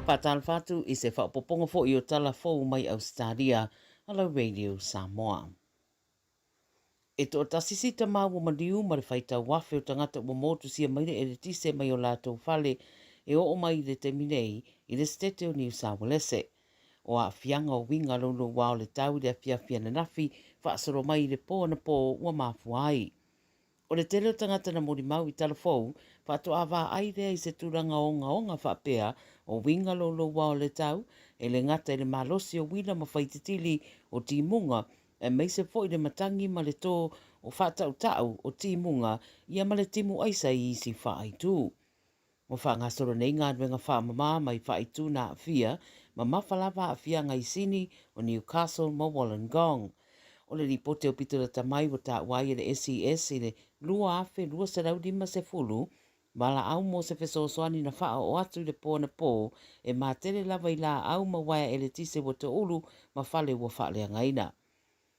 Faatalofa atu i se faaopoopoga foi o tala fou mai Ausetalia a lau Radio Samoa. E toatasi si tama ua maliu ma le faitau afe o tagata ua motusia mai le eletise mai o latou fale e oo mai i le taimi nei i le Setete o Niu Saualese. O aafiaga o uiga louloua o le tau i le afiafi ananafi faasolo mai i le po anapo ua mafua ai. O le tele o tagata na molimau i tala fou, faatoa vaai lea i se tulaga ogaoga faapea o uiga louloua o le tau, e le gata i le malosi o uila ma faitetili o timuga, aemaise foi le matagi ma le tō o faatautau o timuga ia ma le timu aisa i isi faaitu. Ua faagasolo nei galuega faamama mai faaitu na aafia mamafa lava aafiaga i Sini o Newcastle ma Wollongong. O le lipoti aupito lata mai ua taua ai e le SES i le 2250 valaau mo se fesoasoani na faaoo atu i le po anapō e matele lava i laau ma uaea eletise ua toulu ma fale ua faaleagaina.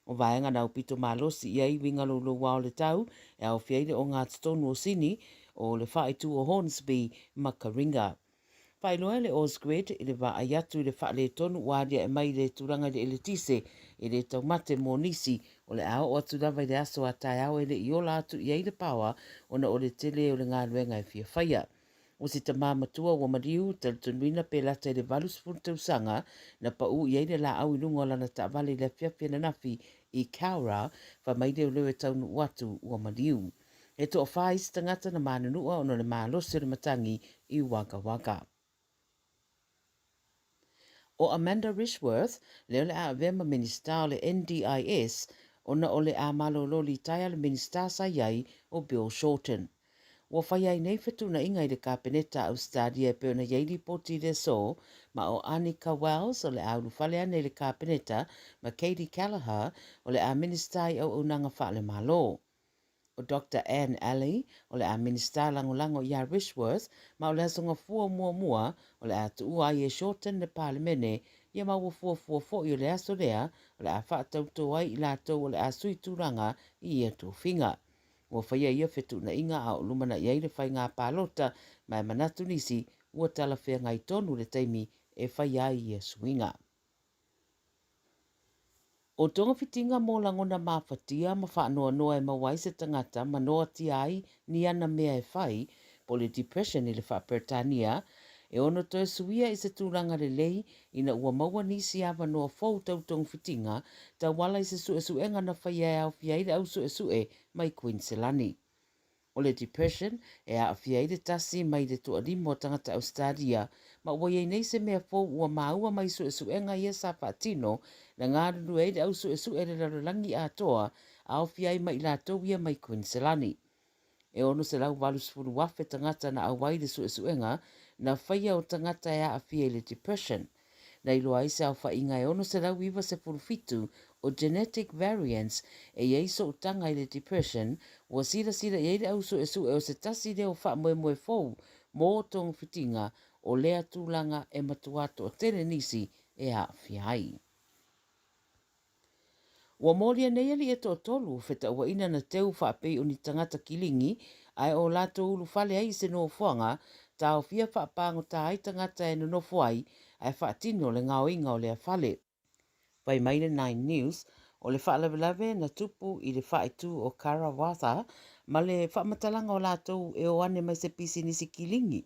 O vaega na aupito malosi i ai uiga louloua o le tau e aofia ai le ogatotonu o Sini, o le faaitu o Hornsby ma Karinga. Faailoa e le Ausgrid i le vaai atu i le faaletonu ua aliae mai i le tulaga i le eletise e le taumate mo nisi o le a oo atu lava i le aso a taeao e le i ola atu i ai le paoa ona o le tele o le galuega e fia faia. O si tama matua ua maliu, talitonuina pe lata i le 80 tausaga, na paʻū i ai le laau i luga o lana taavale i le afiafi ananafi i Cowra, fai mai leoleo e taunuu atu ua maliu. E toafā isi tagata na manunua ona o le malosi o le matagi i Wagga Wagga. ʻO Amanda Rishworth, lea o le a avea ma Minisita o le NDIS ona o le a malolo litaea le Minisita sa i ai o Bill Shorten. Ua fai ai nei fetuunaiga i le Kapeneta a Ausetalia e pei ona i ai lipoti i le aso, ma ʻo Anika Wells o le a ulufale ane i le Kapeneta ma Katie Callagher o le a Minisita i Auaunaga Faale-Malo. ʻO Doctor Anne Aly o le a Minisita Lagolago iā Rishworth ma o le Aso Gafua muamua o le a tuua ai e Shorten le Palemene ia ma ua fuafua foi o le aso lea o le a faatautō ai i latou o le a sui tulaga i ia tofiga. Ua faia ia fetuunaiga a o lumanai ai le faiga palota ma e manatu nisi ua talafeagai tonu le taimi e faia ai ia suiga. O togafitiga mo lagona mafatia ma faanoanoa e maua ai se tagata ma noatia ai ni ana mea e fai, po o le depression i le faa-Peretania, e ono toe suia i se tulaga lelei ina ua maua nisi avanoa fou tau togafitiga tauala i se suesuega na faia e aofia ai le au suesue mai Kuiniselani. O le depression e aafia ai le tasi mai le toalima o tagata Ausetalia, ma ua i ai nei se mea fou ua maua mai suesuega ia sa faatino na galulue ai le au suesue i le lalolagi atoa, aofia ai ma i latou ia mai Kuiniselani. E 680,000 tagata na auai i le suesuega na faia o tagata e aafia i le depression. Na iloa ai se aofaiga e 697 o genetic variants e i ai sootaga i le depression, ua silasila i ai le au suesue o se tasi lea o faamoemoe fou mō togafitiga o lea tulaga e matua toatele nisi e aafia ai. Ua molia nei alii e toatolu o fetauaina na teu faapei o ni tagata kiligi ae o latou ulufale ai i se nofoaga taofia faapagota ai tagata e nonofo ai ae faatino le gaoiga o lea fale. Fai mai le Nine News, o le faalavelave na tupu i le faaitu o Karawatha ma le faamatalaga o latou e o ane mai se pisinisi kiligi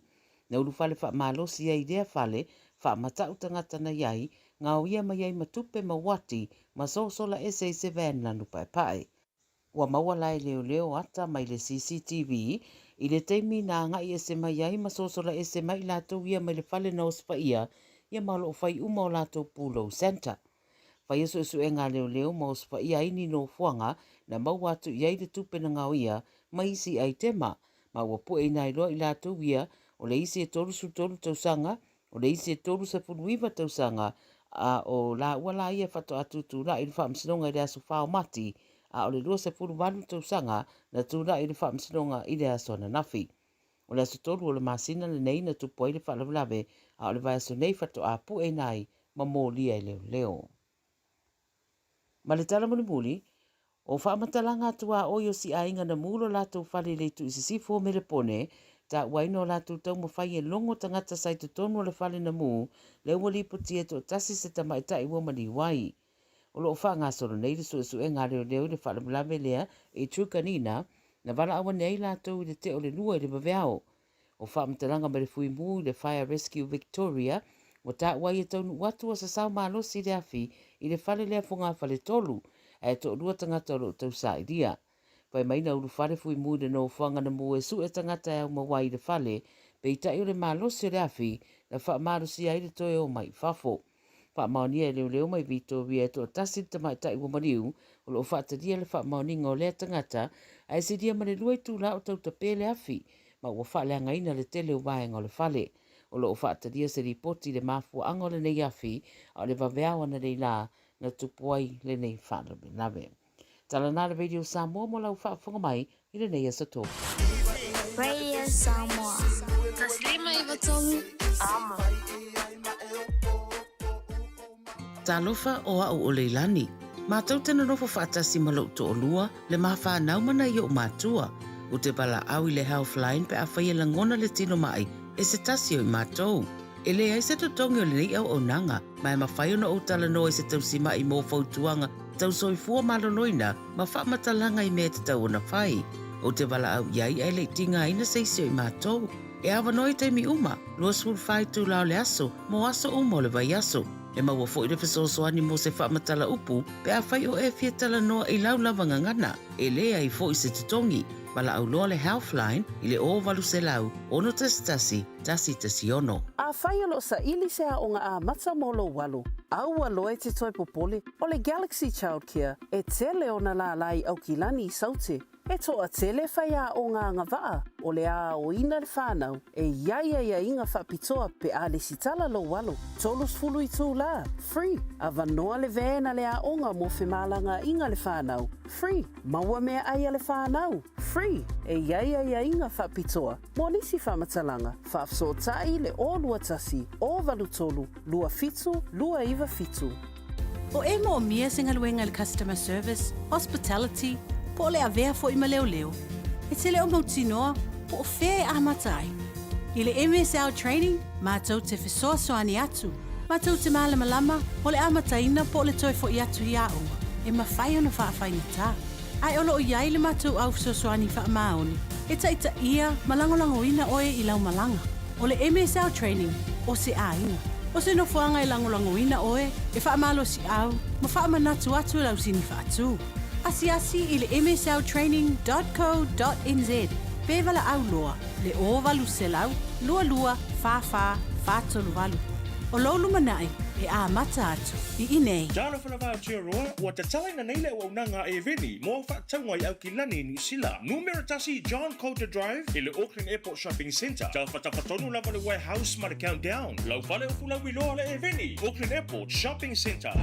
Na ulufale faamalosi ai i lea fale, faamatau tagata na i ai, gaoia mai ai ma tupe ma uati, ma sosola ese i se van lanu paepae. Ua maua la e leoleo ata mai le CCTV i le taimi na agai ese mai ai ma sosola ese mai i latou ia mai le fale na osofaia ia ma o lo o fai uma o latou pulou centre. Faia suesuega a leoleo ma osofaia ai ni nofoaga na maua atu i ai le tupe na gaoia ma isi aitema ma ua pueina ai loa i latou ia, o le isi e 33 tausaga, o le isi e 39 tausaga, a o lāua la ia e faatoa tutulai i le faamasinoga i le aso 4 o Mati, a o le 28 tausaga na tulai i le faamasinoga i le aso ananafi. O le aso 3 o le masina lenei na tupu ai le faalavelave, a o le vaiaso nei faatoa pueina ai ma molia e leoleo. Ma le tala mulimuli, o faamatalaga a tuaoi o si aiga na mu lo latou fale i le itu i sisifo o Melepone, Taua ai o latou taumafai e logo tagata sa i totonu o le fale na mu, lea ua lipotia e toatasi se tamaitai ua maliu ai. O lo o faagasolo nei le suesuega a leoleo i le faalavelave lea i Truganina, na valaau ane ai latou i le tea o le 2 i le vaveao. O faamatalaga mai le Fuimu i le Fire Rescue Victoria, ua taua ai e taunuu atu ua sasao malosi le afi i le fale lea fogafale 3, ae toalua tagata o lo o tausailia. Fai mai na ulufale Fuimu i le nofoaga na mu e sue tagata e aumau ai i le fale, peitai o le malosi o le afi na faamalosia ai le toe o mai i fafo. Faamaonia e leoleo mai Victoria e toatasi le tamaitai ua maliu, o lo o faatalia le faamaoniga o lea tagata, ae silia ma le 2 itula o tautapē le afi, ma ua faaleagaina le tele o vaega o le fale. O lo o faatalia se lipoti i le mafuaaga o lenei afi, a o le vaveao analeila na tupu ai lenei faalavelave. Tala na le Radio Samoa mo lau faafofoga mai i lenei aso Tolu. Radio Samoa. 153 Amo. Talofa o au o Leilani. Matou te nonofo faatasi ma lou toalua, le ma fanau ma nai o'u matua. Ou te valaau i le Healthline pe afai e lagona le tino ma'i e se tasi o i matou. E leai se totogi o lenei auaunaga, ma e mafai ona ou talanoa i se tausima'i mo fautuaga tau soifua maloloina ma faamatalaga i mea e tatau ona fai. Ou te valaau i ai ae le i tigaina se isi o i matou. E avanoa i taimi uma, 24 itula o le aso, mo aso uma o le vaiaso. E maua foi le fesoasoani mo se faamatala upu pe afai o e fia talanoa i lau lava gagana. E leai foi se totogi. Valaau loa le Healthline i le 0800 611 116. Afai o lo o saili se aoga amata mo lou alo, aua loa e te toe popole, o le Galaxy Childcare e tele ona lālā i Aukilani i Saute. E toatele faiaoga agavaa o le a aoina le whanau e i ai aiaiga faapitoa pe a lesitala lou alo. 30 itulā, free, avanoa le van a le aoga mo femalagaaiga le whanau, free, maua meaai a le whanau, free, e i ai aiaiga faapitoa mo nisi faamatalaga, faafesootai le 021 083 27 297. O e moomia se galuega i le customer service, hospitality, po o le avea foi ma leoleo, e te le o mautinoa po o fea e amata ai. I le MSL Training, matou te fesoasoani atu, matou te malamalama mo le amataina po o le toe foi atu i aoga e mafai ona faafaigata. Ae o lo o i ai le matou au fesoasoani faamaoni e taitaia ma lagolagoina oe i lau malaga. O le MSL Training, o se aiga. O se nofoaga e lagolagoina oe, e faamalosiau ma faamanatu atu i lau sini faatu. Asiasi i le msltraining dot co dot nz pe valaau loa le 0800 22 44 438. O lou lumanai e amata atu i inei. Talofa lava Aotearoa, ua tatalaina nei le auaunaga a Eveni mo au faatauga i Aukilani i Niu Sila. Numera 1 John Coulter Drive i le Auckland Airport Shopping Centre. Tafatafa tonu lava le Warehouse ma le Countdown. Lau fale o Fulauiloa le Eveni, Auckland Airport Shopping Centre.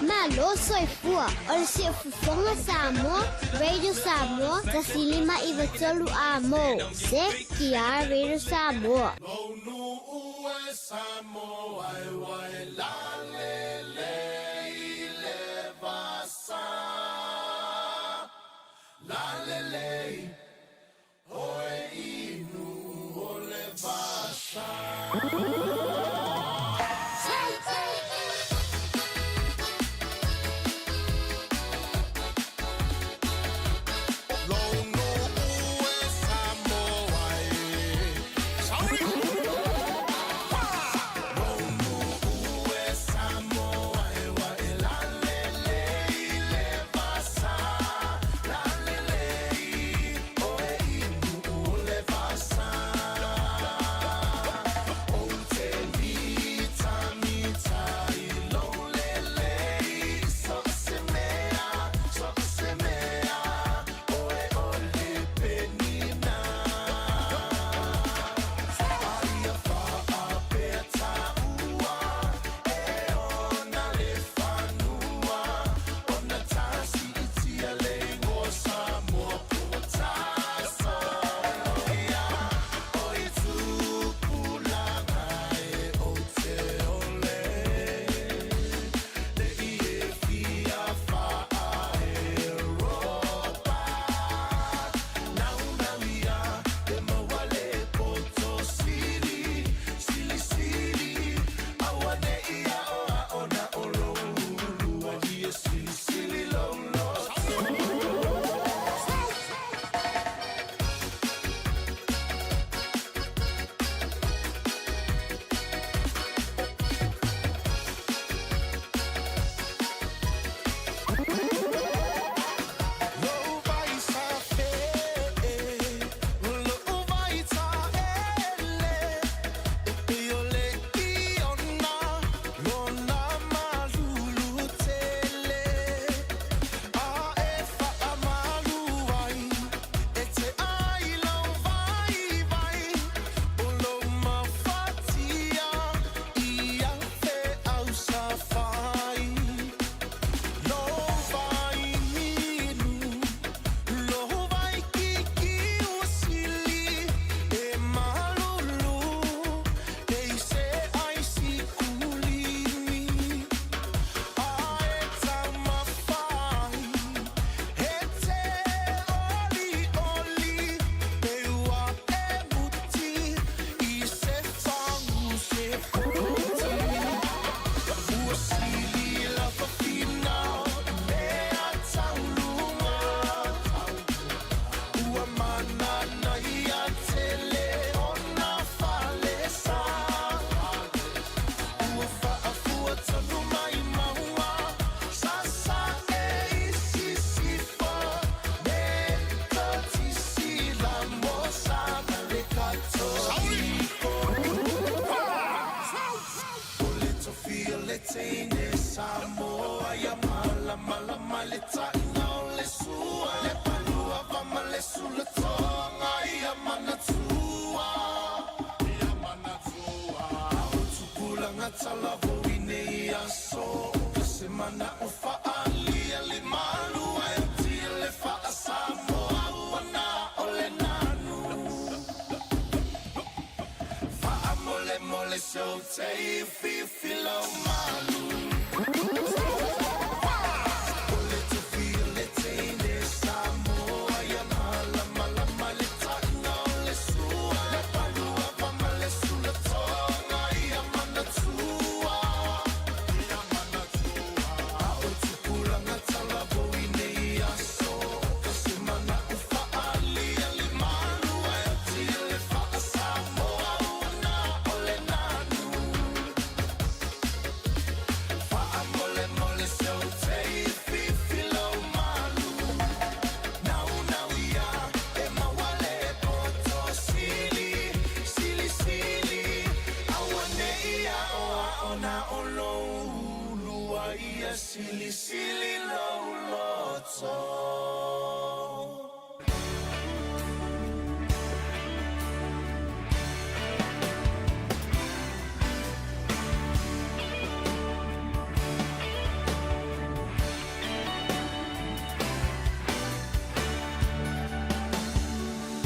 Malo soifua o le Siufofoga Samoa, Radio Samoa, 153 Amo, CTR Radio Samoa.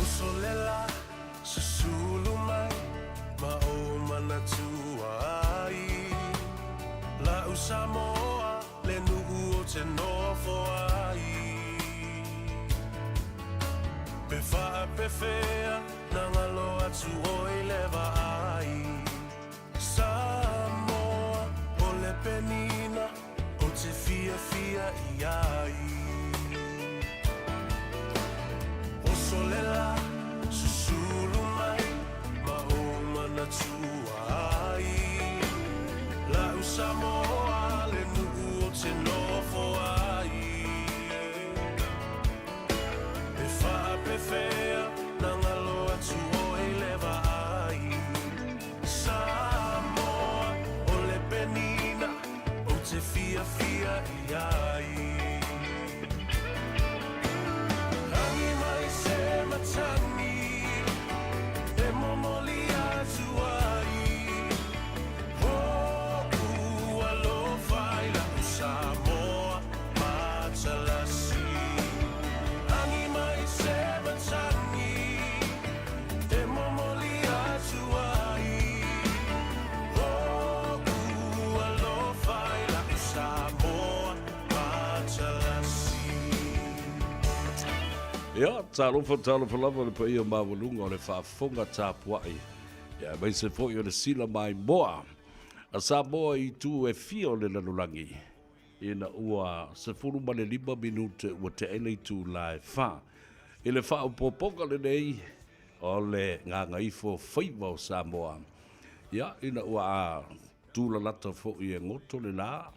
Uso le la, susulu mai ma ou manatua ai. La'u Samoa le nuu ou te nofo ai. Pe faapefea na galo atu oe i le vaai. Samoa o le penina ou te fiafia i ai. Oso le la, susulu mai ma ou manatua ai. La'u Samoa le nuu ou te nofo ai. Pe faapefea na galo atu oe i le vaai. Samoa o le penina ou te fiafia i ai. Rangi mai se matagi e momoli atu ai. Ho'u alofa i la'u Samoa matalasi. Agi mai se matagi e momoli atu ai. Ho'u alofa i la'u Samoa matalasi. Ia, talofa, talofa lava le paia maualuga o le faafofoga tapuai, ia aemaise foi o le sila maimoa a Samoa i itu e fia o le lalolagi, ina ua 15 minute ua tea le itula e fa. I le faaopoopoga lenei o le gagaifo faiva o Samoa, ia, ina ua tulalata foi e goto le la,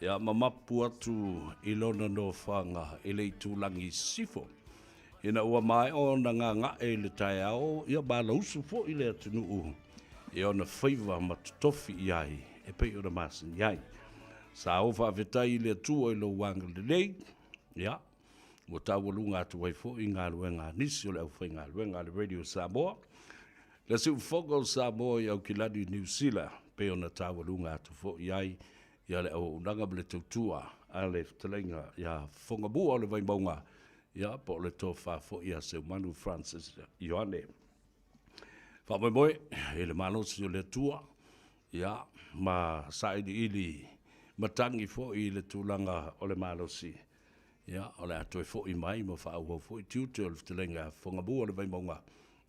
Ia ma mapu atu i lona nofoaga i le itulagi sisifo. Ina ua maea ona gaga'e i le taeao, ia malausu foi le atunuu i ona faiva ma totofi i ai e pei ona masani ai. Sa ou faafetai i le Atua i lou agalelei, ia, ua taualuga atu ai foi galuega a nisi o le aufaigaluega a le Radio Samoa, le Siufofoga o Samoa i Aukilani, Niu Sila, pei ona taualuga atu foi ai ia le auaunaga ma le tautua a le fetalaiga ia Fofogamua o le Vaimauga, ia po o le tofa foi ia Seumanu Francis Ioane. Faamoemoe i le malosi o le Atua, ia ma sailiili matagi foi i le tulaga o le malosi, ia o le a toe foi mai ma faaauau foi tiute o le fetalaiga ia Fofogamua o le Vaimauga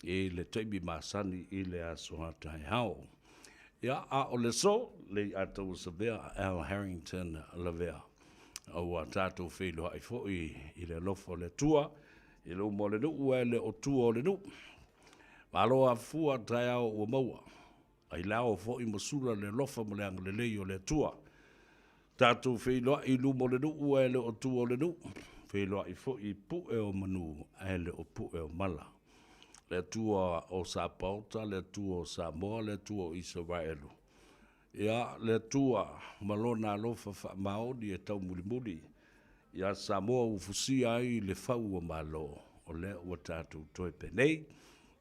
i le taimi masani i le aso a taeao. Ia, a o le aso, le i ataua savea Al Harrington Lavea, ua tatou feiloai foi i le alofa o le Atua, i luma o le nuu ae le o tua o le nuu. Malo afua taeao ua maua, ai le ao foi ma sula le alofa ma le agalelei o le Atua. Tatou feiloai i luma o le nuu ae le o tua o le nuu, feiloai foi i pue o manu ae le o pue o mala. Le Atua o Sapaota, le Atua o Samoa, le Atua o Isaraelu. Ia, le Atua ma Lona alofa faamaoni e taumulimuli. Iā Samoa ua fusia ai le fau o Malo, o lea ua tatou toe penei,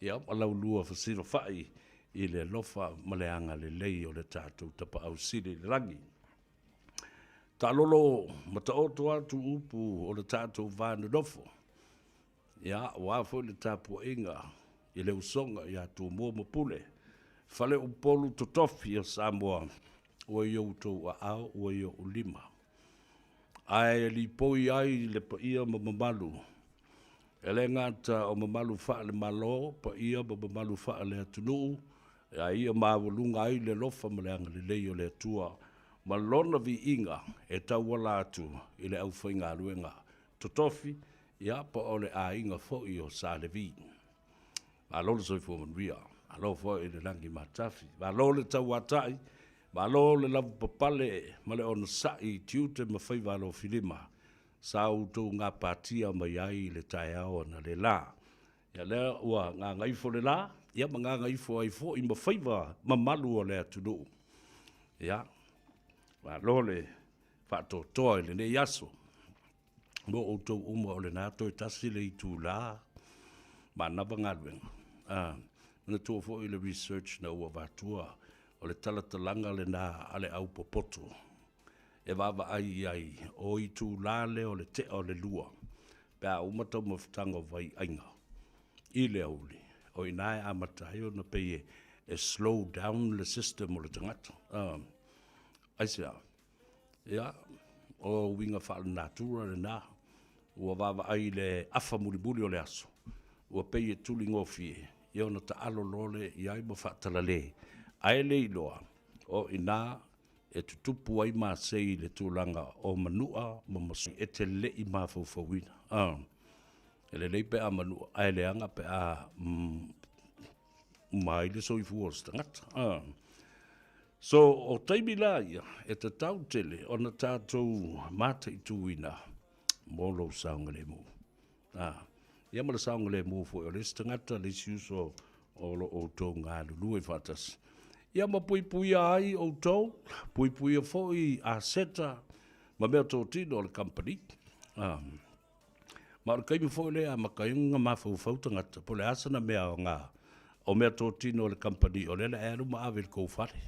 ia ma laulua fesilafai i le alofa ma le agalelei o le tatou Tapaau Sili i le Lagi. Taalolo ma taoto atu upu o le tatou va nonofo, ia aua foi le tapuaiga i le usoga ia Tumua ma Pule, Faleupolu totofi o Samoa, ua i outou aao ua i ou lima. Ae lipoi ai le paia ma mamalu, e le gata o mamalu faale-Malo, paia ma mamalu faale-atunuu, a ia maualuga ai le alofa ma le agalelei o le Atua ma Lona viiga e tauala atu i le aufaigaluega totofi, ia po o le aiga foi o Sa Levi. Malo le soifua manuia, malo foi i le lagi matafi, malo le tauatai, malo le lavapapale ma le onosai i tiute ma faiva alofilima sa outou gapatia mai ai i le taeao analeila. Ia lea ua gagaifo le la, ia ma gagaifo ai foi ma faiva mamalu o le atunuu. Ia, malo le faatoatoa i lenei aso. Mo outou uma o lena toe tasi le itula manava galuega. A, manatua foi le research na ua avatua, o le talatalaga lena a le au popoto e vaavaai i ai, o itula lea o le tea o le 2 pe a uma taumafataga o vaiaiga i le aoauli, o i ina e amata ai ona pei e slow down le system o le tagata. Aisea? Ia, o uiga faale-natura lena, ua vaavaai i le afa mulimuli o le aso, ua pei e tuligofie, ia ona taalo loa lea i ai ma faatalale, ae le iloa o i ina e tutupu ai masei i le tulaga o manua ma masui e te le i mafaufauina. E lelei pe a manua, ae leaga pe a uma ai le soifua o se tagata. So, o taimi la ia, e tatau tele ona tatou mataituina mo lou saogalemu. Ia ma le saogalemu foi o le isi tagata, le isi uso o lo o outou galulue faatasi. Ia ma puipuia ai outou, puipuia foi aseta ma meatotino a le kamupani. Ma o le taimi foi lea e amata ai ona mafaufau tagata po o le a sana mea aoga o meatotino a le kamupani o lea o le a e alu ma ave i le tou fale.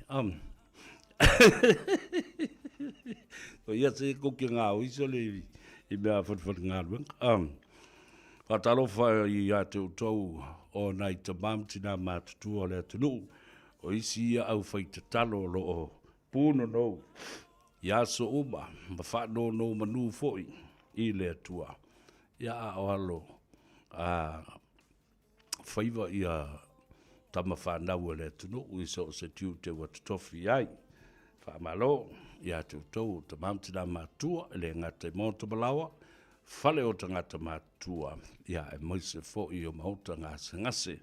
O ia se tou te gaoi sole i mea falefalegaluega. Faatalofa ia te outou o nai tama ma tina matutua o le atunuu, o isi ia aufaitatalo o lo o punonou i aso uma ma faanonomanu foi i le Atua. Ia a o alo a faiva ia tama fanau a le atunuu i so o se tiute ua totofi ai. Faamalo ia te outou o tama ma tina matutua, e le gata i maota malaoa, fale o tagata matutua, ia aemaise foi o maota gasegase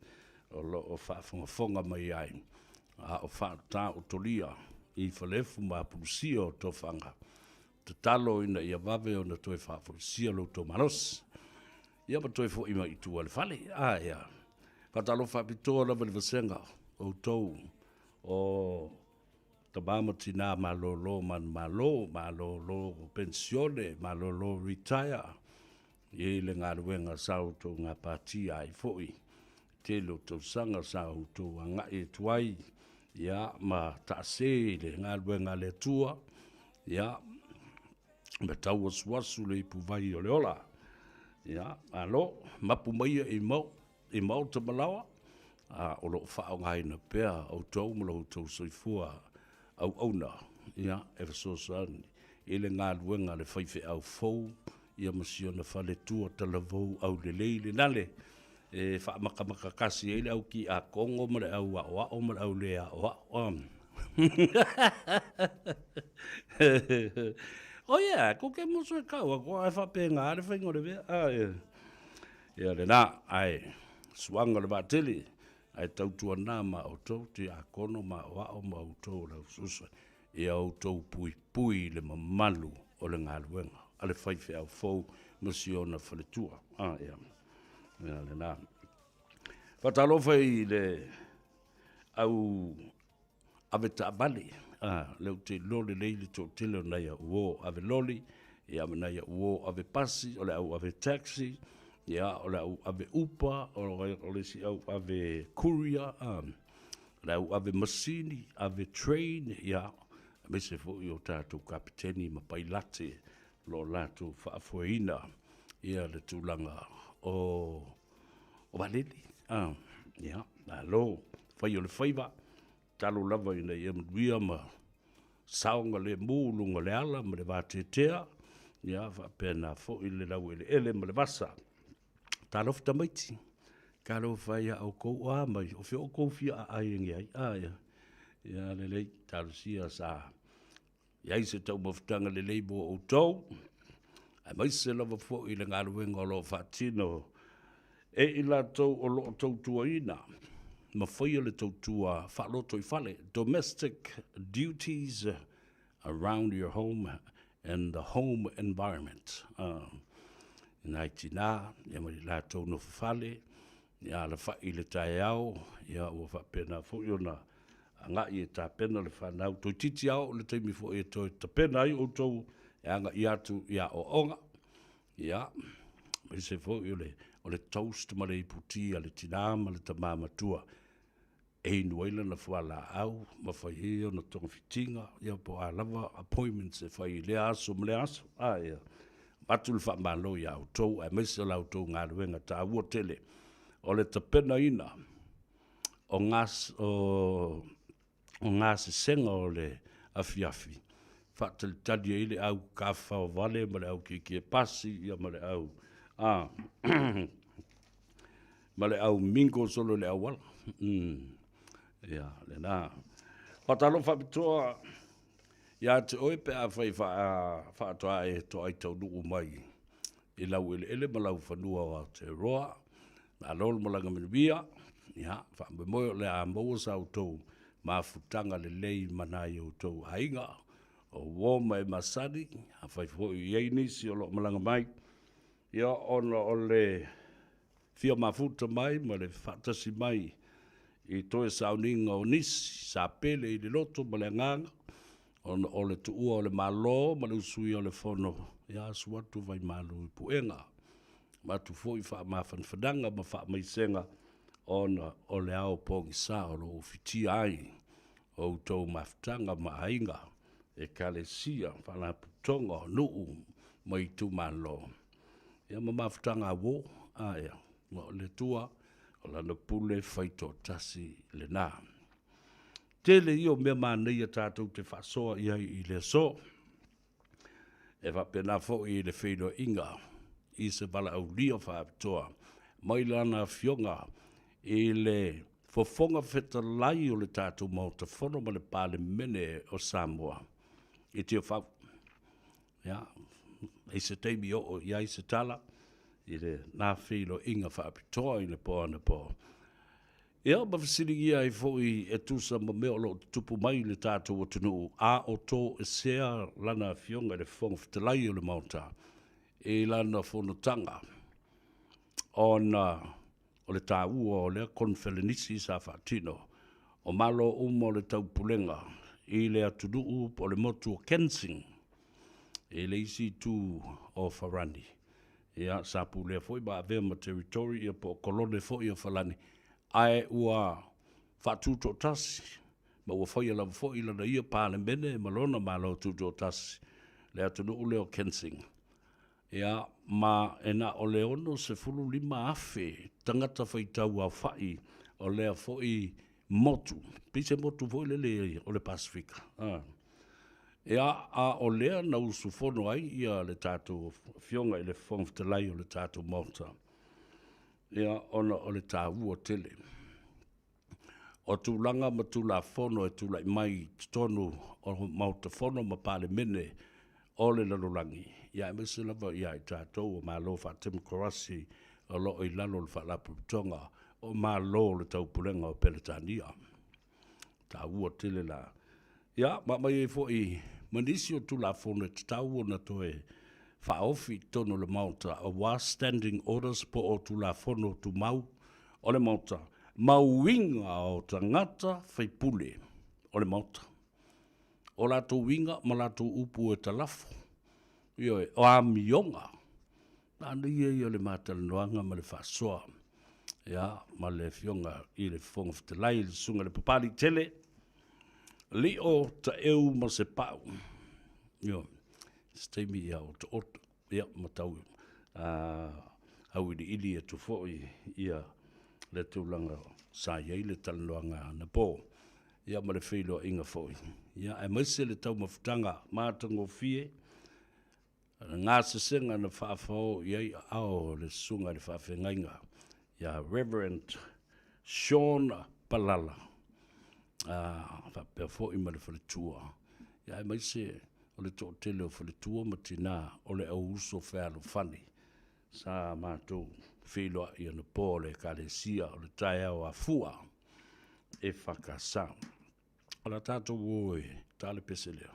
o lo o faafogafoga mai ai a o faataotolia i Falefu ma Apulusia o Tofaga. Tatalo ina ia vave ona toe faafoisia lo outou malosi. Ia ma toe foi mai i tua i le fale. A ia. Faatalofa faapitoa lava i le vasega o outou o tama ma tina malolo manumalo, malolo penisione, malolo retire i le galuega sa outou gapatia ai foi. Tele o tausaga sa outou agai atu ai, ia, ma taase i le galuega a le Atua, ia, ma tauasuasu le ipuvai o le ola. Ia, malo, mapu maia i mau, i maota malaoa, a o lo o faaaogaina pea outou ma lo outou soifua auauna, ia, e fesoasoani i le galuega a le faifeau fou, ia ma si ona faletua talavou aulelei le nale e faamatamata tasi ai le au tiakono ma le au aoao ma le au le aoao. Oh yeah, ko ke moso e kau ako ai whapenga le whainga o le mea. Ah, yeah. Ia le nā, ai, suanga le vaatele, ai tautua nā ma outou, tiakono ma aoao ma outou o le aususa. Ia outou puipui i le mamalu o le galuega a le faifeau fou ma si ona faletua. Ah, ia. Ia lena. Faatalofa i le au ave taavale. Ah, lea ou te iloa lelei le toatele o nai au uo ave loli. Ia, ma nai au uo ave pasi, o le au ave taxi, ia, o le au ave upa, o le isi au ave courier, a, o le au ave masini, ave train, ia, aemaise foi o tatou kapeteni ma pailate o lo o latou faafoeina ia le tulaga o o vaalele. A, ia, malo fai o le faiva, tatalo lava ina ia manuia ma saogalemu i luga o le ala ma le vateatea, ia faapena foi le laueleele ma le vasa. Talofa tamaiti, talofa ia outou o a mai, o fea outou fia aai agi ai, a ia, ia lelei, talosia sa i ai se taumafataga lelei mo outou, aemaise lava foi le galuega o lo o faatino e i latou o lo o tautuaina ma faia le tautua faalotoifale, domestic duties around your home and the home environment. I nai tinā, ia ma i latou nofo fale, ia alafai i le taeao, ia ua faapena foi ona agai e tapena le fanau. Toeitiiti lava oo i le taimi foi e toe tapena ai outou e agai atu i aoaoga, ia, aemaise foi o le, o le toast ma le iputi a le tinā ma le tamā matua e inu ai lana fualaau ma fai ai ona togafitiga, ia po o a lava appointments e fai i lea aso ma lea aso. A, ia, avatu le faamalo iā outou aemaise o la outou galuega taua tele o le tapenaina o gas, o, o gasesega o le afiafi, faatalitali ai le au tafaovale ma le au kiekie pasi, ia ma le au, a, ma le au mingo solo i le auala. Ia, lena. Faatalofa faapitoa ia te oe pe afai faatoa e toai taunuu mai i lau eleele ma lau fanua o Aotearoa. Malo le malaga manuia, ia, faamoemoe o le a maua sa outou mafutaga lelei ma nai outou aiga, o uo ma e masani, afai foi o i ai nisi o lo o malaga mai, ia, ona o le fia mafuta mai ma le faatasi mai i toe sauniga o nisi sa pele i le loto ma le agaga, ona o le tuua o le Malo ma le usuia o le Fono, ia asu atu vaimalu i puega, avatu foi faamafanafanaga ma faamaisega ona o le ao pogisa o lo o ufitia ai outou mafutaga ma aiga, ekalesia, faalapotopotoga o nuu ma itumalo, ia ma mafutaga a uo, a ia, o le Atua, o Lana pule faitoatasi lena. Tele ia o mea manaia tatou te faasoa i ai i le aso. E faapena foi i le feiloaiga i se valaaulia faapitoa mai lana Afioga i le Fofoga Fetalai o le tatou Maota Fono ma le Palemene o Samoa i Tiafau. Ia, i se taimi oo i ai se tala i lena feiloaiga faapitoa i le po anapo. Ia, ma fesiligia ai foi e tusa ma mea o lo o tutupu mai i le tatou atunuu, a o toesea lana Afioga i le Fofoga Fetalai o le Maota i lana fonotaga ona o le taua o lea koneferenisi sa faatino o Malo uma o le Taupulega i le atunuu po o le motu o Kensing i le isi itu o Farani. Ia, sa pulea foi ma avea ma territory ia po o kolone foi a Falani, ae ua faatutoatasi ma ua faia lava foi lana ia Palemene ma lona Malo Tutoatasi, le atunuu lea o Kensing. Ia, ma e na o le 65,000 tagata faitau aofai o lea foi motu, pei se motu foi lele o le Pasefika, a. Ia, a o lea na usufono ai ia le tatou Afioga i le Fofoga Fetalai o le tatou Maota, ia, ona o le taua tele o tulaga ma Tulafono e tulai mai i totonu o Maota Fono ma Palemene o le lalolagi, ia aemaise lava ia i tatou o Malo faatemokarasi o lo o i lalo o le Faalapotopotoga o Malo o le Taupulega o Peretania. Taua tele la. Ia, ma aumai ai foi ma nisi o Tulafono e tatau ona toe faaofi i totonu o le Maota, aua Standing Orders po o Tulafono Tumau o le Maota, ma uiga o tagata faipule o le Maota. O latou uiga ma latou upu e talafo. Ioe, o amioga. Manaia ia o le matalanoaga ma le faasoa, ia, ma le Afioga i le Fofoga Fetalai, le Susuga i le Papaliitele, Lio Taeu ma Sepau. Ioe, se taimi ia otooto, ia, ma tau auiliili atu foi ia le tulaga sa i ai le talanoaga anapo, ia ma le feiloaiga foi, ia, aemaise le taumafataga matagofie, Le gasesega na faafao i ai aao o le Susuga i le Faafeagaiga ia Reverend Sean Palala, a faapea foi ma le faletua, ia aemaise o le toatele o faletua ma tina o le au uso fealofani sa matou feiloai anapo o le Ekalesia o le taeao afua EFKS. O le a tatou o e ta le pese lea.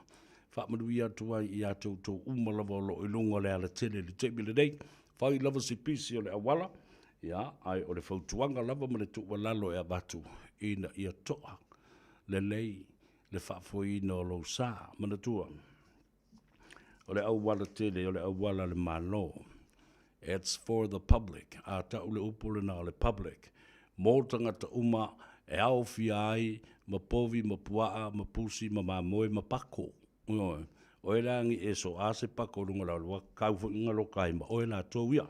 Faamanuia atu ai ia te outou uma lava o lo o i luga o le alatele i le taimi lenei. Fai lava si pisi o le auala, ia, ae o le fautuaga lava ma le tuualalo e avatu ina ia toa lelei le faafoeina o lou sa. Manatua, o le auala tele, o le auala a le Malo. It's for the public. A tau le upu lena o le public, mo tagata uma e aofia ai ma povi ma puaa ma pusi ma mamoe ma pako. Ioe. Oe la ngi e so a se pako lunga la lua kau fo inga lo kai ma oe la tou ia.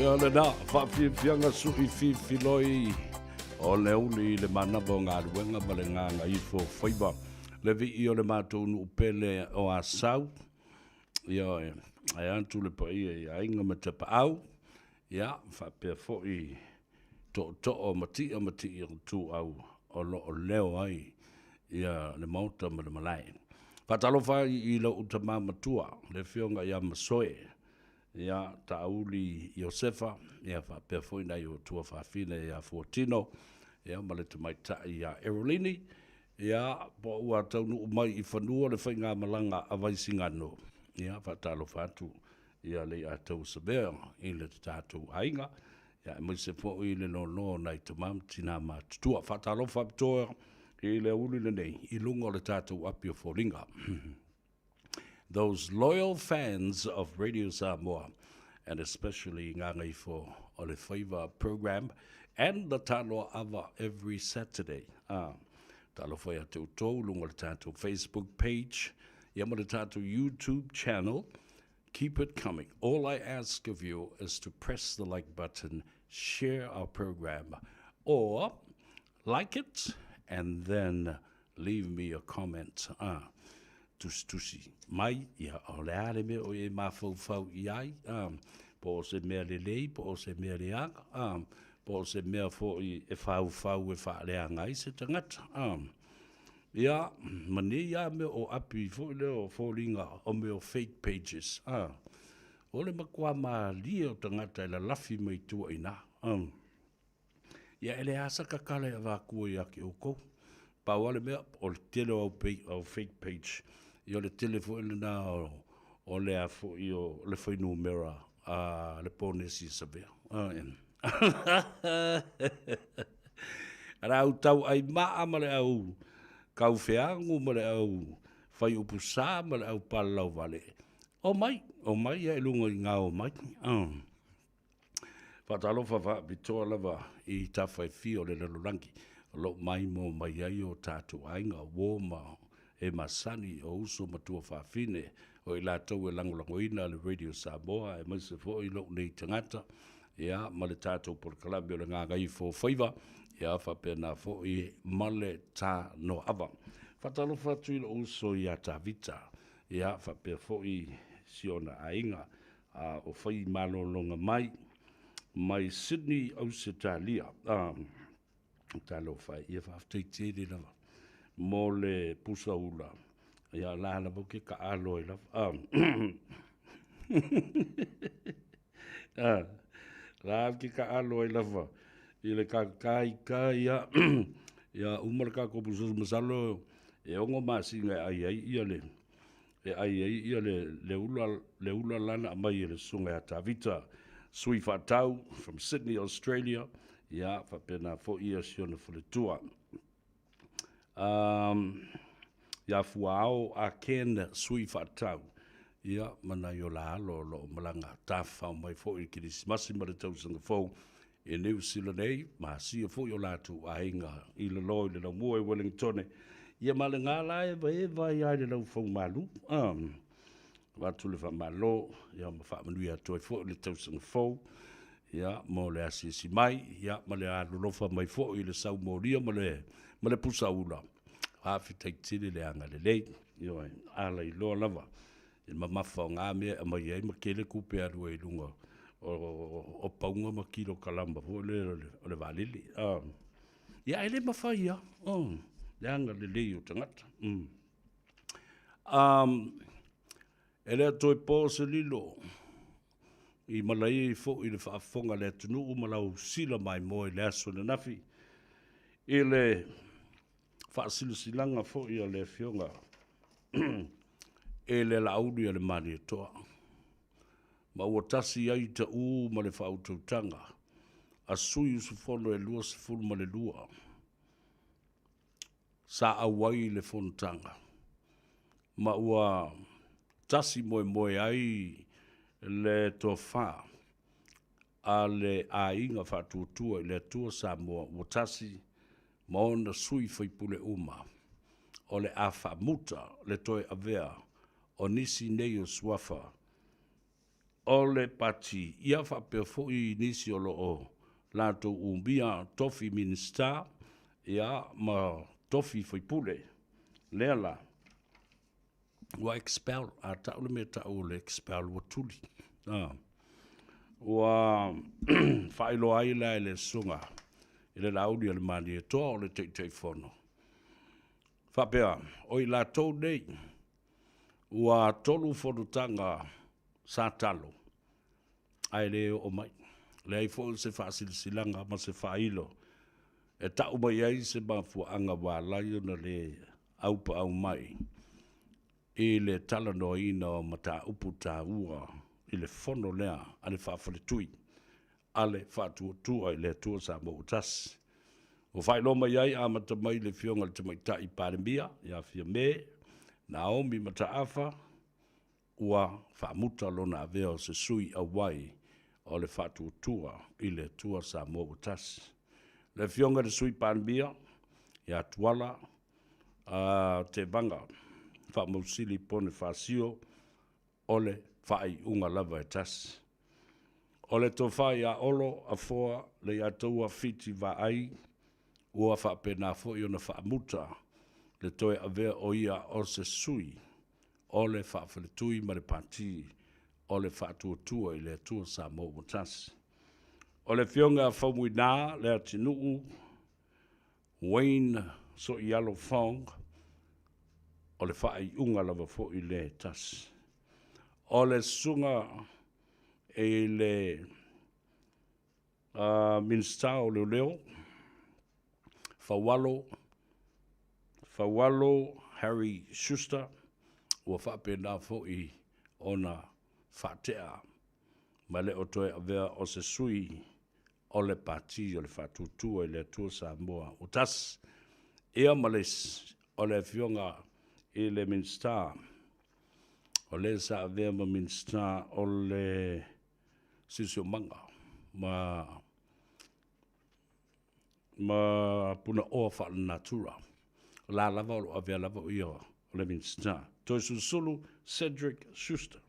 Ia lena, faafiafiaga suʻi fifiloi o le uli i le manava o galuega ma le gagaifo faiva. Le vii o le matou nuu pele o Asau, ia ae atu le paia i aiga ma tapaau, ia faapea foi tootoo ma tia ma tia o ituau o lo o leo ai ia le maota ma le malae. Faatalofa ai i lou tama matua, le afioga ia Masoe, ia Taauli Iosefa, ia faapea foi nai ou tuafafine ia Fuatino, ia ma le tamaitai ia Erolini, ia po ua taunuu mai i fanua le faigamalaga a Vaisigano, ia faatalofa atu ia Leiatauasavea i le tatou aiga, ia aemaise foi le loaloa o nai tama ma tina matutua. Faatalofa faapitoa i le aoauli lenei i luga o le tatou api o foliga. Those loyal fans of Radio Samoa and especially Gagaifo o le Faiva program and the Tanoa Ava every Saturday. Ah, talofa ia te outou luga o le tatou Facebook page, ia ma le tatou YouTube channel. Keep it coming. All I ask of you is to press the like button, share our program, or like it, and then leave me a comment. Ah, tusitusi mai, ia, o le a le mea o e mafaufau i ai, ah, po o se mea lelei, po o se mea leaga, ah, po o se mea foi e faufau e faaleaga ai se tagata. Ah, Ia, ma nei lava mea o api foi lea o foliga o mea o fake pages, a, o le matua malie o tagata e lalafi mai tua i ina. A, ia, e leai lava sa tatala e avatua ia te outou. Pau lava le mea, o le tele o au au fake page, ia o le tele foi lena o, o le a foi o le fuainumera a le Ponesi Savea. A, Le au tauai maa ma le au kaufeagu ma le au faiupu sa ma le au palalau vale. Omai, omai ia i luga i ngā omai. Faatalofa faapitoa lava i tafa e fia o le lalolagi o lo o maimoa mai ai o tatou aiga, uo ma e masani o uso ma tuafafine, o i latou e lagolagoina le Radio Samoa aemaise foi lou nei tagata, ia, ma le tatou polokalame o le Gagaifo o Faiva, ia, faapena foi ma le Tanoava. Faatalofa atu i lou uso ia Tavita, ia, faapea foi si ona aiga, a o fai malologa mai, mai Sydney, Ausetalia. Talofa e, ia faafetai tele lava mo le pusa ula. Ia la lava ke ka alo ai lava. Ah. ah. La ke ka alo ai lava i le ka kai ka ia ia uma le ka ko pusa masalo e ongo masina e ai ai ia le e ai ai ia le, le ula, le ula lana aumai e le susuga ia Tavita Sui Faatau from Sydney, Australia, ia faapena foi ia si ona faletua. Um, ia Fuaao a Ken Sui Faatau, ia ma nai o la alo o lo o malaga tafafao mai foi i le Kerisimasi ma le tausaga fou I Niu Sila nei, ma sia foi o latou aiga i lalo i le laumua i Wellingtone, ia ma le gala e vaeva ai a i le laufau malu. Ah, avatu le faamalo, ia ma faamanuia atu ai foi le tausaga fou, ia, mo le asiasi mai, ia, ma le alolofa mai foi i le saumolia ma le, ma le pusa ula. Faafetai tele le agalelei, ioe, ala iloa lava i le mamafa o ngā mea e aumai ai ma tele tupe e alu ai i luga o pauga ma kilokalama foi lea o le vaalele. Ia, e le mafai lava le agalelei o tagata. E le toe po se lilo i malaia ai foi le faafofoga a le atunuu ma lau sila maimoa i le aso ananafi i le faasilasilaga foi a le Afioga e le Laauli a le Malietoa, ma ua tasi ai taʻu ma le faautautaga a sui usufono e 22 sa auai i le fonotaga, ma ua tasi moemoe ai le tofa a le Aiga Faatuatua i le Atua Samoa ua tasi ma ona sui faipule uma, o le a faamuta le toe avea o nisi nei o suafa. o le Pati, ia faapea foi nisi o lo o latou umia tofi Minisita, ia ma tofi faipule. Lea la, ua expel, a tau le mea tau o le expel, ua tuli. A, ua faailoa ai la e le susuga i le Laauli a le Malietoa o le Taitaifono, faapea, o i latou nei, ua tolu fonotaga sa talo, ae le oo mai. Leai foi se faasilasilaga ma se faailo e tau mai ai se mafuaaga ua ala ai ona le aupaau mai i le talanoaina o mataupu taua i le fono lea a le faafaletui a le Faatuatua i le Atua Samoa ua Tasi. Ua faailoa mai ai, amata mai le Afioga i le Tamaitai Palemia ia Fiame Naomi Mataafa, ua faamuta lona avea o se sui auai o le Faatuatua i le Atua Samoa ua Tasi. Le Afioga i le Sui Palemia ia Tuala Tevaga Faamausili Ponifasio, o le faaiuga lava e tasi. O le tofa ia Olo Afoa Leiataua Fiti Vaai, ua faapena foi ona faamuta le toe avea o ia o se sui o le Faafaletui ma le Pati o le Faatuatua i le Atua Samoa ua Tasi. O le Afioga ia Faumuina Leatinuu Wayne Soialo Fong, o le faaiuga lava foi lea e tasi. O le susuga i le Minisita o Leoleo, Faualo, Faualo Harry Schuster, ua faapena foi ona faatea ma le o toe avea o se sui o le Pati o le Faatuatua i le Atua Samoa ua Tasi. Ia ma le isi, o le Afioga i le Minisita, o le sa avea ma Minisita o le Siosiomaga ma ma punaoa faalenatura. O la lava o lo o avea lava o ia o le Minisita. Toesulusulu Cedric Schuster.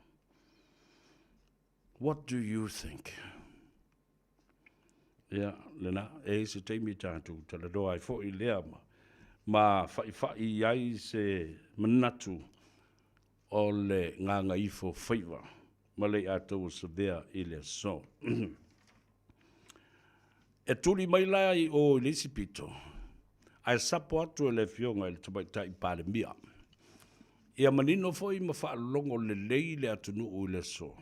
What do you think? Ia, lena, e i se taimi tatou talanoa ai foi lea ma, ma faifai i ai se manatu o le gagaifo faiva ma le iatou o Savea i le aso. E tuli mai la i o i le isi pito, ae sapo atu e le Afioga i le Tamaitai Palemia. Ia manino foi ma faalologo lelei le atunuu i le aso.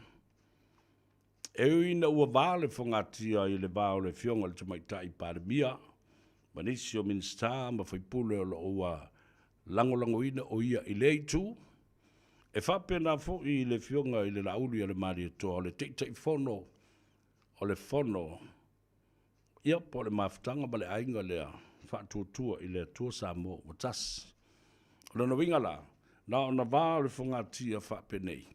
E ui ina ua va le fogatia i le va o le Afioga i le Tamaitai Palemia ma nisi o Minisita ma faipule o lo o ua lagolagoina o ia i lea itu, e faapena foi i le Afioga i le Laauli a le Malietoa o le Taitaifono o le Fono, ia, po o le mafutaga ma le aiga lea Faatuatua i le Atua Samoa ua Tasi. O lona uiga la, na ona va o le fogatia faapenei,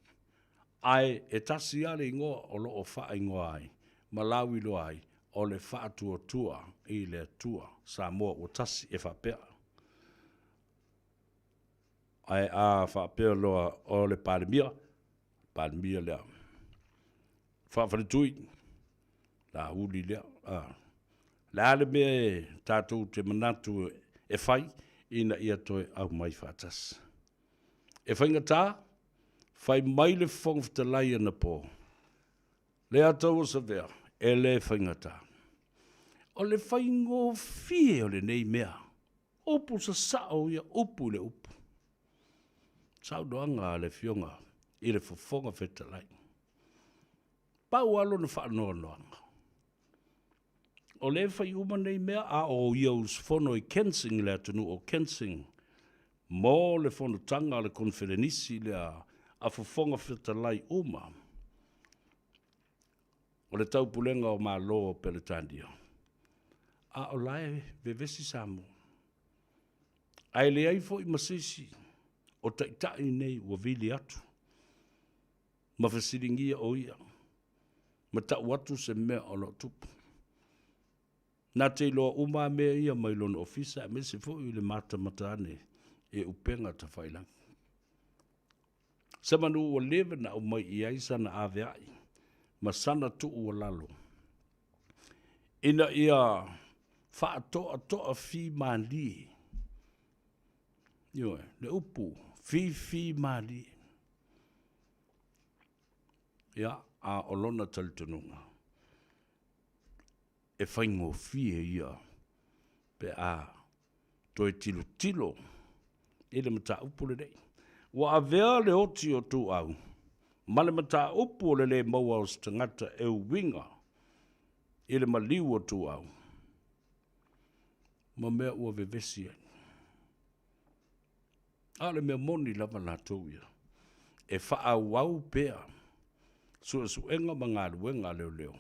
ae e tasi lava le igoa o lo o faaigoa ai ma lauiloa ai, o le Faatuatua i le Atua Samoa ua Tasi e faapea. Ae a faapea loa o le Palemia, Palemia lea. Faafaletui, Laauli lea. A. Le a le mea e tatou te manatu e fai ina ia toe aumai faatasi. E faigata, fai mai le Fofoga Fetalai anapo, Leiataua Savea, e le faigata. O le faigofie o lenei mea, upu sasao ia, upu i le upu. Saunoaga a le Afioga i le Fofoga Fetalai. Pau lava lona faanoanoaga, o lea e fai uma nei mea, a o ia usufono i Kensing, le atunuu o Kensing, mo le fonotaga a le Koniferenisi lea a Fofoga Fetalai uma o le Taupulega o Malo o Peretania, a o la e vevesi Samoa. Ae leai foi ma se isi o taitai nei ua vili atu ma fesiligia o ia ma tau atu se mea o lo o tupu. Na te iloa uma a mea ia mai lona ofisa aemaise foi i le matamata ane i upega tafailagi. Semanu ua leva na aumai i ai sana aveai. ma sana tuualalo ina ia faatoatoafimalie, ioe, le upu fifimalie. Ia, a o lona talitonuga, e faigofie ia pe a toe tilotilo i le mataupu lenei. Ua avea le oti o Tuuau ma le mataupu o le le maua o se tagata e uiga i le maliu o Tuuau ma mea ua vevesi ai. A o le mea moni lava latou ia, e faaauau pea suesuega ma galuega a leoleo,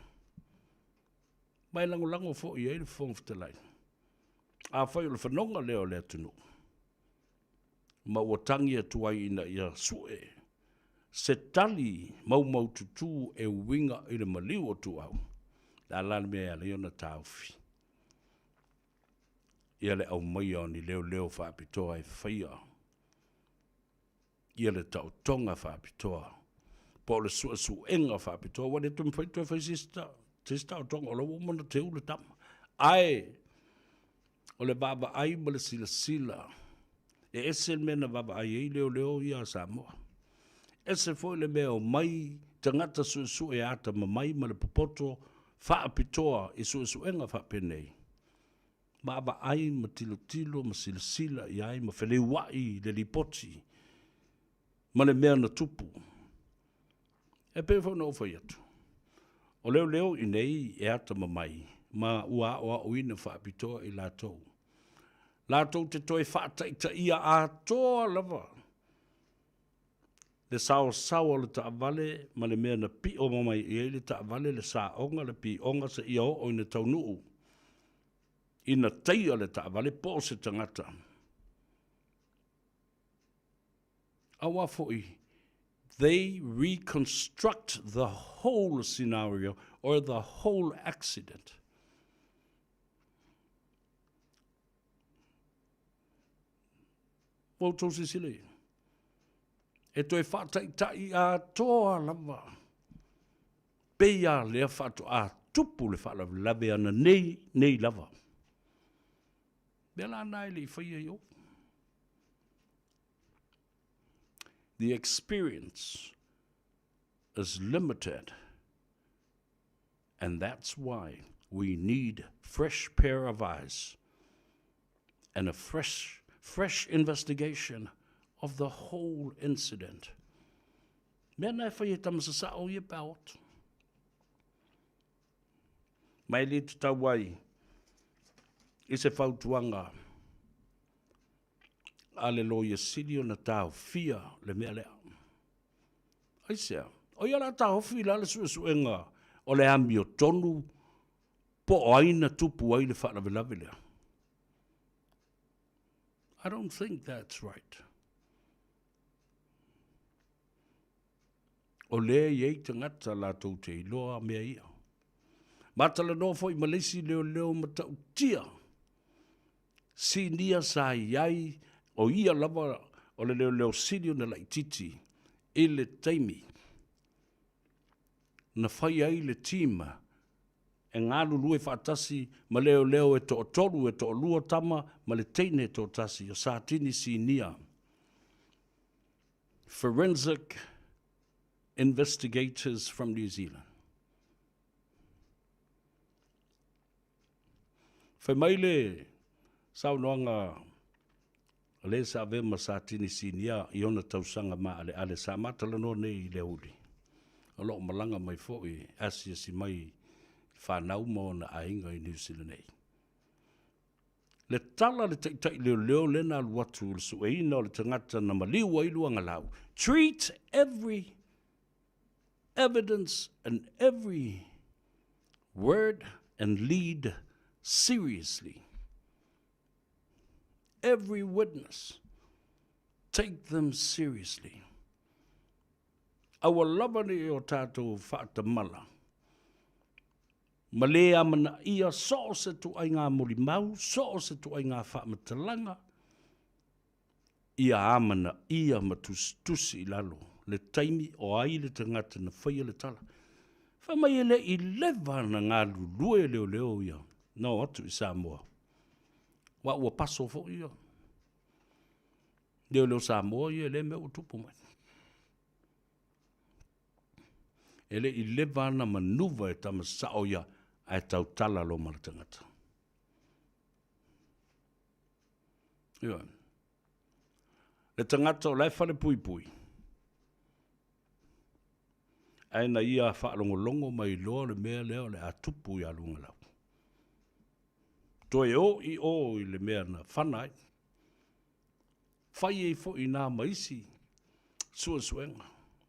ma e lagolago foi i ai le Fofoga Fetalai. Afai o le fanoga lea o le atunuu, ma ua tagi atu ai ina ia sue se tali maumaututu e uiga i le maliu o Tuuau, le a la le mea e ala ai ona taofi ia le aumaia o ni leoleo faapitoa e faia ia le taotoga faapitoa po o le suesuega faapitoa, ua le toe mafai toe fai se isi taotoga, o la ua uma ona teu le tama. Ae o le vaavaai ma le silasila, e ese le mea na vaavaai ai leoleo ia a Samoa, ese foi le mea e omai tagata suesue atamamai ma le popoto faapitoa i suesuega faapenei, vaavaai ma tilotilo ma silasila i ai ma feleuai i le lipoti ma le mea na tupu. E pei foi ona ou fai atu, o leoleo i inei e atamamai ma ua aoaoina faapitoa i latou, latou te toe faataitaia atoa lava le saosaoa o le taavale ma le mea na pio mai i ai le taavale, le saoga, le pioga seia oo ina taunuu ina taia le taavale po o se tagata. Aua foi, they reconstruct the whole scenario or the whole accident. Ua outou silasila i ai? E toe faataitai atoa lava pei a lea faatoa tupu le faalavelave ana nei, nei lava. Mea la na e le i faia i o. The experience is limited and that's why we need fresh pair of eyes and a fresh, fresh investigation of the whole incident. Mea na e fai e tama sasao ia pe a o atu. Ma e le tatau ai i se fautuaga a le Loia Sili ona taofia le mea lea. Aisea? O ia la taofi la le suesuega o le amiotonu po o ai na tupu ai le faalavelave lea. I don't think that's right. O lea e i ai tagata latou te iloa mea ia. Ma talanoa foi ma le isi leoleo matautia sinia sa i ai, o ia lava o le leoleo sili ona laitiiti i le taimi na fai ai le team e galulue faatasi ma leoleo e toatolu, e toalua tama ma le teine e toatasi, o Satini Sinia. Forensic Investigators from New Zealand. Fai mai le saunoaga a le sa avea ma Satini Sinia i ona tausaga maaleale sa matalanoa nei i le aoauli. O lo o malaga mai foi asiasi mai i fanau ma ona aiga i New Zealand nei. Le tala a le taitai leoleo lea na alu atu i le sueina o le tagata na maliu ai Luagalau, Treat every evidence and every word and lead seriously. Every witness, take them seriously. Aua lava ne i o tātou faatamala ma lē amanaia so o se tuaiga molimau, so o se tuaiga faamatalaga, ia amanaia ma tusitusi i lalo le taimi o ai le tagata na faia le tala. Fai mai e le i leva na galulue leoleo ia na o atu i Samoa. Aua ua paso foi ia leoleo Samoa ia i lea mea ua tupu mai. E le i leva na manuva e tama sao ia ae tautala loa ma le tagata. Ioe. Le tagata o la e falepuipui, ae na ia faalogologo mai loa le mea lea o le a tupu ia Lugalau. Toe o i o i le mea na fana ai. Fai ai foi i na ma isi suesuega.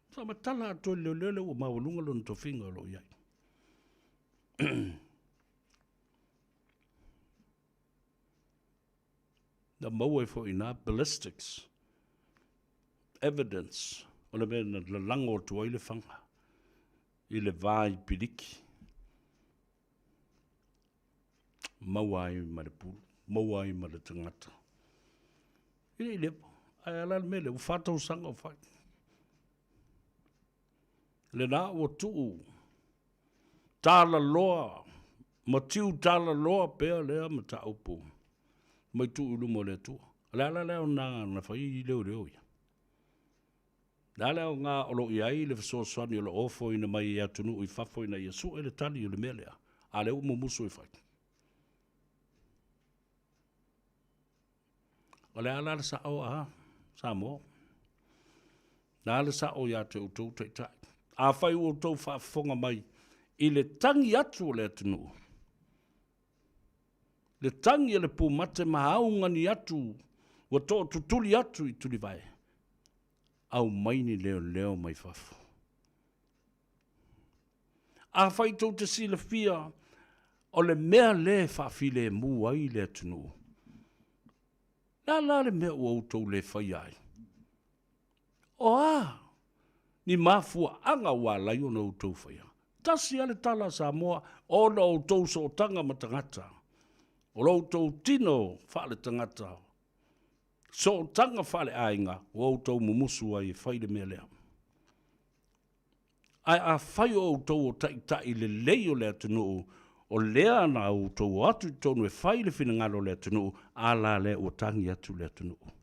Faamatala atoa i le leoleo lea ua maualuga lona tofiga o lo o i ai. Na maua ai foi i ina ballistics evidence o le mea na lalago atu ai le faga i le va i piliki. Maua ai ma le pulu, maua ai ma le tagata. E le i leva, ae a la le mea lea, ua fa tausaga o fai. Lena ua tuu talaloa ma tiu talaloa pea lea mataupu mai tuu i luma o le Atua. O le ala lea o na na fai leoleo ia. Le a le aoga o lo o i ai le fesoasoani o lo o ofoina mai e atunuu i fafo ina ia sue le tali o le mea lea, a o lea ua mumusu e fai? O le a la le sao a Samoa? O le a le sao ia te outou taitai? Afai ua outou faafofoga mai i le tagi atu o le atunuu, le tagi a le pumate ma augani atu ua tootutuli atu i Tulivae, aumai ni leoleo mai fafo. Afai tou te silafia o le mea lea e faafilemu ai le atunuu, le a la le mea ua outou le faia ai? O a ni mafuaaga ua ala ai ona outou faia? Tasi lava le tala a Samoa, ona o outou sootaga ma tagata, o lo outou tino faaletagata, sootaga faaleaiga ua outou mumusu ai e fai le mea lea. Ae afai o outou o taitai lelei o le atunuu, o lea na outou o atu i totonu e fai le finagalo o le atunuu, a la lea ua tagi atu le atunuu.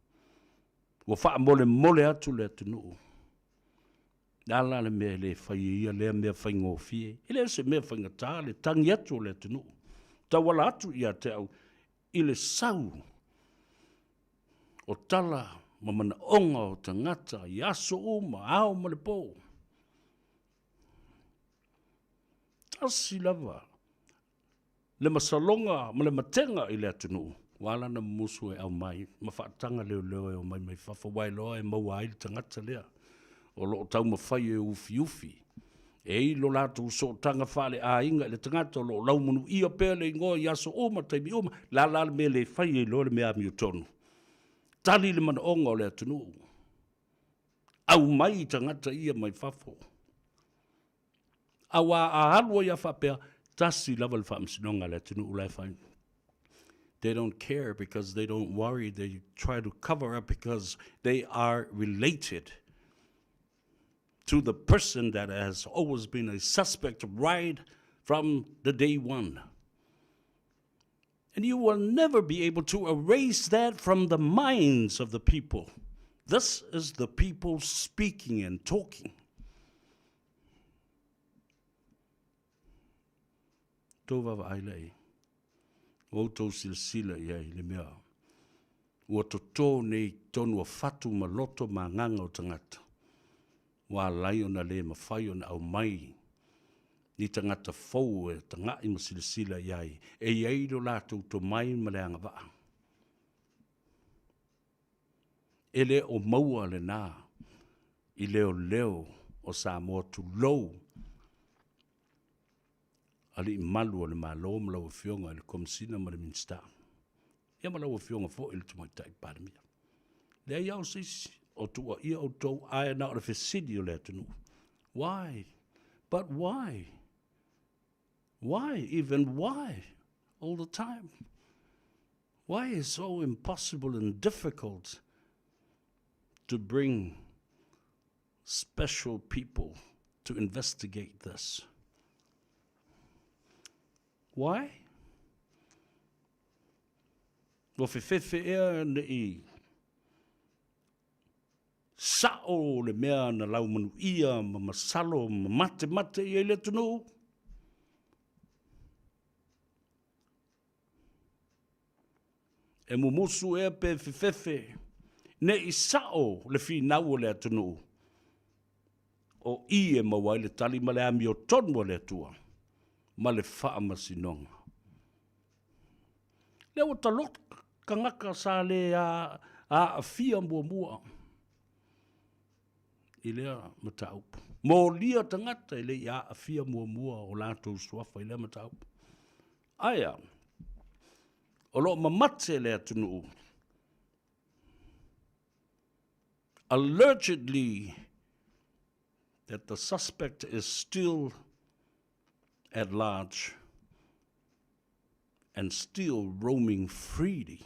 Ua faamolemole atu le atunuu. Le a la le mea e le fai ai ia lea mea faigofie? E le o se mea faigata le tagi atu o le atunuu. Tauala atu ia te au i le sau o tala ma manaoga o tagata i aso uma, ao ma le po. Tasi lava le masaloga ma le matega i le atunuu, ua ala ona mumusu e aumai ma faataga leoleo e omai mai fafo, aua e iloa e maua ai le tagata lea o lo o taumafai e ufiufi. E i ai lo latou sootaga faaleaiga i le tagata o lo o laumunuia pea le igoa i aso uma, taimi uma. O le a la le mea e le fai ai loa le mea amiotonu? Tali le manaoga o le atunuu. Aumai tagata ia mai fafo. Aua a alu ai a faapea, tasi lava le faamasinoga a le atunuu la e fai. They don't care because they don't worry, they try to cover up because they are related to the person that has always been a suspect right from the day one. And you will never be able to erase that from the minds of the people. This is the people speaking and talking. Tou vaavaai la i ai. Ua outou silasila i ai i le mea ua toto nei i totonu o fatu ma loto ma agaga o tagata, ua ala ai ona le mafai ona aumai ni tagata fou e taga'i ma silasila i ai, e i ai lo latou tomai ma le agavaa. E le o maua lena i leoleo o Samoa, tulou alii malu o le Malo ma lau Afioga i le Komesina ma le Minisita, ia ma lau Afioga foi i le Tamaitai Palemia. Leai lava o se isi o tuuaia outou, ae na o le fesili o le atunuu. Why? But why? Why? Even why? All the time. Why is so impossible and difficult to bring special people to investigate this? Why? Ua fefefe ea ne i sa'o le mea na laumanuia ma masalo ma matemate i ai le atunuu? E mumusu ea pe fefefe ne i sa'o le finau o le atunuu? O i e maua ai le tali ma le amiotonu a le Atua ma le faamasinoga. Lea ua taloka tagata sa le aafia muamua i lea mataupu. Molia tagata e le i aafia muamua o latou suafa i lea mataupu. Ae a? O lo o mamate le atunuu allegedly that the suspect is still at large and still roaming freely.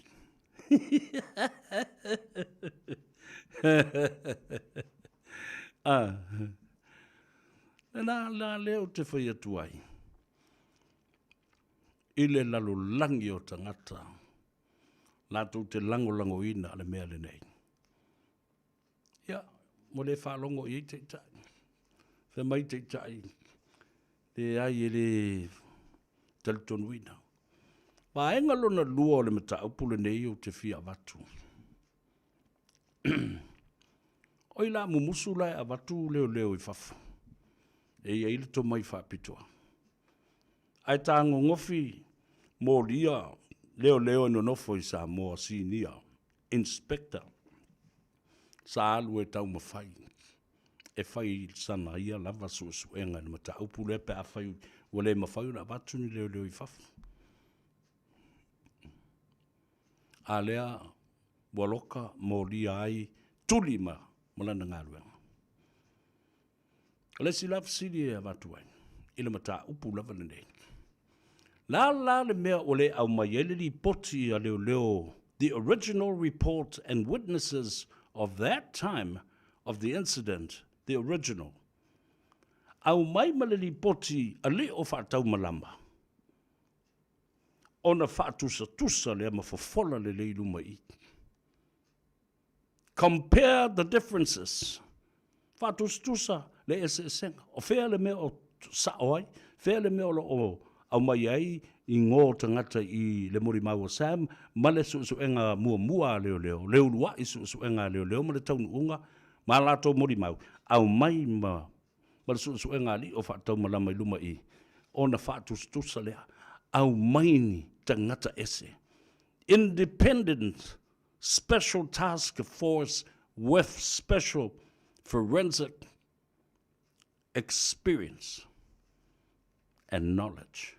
ah. La, la lea ou te whai atu ai. I le lalolagi o tagata, latou te lagolagoina le mea lenei. Ia, ua le faalogo i ai taitai. Fai mai taitai, leai e le talitonuina. Vaega lona lua o le mataupu lenei ou te fia avatu. Oi la mumusu la e avatu leoleo i fafo. E i ai le tomai faapitoa. Ae tagogofi molia leoleo e nonofo i Samoa Senior Inspector sa alu e taumafai e fai sana ia lava suesuega i le mataupu lea pe afai ua le mafai ona avatu ni leoleo i fafo. A lea ua loka molia ai tuli ma ma lana galuega. O le isi la fesili e avatu ai i le mataupu lava lenei, la la le mea ua le aumai ai le lipoti a leoleo the original report and witnesses of that time of the incident, the original. Aumai ma le lipoti a lio faataumalama ona faatusatusa lea ma fofola lelei i luma i i. Compare the differences. Faatusatusa le eseesega. O fea le mea o sa'o ai, fea le mea o lo o aumai ai igoa o tagata i le molimau a Sam ma le suesuega muamua a leoleo, le uluai suesuega a leoleo ma le taunuuga ma a latou molimau, aumai ma ma le suesuega alii o faataumalama i luma i ona faatusatusa lea, aumai ni tagata ese, independent Special Task Force with Special Forensic Experience and Knowledge.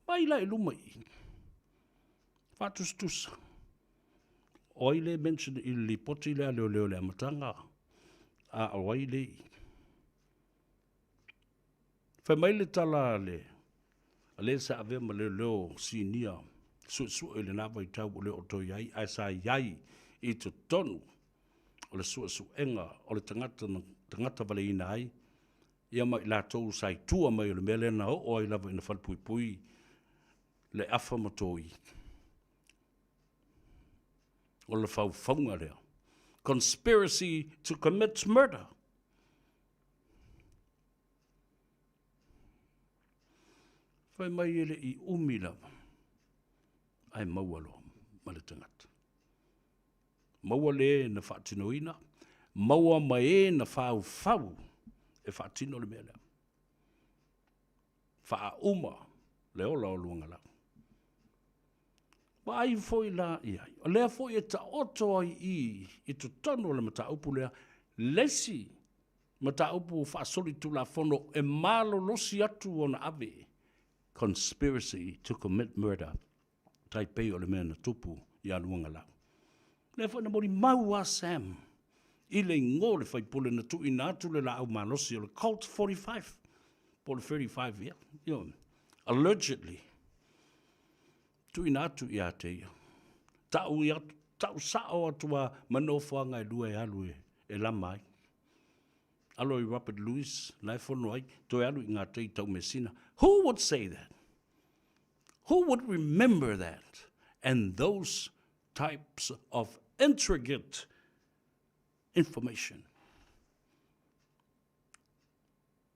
Mai la i luma i i. Faatusatusa. O ai le mention i le lipoti lea leoleo le amataga, a o ai le i. Fai mai le tala a le a le sa avea ma leoleo sinia suesue i lena vaitau ua le o toe i ai, ae sa i ai i totonu o le suesuega o le tagata na tagata valeina ai ia ma i latou sa i tua mai o le mea lea na oo ai lava ina falepuipui le afa ma toi. O le faufauga lea. Conspiracy to commit murder. Fai mai e le i umi lava, ae maua loa ma le tagata. Maua le na faatinoina, maua ma e na faufau e faatino le mea lea. Faauma le ola o Luagalau. Vaai foi la i ai, o lea foi e taoto ai i i totonu o le mataupu lea, le isi mataupu faasolitulafono e malolosi atu ona ave, conspiracy to commit murder, tai pei o le mea na tupu ia Luagalau. Lea foi na molimau a Sam i le igoa o le faipule na tuuina atu le laau malosi o le Colt 45 po o le 35 ea, ioe, allegedly tuuina atu ia te ia. Tau, ia, tau sao atu a ma nofoaga e lua e alu e, e lama ai. Alo i Robert Louis, la e fono ai, toe alu i ngā tei tau mesina. Who would say that? Who would remember that and those types of intricate information?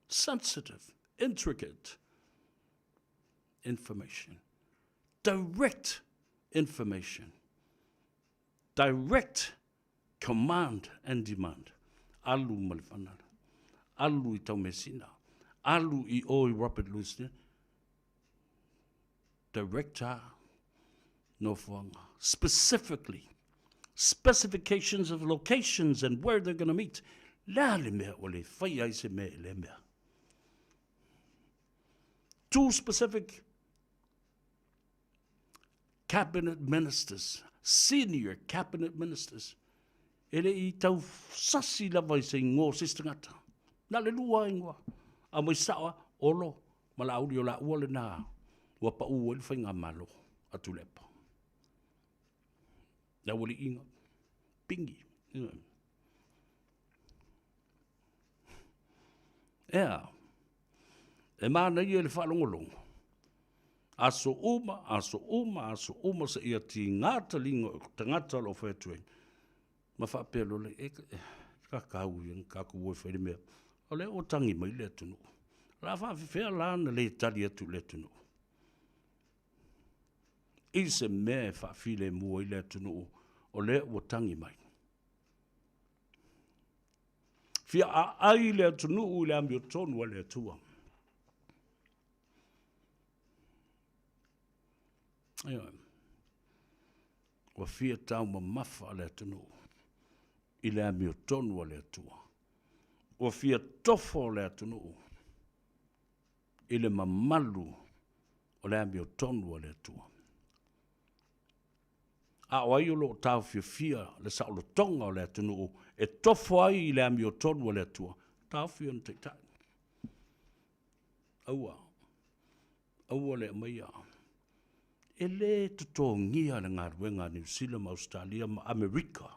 Sensitive, intricate information. Direct information. Direct command and demand. Alu ma le fanala. Alu i Taumeasina. Alu i o i Robert Louis. Director nofoaga. Specifically, specifications of locations and where they're going to meet. Le a le mea ua le fai ai se mea i lea mea. Two specific cabinet ministers, senior cabinet ministers, e le i tau sasi lava i se ingoa o se isi tagata. Na le lua ingoa. A mai sao a, Olo ma Laauli o laua lena ua paʻū ai le faigamalo a Tuilaepa. Le aualiiga, pingi. Ea, e manaia i le faalogologo, aso uma, aso uma, aso uma seia tiga taliga o tagata o lo o fai atu ai, ma faapea loa lea, e kakau ia na tatou o e fai le mea, o lea ua tagi mai le atunuu. O le a faapefea la ona le tali atu i le atunuu? I se mea e faafilemu ai le atunuu o lea ua tagi mai. Fia aai le atunuu i le amiotonu a le Atua. Ioe. Ua fia taumamafa le atunuu i le amiotonu a le Atua. Ua fia tofo le atunuu i le mamalu o le amiotonu a le Atua. A o ai o lo o taofiofia le saolotoga o le atunuu e tofo ai i le amiotonu a le Atua? Taofi ona taitai. Aua, aua le aumaia. E le totogia le galuega a Niu Sila ma Ausetalia ma Amerika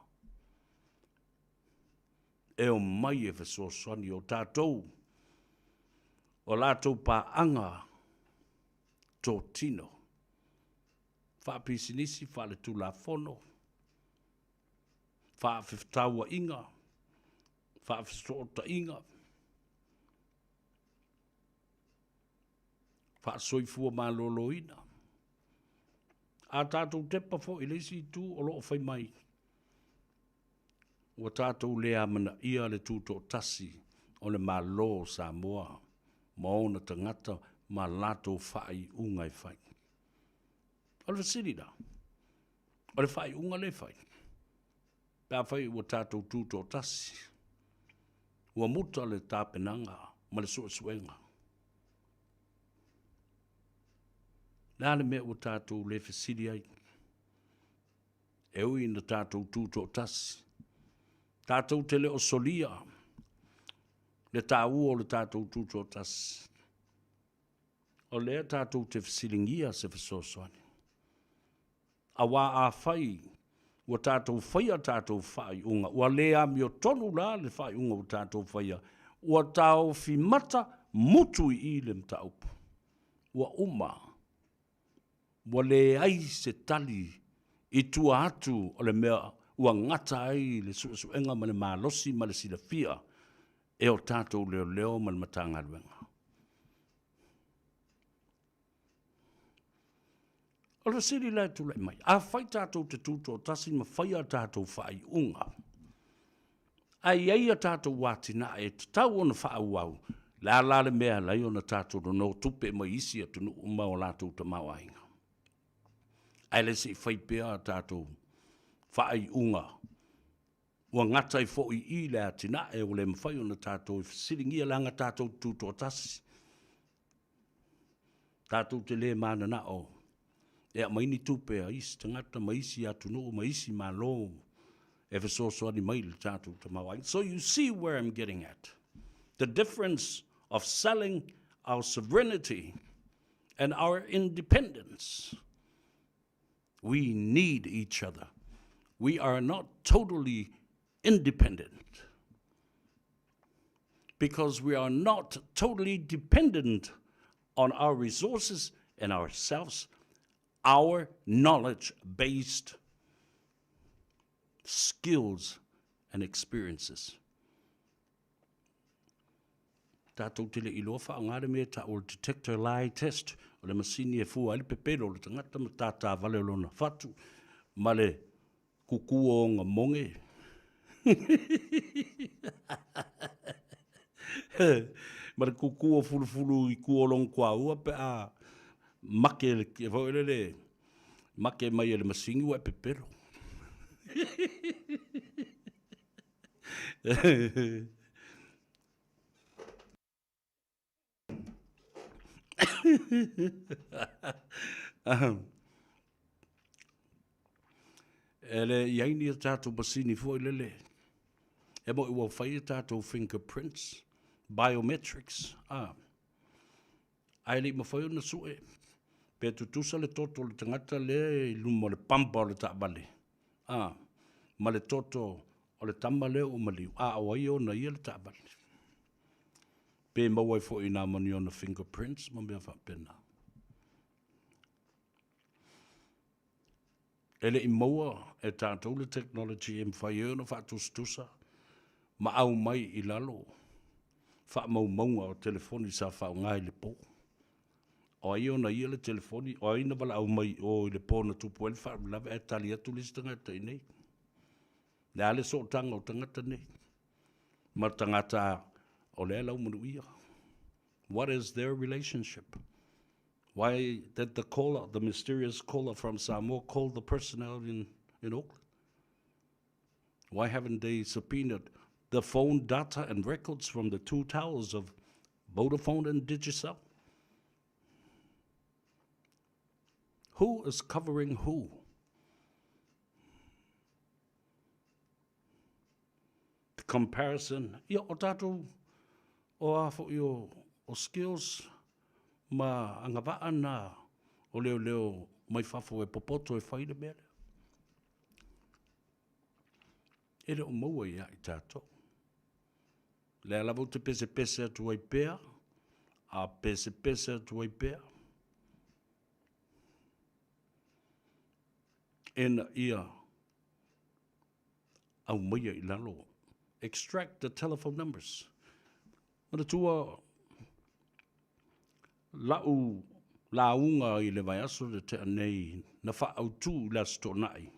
e omai e fesoasoani o tatou, o latou paaga totino, faapisinisi, faaletulafono, faafetauaiga, faafesootaiga, faasoifua maloloina. A tatou tepa foi i le isi itu o lo o fai mai, ua tatou le amanaia le tutoatasi o le Malo o Samoa ma ona tagata ma latou faaiuga e fai. O le fesili la, o le faaiuga lea e fai, pe afai ua tatou tutoatasi, ua muta le tapenaga ma le suesuega, le a le mea ua tatou le fesili ai? E ui ina tatou tutoatasi, tatou te le o solia le taua o le tatou tutoatasi. O lea tatou te fesiligia se fesoasoani. Aua afai ua tatou faia a tatou faaiuga, ua le amiotonu la le faaiuga ua tatou faia, ua taofi mata mutu i i le mataupu. Ua uma. Ua leai se tali i tua atu o le mea ua gata ai le suesuega ma le malosi ma le silafia e o tatou leoleo ma le Matagaluega. O le fesili la e tulai mai, afai tatou te tutoatasi ma fai a tatou faaiuga, ae i ai a tatou atinae e tatau ona faaauau, le a la le mea e ala ai ona tatou nonotupe mai isi atunuu ma o latou tamaoaiga? Ae le se i fai pea a tatou faaiuga ua gata ai foi i i le atinae ua le mafai ona tatou fesiligia leaga tatou te tutoatasi. Tatou te le mananao e aumai ni tupe a isi tagata ma isi atunuu ma isi Malo e fesoasoani mai i le tatou tamaoaiga. So you see where I'm getting at. The difference of selling our sovereignty and our independence. We need each other. We are not totally independent because we are not totally dependent on our resources and ourselves. our knowledge based skills and experiences. Tatou te le iloa faaaoga le mea e tau o le detector lie test, o le masini e fua ai le pepelo o le tagata ma tātā vale o lona fatu ma le kuku o ona moge. ma le kuku o fulufulu i ku o lona kuaua pe a make le foi lele make mai e le masini ua e pepelo. E le i ai ni a tatou masini foi lele, e moi ua fai a tatou fingerprints, biometrics, a, ae le i mafai ona sue pe tutusa le toto o le tagata lea i luma o le pampa o le taavale, a, ma le toto o le tama lea ua maliu, a o ai e ona ia le taavale. Pe maua ai foi i nā ma ni ona fingerprints ma mea faapena. E le i maua e tatou le technology e mafai ai ona faatusatusa ma aumai i lalo faamaumauga o telefoni sa faaaoga i le po. O ai ona ia le telefoni, o ai na valaau mai i o i le po na tupu ai le faalavelave ae tali atu le isi tagata i inei. Le a le sootaga o tagata nei ma tagata o lea laumanuia. What is their relationship? Why did the caller, the mysterious caller from Samoa, call the person out in, in Auckland? Why haven't they subpoenaed the phone data and records from the two towers of Vodafone and Digicel? Who is covering who? The comparison, ia, o tātou, o a foi o, o skills ma agavaa na o leoleo mai fafo e popoto e fai le mea lea. E le o maua ia i tātou. Lea lava ou te pesepese atu ai pea, a pesepese atu ai pea. Ina ia aumaia i lalo. Extract the telephone numbers. Manatua la'u lauga i le vaiaso na tea nei na faaautu i le Aso Toonai.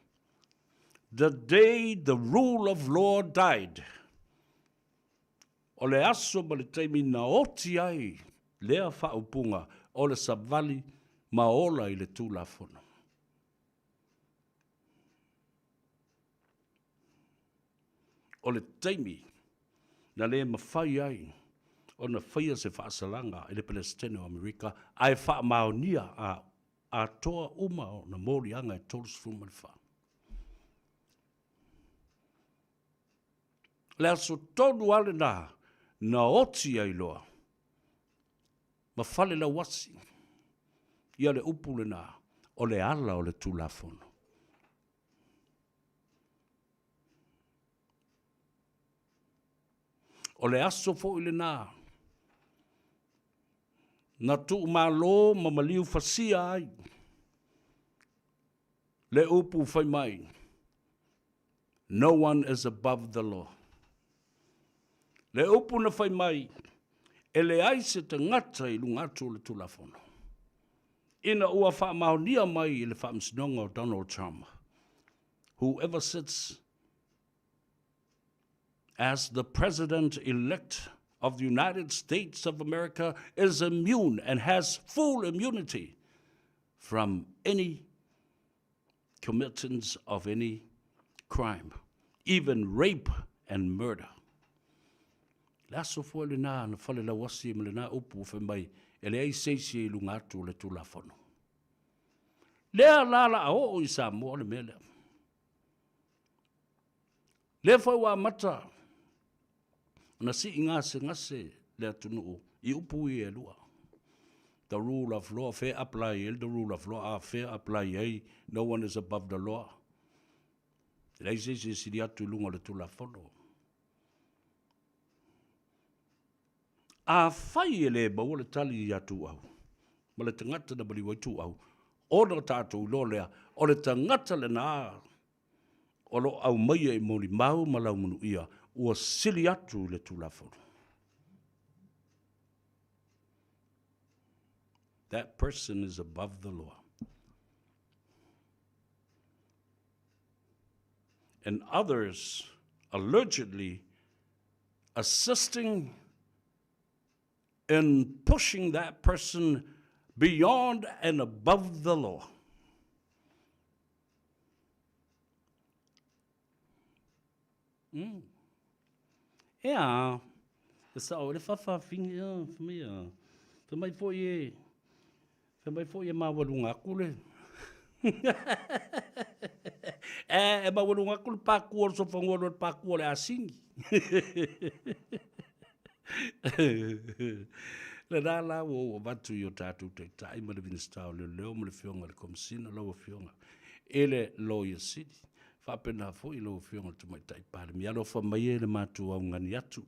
The day the rule of law died. O le aso ma le taimi na oti ai lea faaupuga o le savali ma ola i le Tulafono. O le taimi na le mafai ai ona faia se faasalaga i le Peresetene o Amerika ae faamaonia a atoa uma ona moliaga e 34. Le aso tonu lava lena na oti ai loa ma falelauasi ia le upu lena o le ala o le Tulafono. O le aso foi lena na tuumalo ma maliu fasia ai le upu fai mai, No one is above the law. Le upu na fai mai, e leai se tagata i luga atu o le Tulafono. Ina ua faamaonia mai i le Faamasinoga o Donald Trump, whoever sits as the President-elect of the United States of America is immune and has full immunity from any committance of any crime, even rape and murder. Le aso foi lena na falelauasi ma lena upu fai mai e leai se isi i luga atu o le Tulafono. Lea la la a oo i Samoa le mea lea. Lea foi ua amata ona sii gasegase le atunuu i upu ia e lua. The rule of law, fair apply ai the rule of law, a fair apply ai, no one is above the law. E leai se isi e sili atu i luga o le Tulafono. Afai e le maua le tali ia Tuuau, ma le tagata na maliu ai Tuuau, Ona tatou iloa lea, o le tagata lena o lo o aumaia i molimau ma laumanuia ua sili atu i le Tulafono. That person is above the law. And others allegedly assisting in pushing that person beyond and above the law. Mm. Ea, e sao, le whawhawhingi, ea, whamai, ea. Whamai foi e, whamai foi e māwaluga aku le. e, e māwaluga aku le pākua o le sofanua le pākua o le asingi. Lena la ua ou avatu i o tatou taitai ma le Minisita o Leoleo ma le Afioga i le Komesina, lau Afioga i le Loia Sili, faapena foi lau Afioga i le Tamaitai Palemia. Alofa mai e le matou augani atu.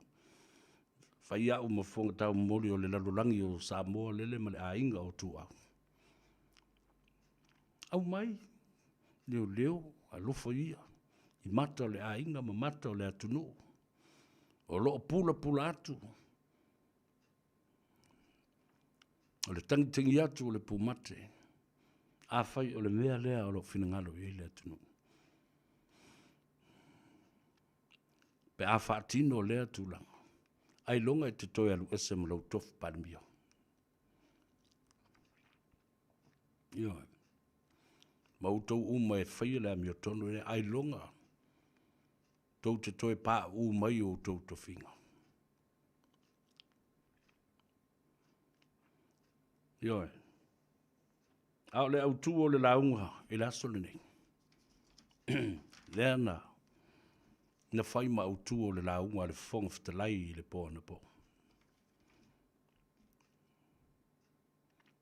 Fai au ma fofoga taumoli o le lalolagi o Samoa lele ma le aiga o Tuau. Aumai leoleo, alofa ia i mata o le aiga ma mata o le atunuu. O lo o pulapula atu, o le tagitagi atu o le pumate, afai o le mea lea o lo o finagalo i ai le atunuu. Pe a faatino lea tulaga, ailoga e te toe alu ese ma lou tofi Palemia. Ioe. Ma outou uma e faia le amiotonu, ailoga tou te toe pauu mai o outou tofiga. Ioe. A o le autu o le lauga i le aso lenei, lea na, na fai ma autu o le lauga a le Fofoga Fetalai i le po anapo.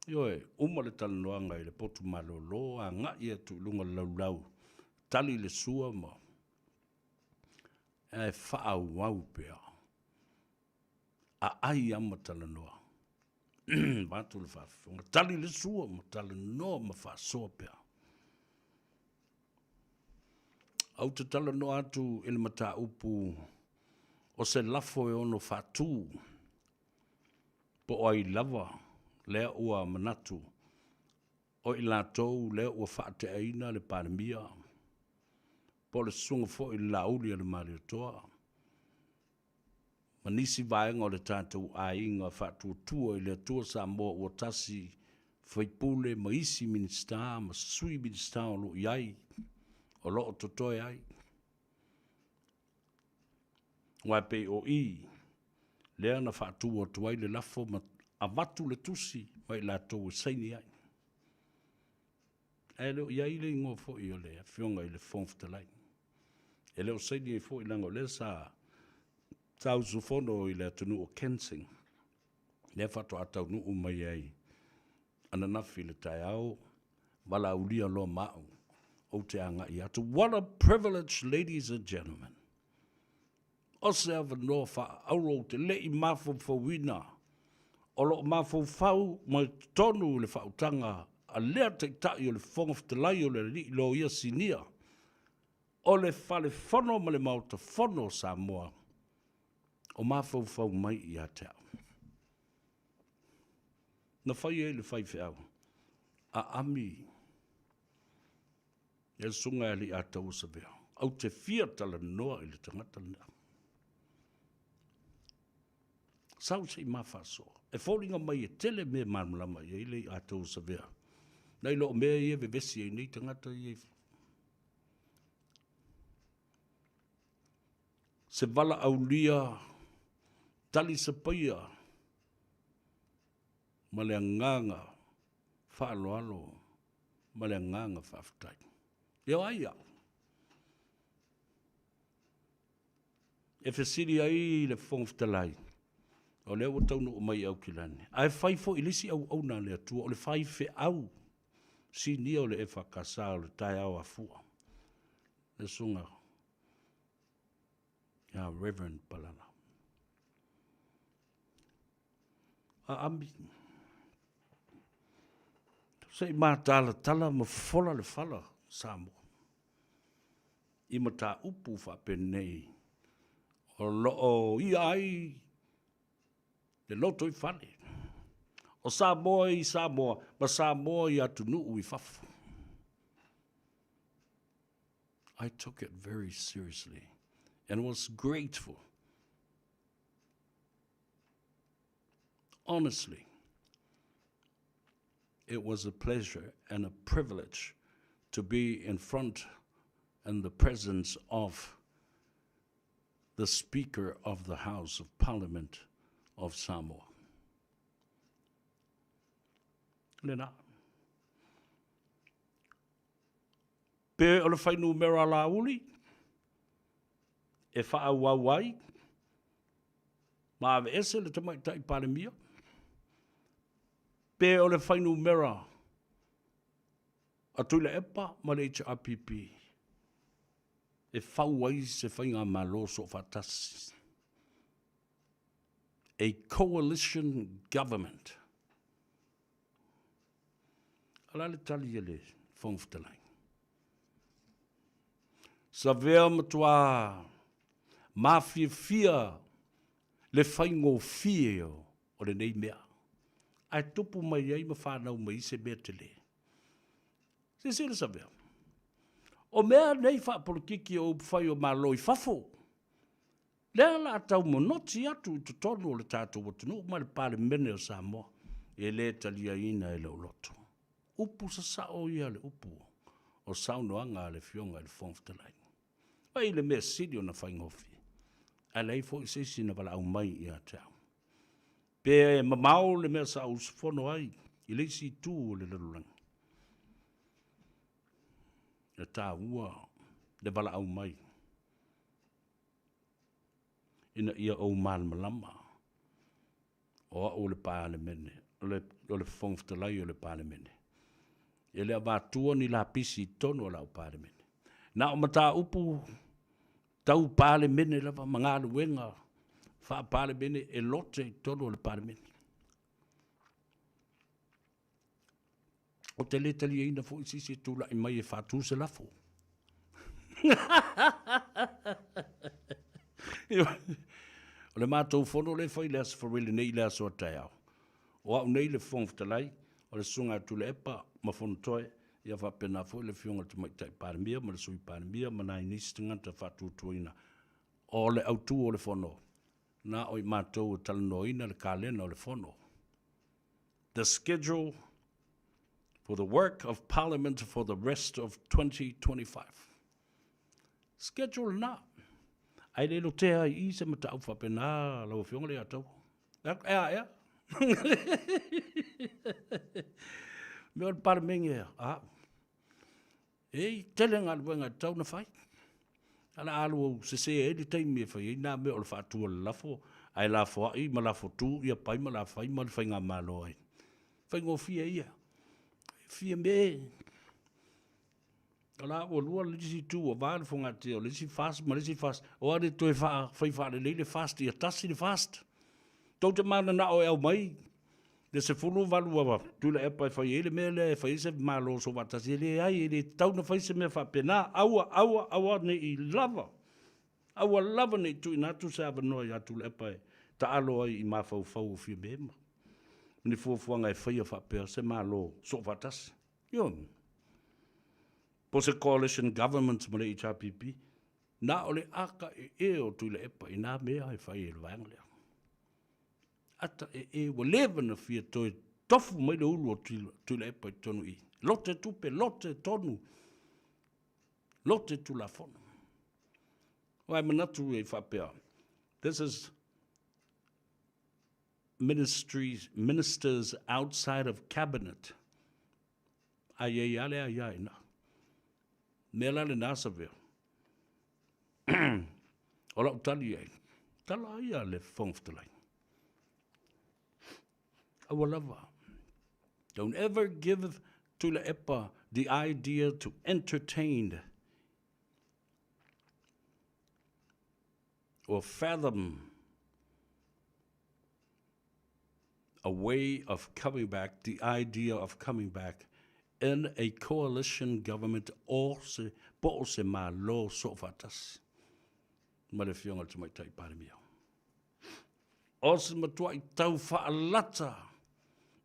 Ioe, uma le talanoaga i le potu malolo, agai atu i luga o le laulau, tali le sua ma ae faaauau pea. Aai lava ma talanoa. Vaeatu le faafofoga, tali le sua ma talanoa ma faasoa pea. Ou te talanoa atu i le mataupu o se lafo e ono faatu po o ai lava lea ua manatu o i latou lea ua faateaina le Palemia po o le susuga foi i le Laauli a le Malietoa ma nisi vaega o le tatou aiga faatuatua i le Atua Samoa ua tasi, faipule ma isi Minisita ma Sui Minisita o lo o i ai, o lo o totoe ai. Aua e pei o i lea na faatu atu ai le lafo ma avatu le tusi ma i latou e saini ai. Ae le o i ai le igoa foi o le Afioga i le Fofoga Fetalai. E le o saini ai foi leaga o lea sa sa usufono i le atunuu o Kensing, lea faatoa taunuu mai ai ananafi i le taeao, valaaulia loa ma au, ou te agai atu. What a privilege, ladies and gentlemen. O se avanoa faaauro ou te le i mafaufauina o lo o mafaufau mai totonu i le faautaga a lea Taitai o le Fofoga Fetalai o le Alii Loia Sinia o le Fale Fono ma le Maota Fono o Samoa o mafaufau mai ia te au. Na fai ai le faifeau aami e le Susuga ia Alii Savea, ou te fia talanoa i le tagata lena. Sau se i ma faasoa. E foliga mai e tele mea e malamalama i ai le Ataua Savea, nai lo o mea ia e vevesi ai nei tagata ia i se valaaulia talisapaia ma le agaga faaaloalo ma le agaga faafetai. Ia o ai au? E fesili ai le Fofoga Fetalai, o lea ua taunuu mai i Aukilani, ae fai foi i le isi auauna a le Atua, o le faifeau sinia o le EFKS o le taeao afua, le susuga ia Reverend Palala. Aami. Se i matalatala ma fofola le fala Samoa i mataupu faapenei o lo o ia ai le lotoifale o Samoa i Samoa ma Samoa i atunuu i fafo. I took it very seriously and was grateful. Honestly, it was a pleasure and a privilege to be in front and the presence of the Speaker of the House of Parliament of Samoa. Lena. Pe o le fuainumera Laauli e faaauau ai ma aveese le Tamaitai Palemia, pe o le fuainumera a Tuilaepa ma le HRPP e fau ai se faigamalo soofaatasi, a coalition government. O le a le tali a le Fofoga Fetalai? Savea matuā mafiafia le faigofie o lenei mea, ae tupu mai ai ma fanau mai ai se mea tele. Silasila Savea, o mea nei faapolokiki o upufai o Malo i fafo, lea o le a tau monoti atu i totonu o le tatou atunuu ma le Palemene o Samoa, e le taliaina e lou loto. Upu sasao ia le upu o saunoaga a le Afioga i le Fofoga Fetalai. Vaai i le mea sili ona faigofie, ae leai foi se isi na valaau mai ia te au. Pe mamao le mea sa ou usufono ai i le isi itu o le lalolagi, e taua le valaau mai ina ia ou malamalama o au o le Palemene, o le, o le Fofoga Fetalai o le Palemene. E le avatua ni lapisi i totonu o lau Palemene. Na o mataupu tau Palemene lava ma galuega faa-Palemene e lote i totonu o le Palemene. Ou te le taliaina foi se isi e tulai mai e faatu se lafo. O le matou fono lea e fai i le Aso Faraile nei i le aso a taeao. O au nei le Fofoga Fetalai, o le Susuga ia Tuilaepa ma Fonotoe, ia faapena foi le Afioga i le Tamaitai Palemia ma le Sui Palemia ma nai nisi tagata faatuatuaina. O le autu o le fono, na o i matou e talanoaina le kalena o le fono. The schedule for the work of Parliament for the rest of 2025. Schedule lena. Ae le lotea ai i se mataupu faapena lau Afioga Leiataua. Ea, ea. Mea o le Palemene, a, E tele galuega e tatau ona fai. A o le a alu au sese ai le taimi e fai ai nā mea o le faatu o le lafo, ae lafoai ma lafotu ia pai ma lafai ma le faigamalo ai. Faigofie ia. Fia me. O la ua lua le isi itu ua va le fogatia o le isi fast ma le isi fast. O a le toe fai faalelei le fast ia tasi le fast. Tou te mananao e aumai le 18 a Tuilaepa e fai ai le mea lea e fai ai se Malo soofaatasi. E leai, e le tatau ona fai se mea faapena. Aua, aua, aua ne i lava, aua lava ne i tuuina atu se avanoa ia Tuilaepa e taalo ai i mafaufau o Fiame ma ni fuafuaga e faia faapea se Malo soofaatasi. Ioe. Po o se coalition government ma le HRPP. Na o le ata ee o Tuilaepa i nā mea e fai e le vaega lea. Ata ee, ua leva na fia toe tofu mai le ulu o Tuilaepa i totonu i. Lote tupe, lote tonu, lote tulafono. Aua e manatu e faapea, this is ministries, ministers outside of cabinet. Ai ai lava le aia i ina. Mea la lena Savea. o lau tali ai, tala ai a le Fofoga Fetalai. Aua lava. Don't ever give Tuilaepa the idea to entertain or fathom a way of coming back, the idea of coming back. in a coalition government or se, po o se Malo soofaatasi ma le Afioga i le Tamaitai Palemia. O se matuai tau faalata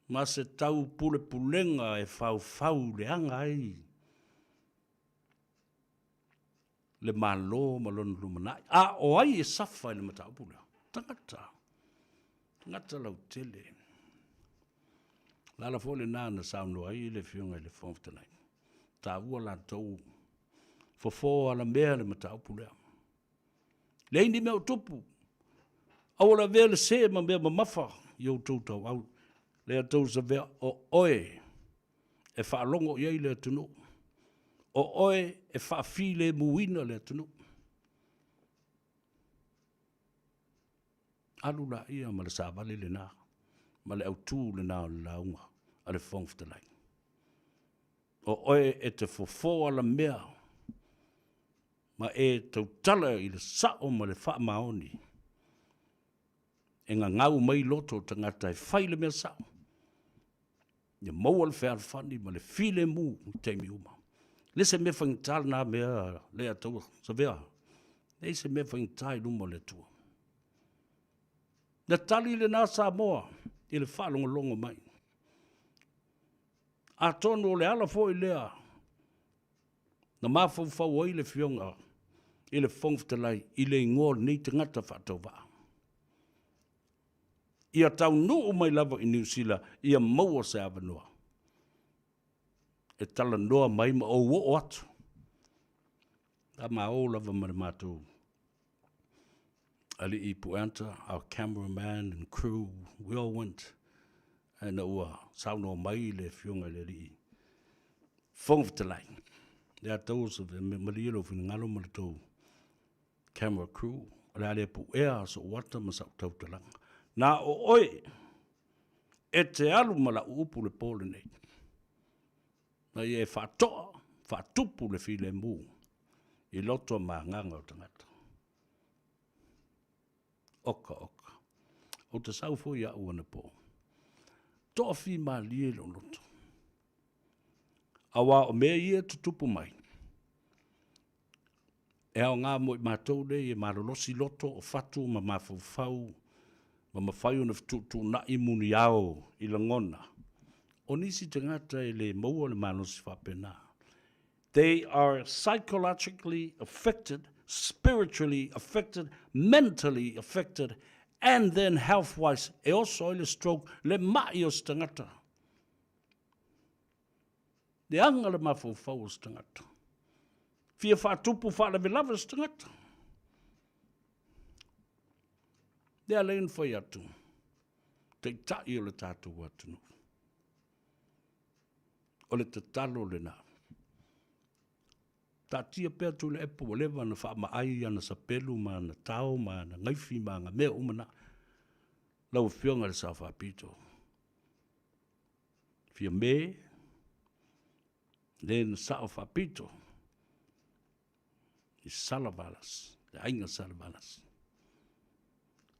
ma se tau pulepulega e faufau leaga ai le Malo ma lona lumanai. A o ai e safa i le mataupu lea? Tagata. Tagata lautele. O le ala foi lena na saunoa ai le Afioga i le Fofoga Fetalai. Taua latou fofo alamea le mataupu lea. Leai ni mea o tupu. Aua le avea le se ma mea mamafa i outou tauau. Lea tou savea o oe e faalogo i ai le atunuu. O oe e faafilemuina le atunuu. Alu laia ma le savali lena, ma le autu lena o le lauga a le Fofoga Fetalai. O oe e te fofo alamea ma e tautala i le sao ma le faamaoni e gagau mai loto o tagata e fai le mea sao, ia maua le fealofani ma le filemu i taimi uma. Le se mea faigata lena mea lea taua savea. Leai se mea faigata i luma o le Atua. Na tali lena Samoa i le faalogologo mai. Atonu o le ala foi lea na mafaufau ai le Afioga i le Fofoga Fetalai i le igoa o lenei tagata faatauvaa. Ia taunuu mai lava i Niu Sila ia maua se avanoa e talanoa mai ma ou oo atu. Sa ma o lava ma le matou alii Pueanta, our cameraman and crew, we all went. Ina ua saunoa mai le Afioga i le Alii Fofoga Fetalai, lea tau malie lou finagalo ma le tou camera crew, o le a le puea sou ata ma sau tautalaga. Na o oe e te alu ma lau upu le po lenei. Na ia e faatoa, faatupu le filemu i loto ma agaga o tagata. Oka, oka. Ou te sau foi au anapo. Toafimalie lou loto. Auā o mea ia e tutupu mai, e aoga mo i matou nei e malolosi loto o fatu ma mafaufau ma mafai ona fetuutuunai muniao i lagona o nisi tagata e le maua le malosi faapena. They are psychologically affected, spiritually affected, mentally affected and then health-wise e oso ai le stroke, le ma'i o se tagata. Leaga le mafaufau o se tagata. Fia faatupu faalavelave se tagata. Lea lea na fai atu, taitai o le tatou atunuu. O le tatalo lena. Taatia pea Tuilaepa ua leva ona faamaai ana sapelu ma ana tao ma ana gaifi ma ana mea uma na. Lau Afioga i le Sao Faapito, Fiame, le na Sao Faapito i Salavalas, le aiga Salavalas.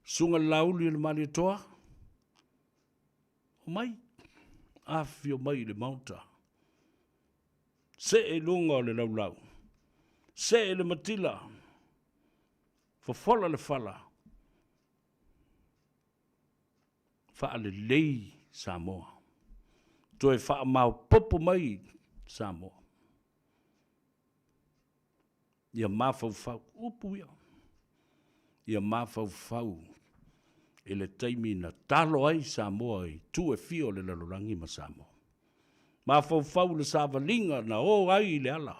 Susuga le Laauli o le Malietoa, Omai, afifio mai i le Maota. See i luga o le laulau, see le matila, fofola le fala, faalelei Samoa. Toe faamaopopo mai Samoa. Ia mafaufau, upu ia, ia mafaufau i le taimi na talo ai Samoa i itu e fia o le lalolagi ma Samoa. Mafaufau i le savaliga na o ai i le ala.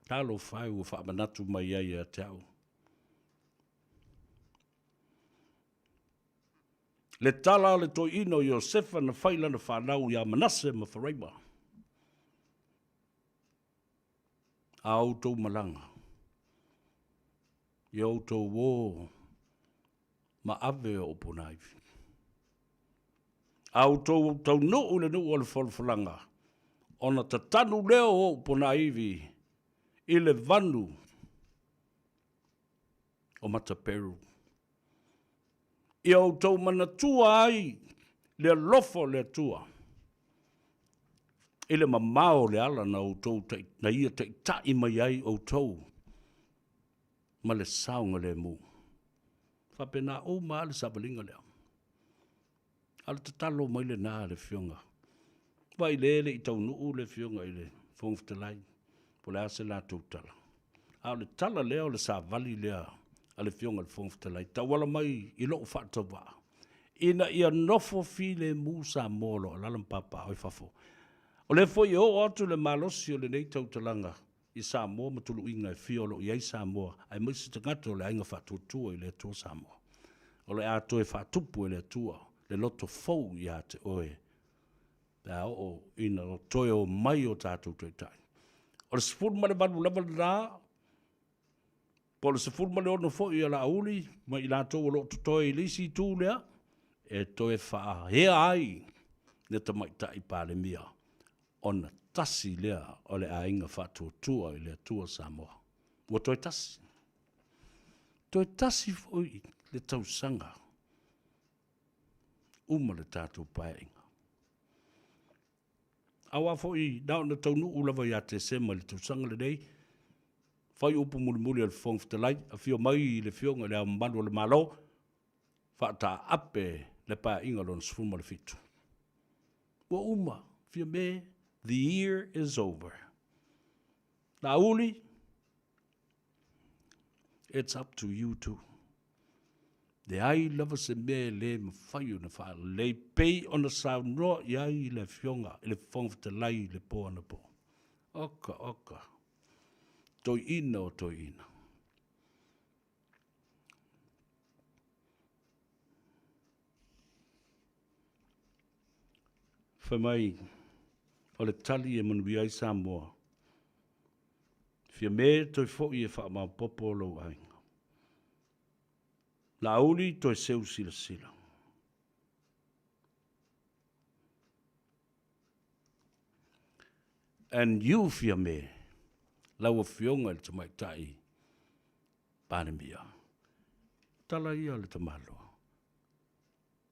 Talofa e ua faamanatu mai ai ia te au. Le tala a le toeaina o Iosefa na fai lana fanau ia Manase ma Faraima. A outou malaga, ia outou ō ma ave o ponaivi. A outou taunuu i le nuu o le folafolaga, ona tatanu lea o ou ponaivi i le vanu o Mataperu. Ia outou manatua ai le alofa o le Atua. I le mamao o le ala na outou na ia taitai mai ai outou ma le saogalemu. Faapena uma lava le savaliga lea. A o le tatalo mai lena a le Afioga. Vaai le le i taunuu le Afioga i le Fofoga Fetalai, po o le a se latou tala. A o le tala lea o le savali lea a le Afioga i le Fofoga Fetalai, tauala mai i lou faatauvaa, ina ia nofo filemu Samoa o lo o alaala ma papaaao i fafo. O lea foi e oo atu le malosi o lenei tautalaga i Samoa ma tuluiga e fia o lo o i ai Samoa, aemaise tagata o le Aiga Faatuatua i le Atua Samoa. O le a toe faatupu e le Atua le loto fou ia te oe pe a oo ina toe omai o tatou taitai. O le 18 lava lena, po o le 16 foi o Laauli ma i latou o lo o totoe i le isi itu lea, e toe faaea ai le Tamaitai Palemia ona tasi lea o le Aiga Faatuatua i le Atua Samoa. Ua toe tasi. Toe tasi foi le tausaga uma le tatou Paeaiga. Aua foi na ona taunuu lava ia Tesema i le tausaga lenei, fai upu mulimuli a le Fofoga Fetalai, afio mai le Afioga i Le Ao Mamalu o le Malo, faataape le Paeaiga Lona XVII. Ua uma, Fiame, the year is over. Laauli, it's up to you too. Leai lava se mea e le mafai ona faalelei pei ona saunoa i ai le Afioga i le Fofoga Fetalai i le po anapo. Oka, oka, toeaina o toeaina. Fai mai, o le tali e manuia ai Samoa, Fiame toe foi e faamaopoopo lou aiga. Laauli toe seu silasila. And you Fiame, lau Afioga i le Tamaitai Palemia, tala ia a le tamaloa.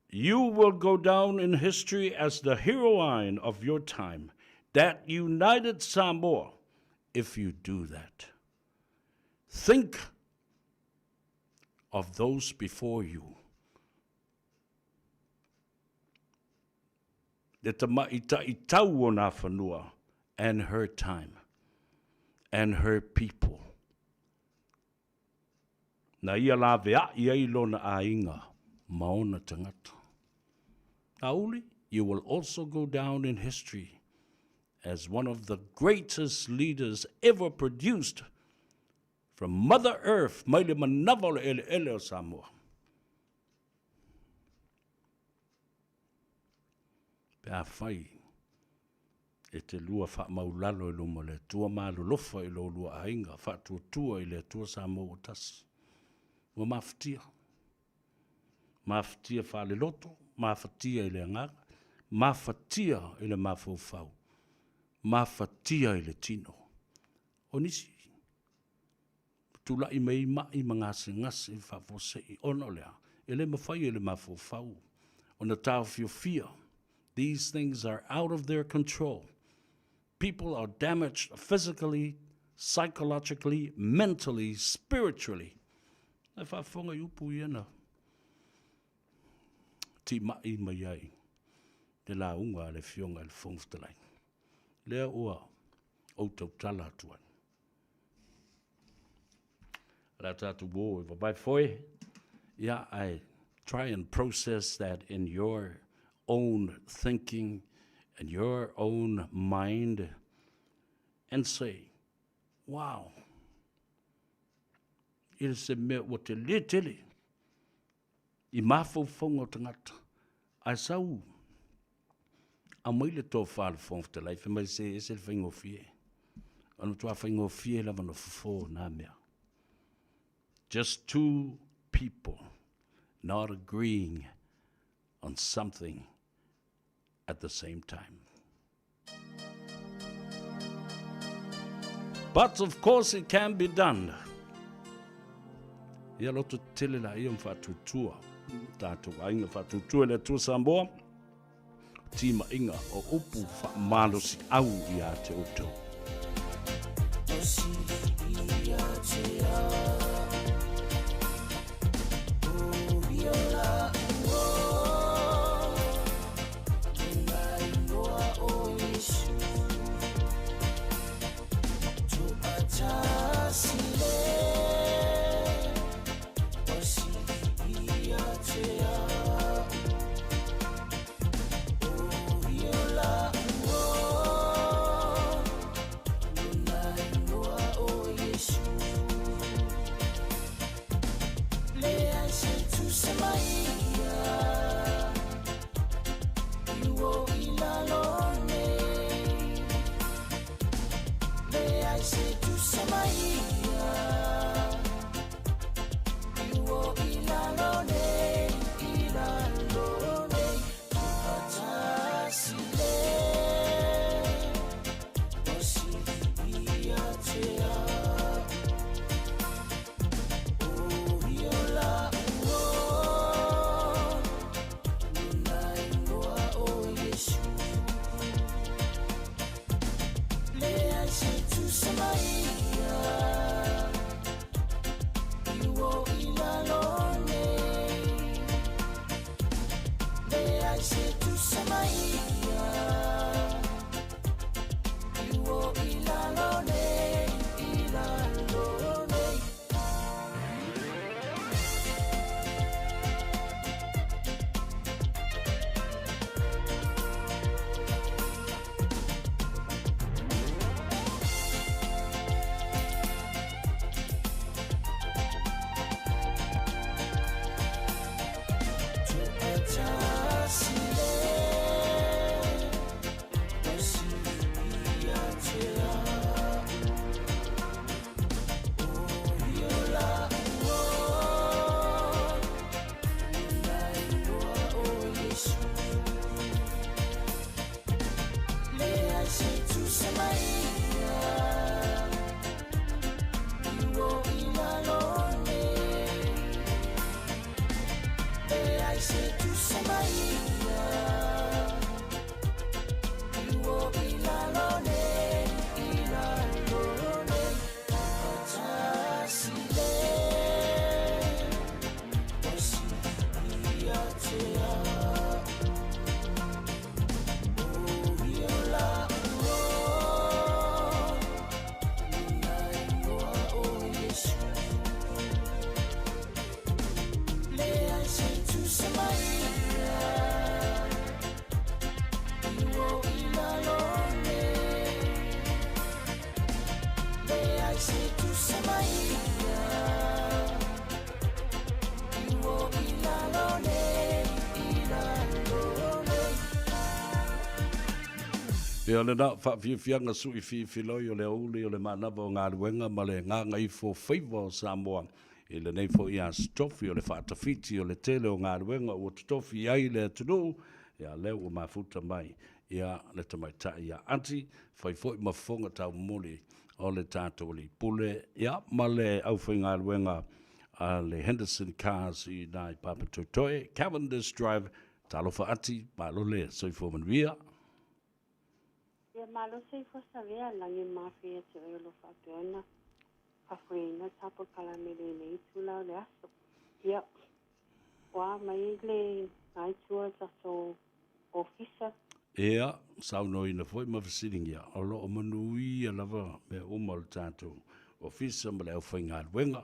You will go down in history as the heroine of your time that united Samoa if you do that. Think of those before you. Le tamaita'i tau o Nafanua and her time and her people. Na ia lavea'i ai lona aiga ma ona tagata. Laauli, you will also go down in history as one of the greatest leaders ever produced from Mother Earth mai le manava o le eleele o Samoa. Pe afai e te lua faamaulalo i luma o le Atua ma alolofa i lo lua aiga, faatuatua i le Atua Samoa ua tasi. Ua mafatia. Mafatia faaleloto, mafatia i le agaga, mafatia i le mafaufau, mafatia i le tino. O nisi, tulai mai ai mai ma gasegase faafuasei ona o le a? E le mafai e le mafaufau ona taofiofia. These things are out of their control. People are damaged physically, psychologically, mentally, spiritually. E faafofoga i upu ia na timai mai ai le lauga a le Afioga i le Fofoga Fetalai. Lea ua ou tautala atu ai. O le a tatou o e vavae foe. Yeah, I try and process that in your own thinking and your own mind and say, wow, i se mea ua tele tele i mafaufauga o tagata. Ae sau aumai le tofa a le Fofoga Fetalai, fai mai se ese le faigofie. O le matua faigofie lava ona fofo na mea. Just two people not agreeing on something at the same time. But of course it can be done. Ia loto tele la ia ma faatuatua. Tatou aiga faatuatua i le Atua Samoa. Timaiga o upu faamalosiau ia te outou. Ia lena faafiafiaga suʻifiifiloi o le aoauli o le manava o galuega ma le gagaifo faiva o Samoa i lenei foi aso tofi o le faatafiti o le tele o galuega ua totofi ai le atunuu. Ia lea ua mafuta mai ia le tamaitai ia Ati, fai foi ma fofoga taumuli o le tatou alii pule, ia ma le aufaigaluega a le Henderson Cars i ina i Papatoetoe, Cavendish Drive. Talofa Ati, malo le soifua manuia. Ia malo soifua savea lagi mafe ia te oe o lo faapea ona faafoeina le tapolokala i lenei itula o le aso. Ia, ua mai le nai tua tatou ofisa. Ia, saunoaina foi ma fesiligia, o lo o manuia lava mea uma o le tatou ofisa ma le aufaigaluega.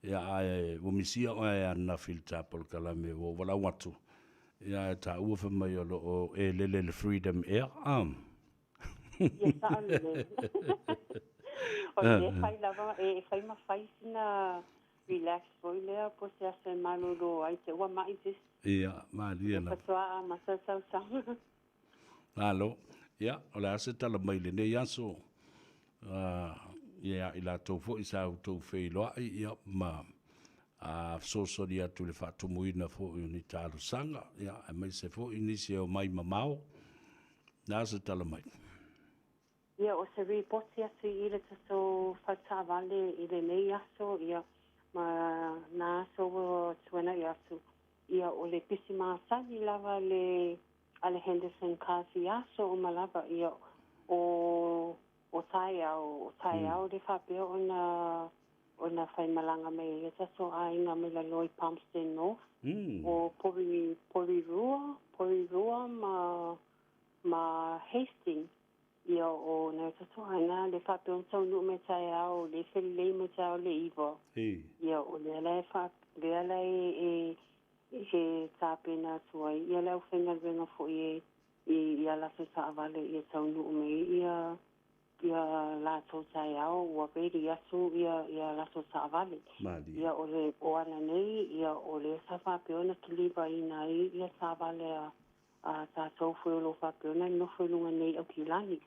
Ia, ae ua misia oe ananafi i le tapolokalame ua ou valaau atu. Ia, ae taua fai mai o lo o e lele le Freedom Air. Ah. Ia sao lelei. O le fai lava e fai ma fai sina relax foi lea po se aso e malolo ai te ua mai te Ia, malie lava. Faatoa amata tausaga. Malo. Ia, o le a se tala mai lenei aso ia i latou foi sa outou feiloai, ia, ma fesoasoani atu i le faatumuina foi o ni talosaga, ia, aemaise foi nisi e omai mamao. Le a se tala mai? Ia, o se ripoti atu i le tatou faletaavale i lenei aso, ia, ma na aso ua tuana'i atu. Ia, o le pisi masani lava le a le Henderson Cars i aso uma lava. Ia, o o taeao, o taeao le faapea ona ona faimalaga mai ai o tatou aiga mai lalo i Palmerston North, o Porirua, Porirua ma ma Hastings. Ia, o nai o tatou aiga le faapea ona taunuu mai taeao, le felelei mai taeao le 9. Ia, o lea la e fa lea la e e e tapena atu ai ia le aufaigaluega foi e i a latou taavale ia taunuu mai ia ia latou taeao ua ready atu ia ia latou taavale. Ia, o le o ana nei, ia o lea sa faapea ona kilivaina ai ia taavale a a tatou foi o lo o faapea ona nofo i luga nei Aukilani.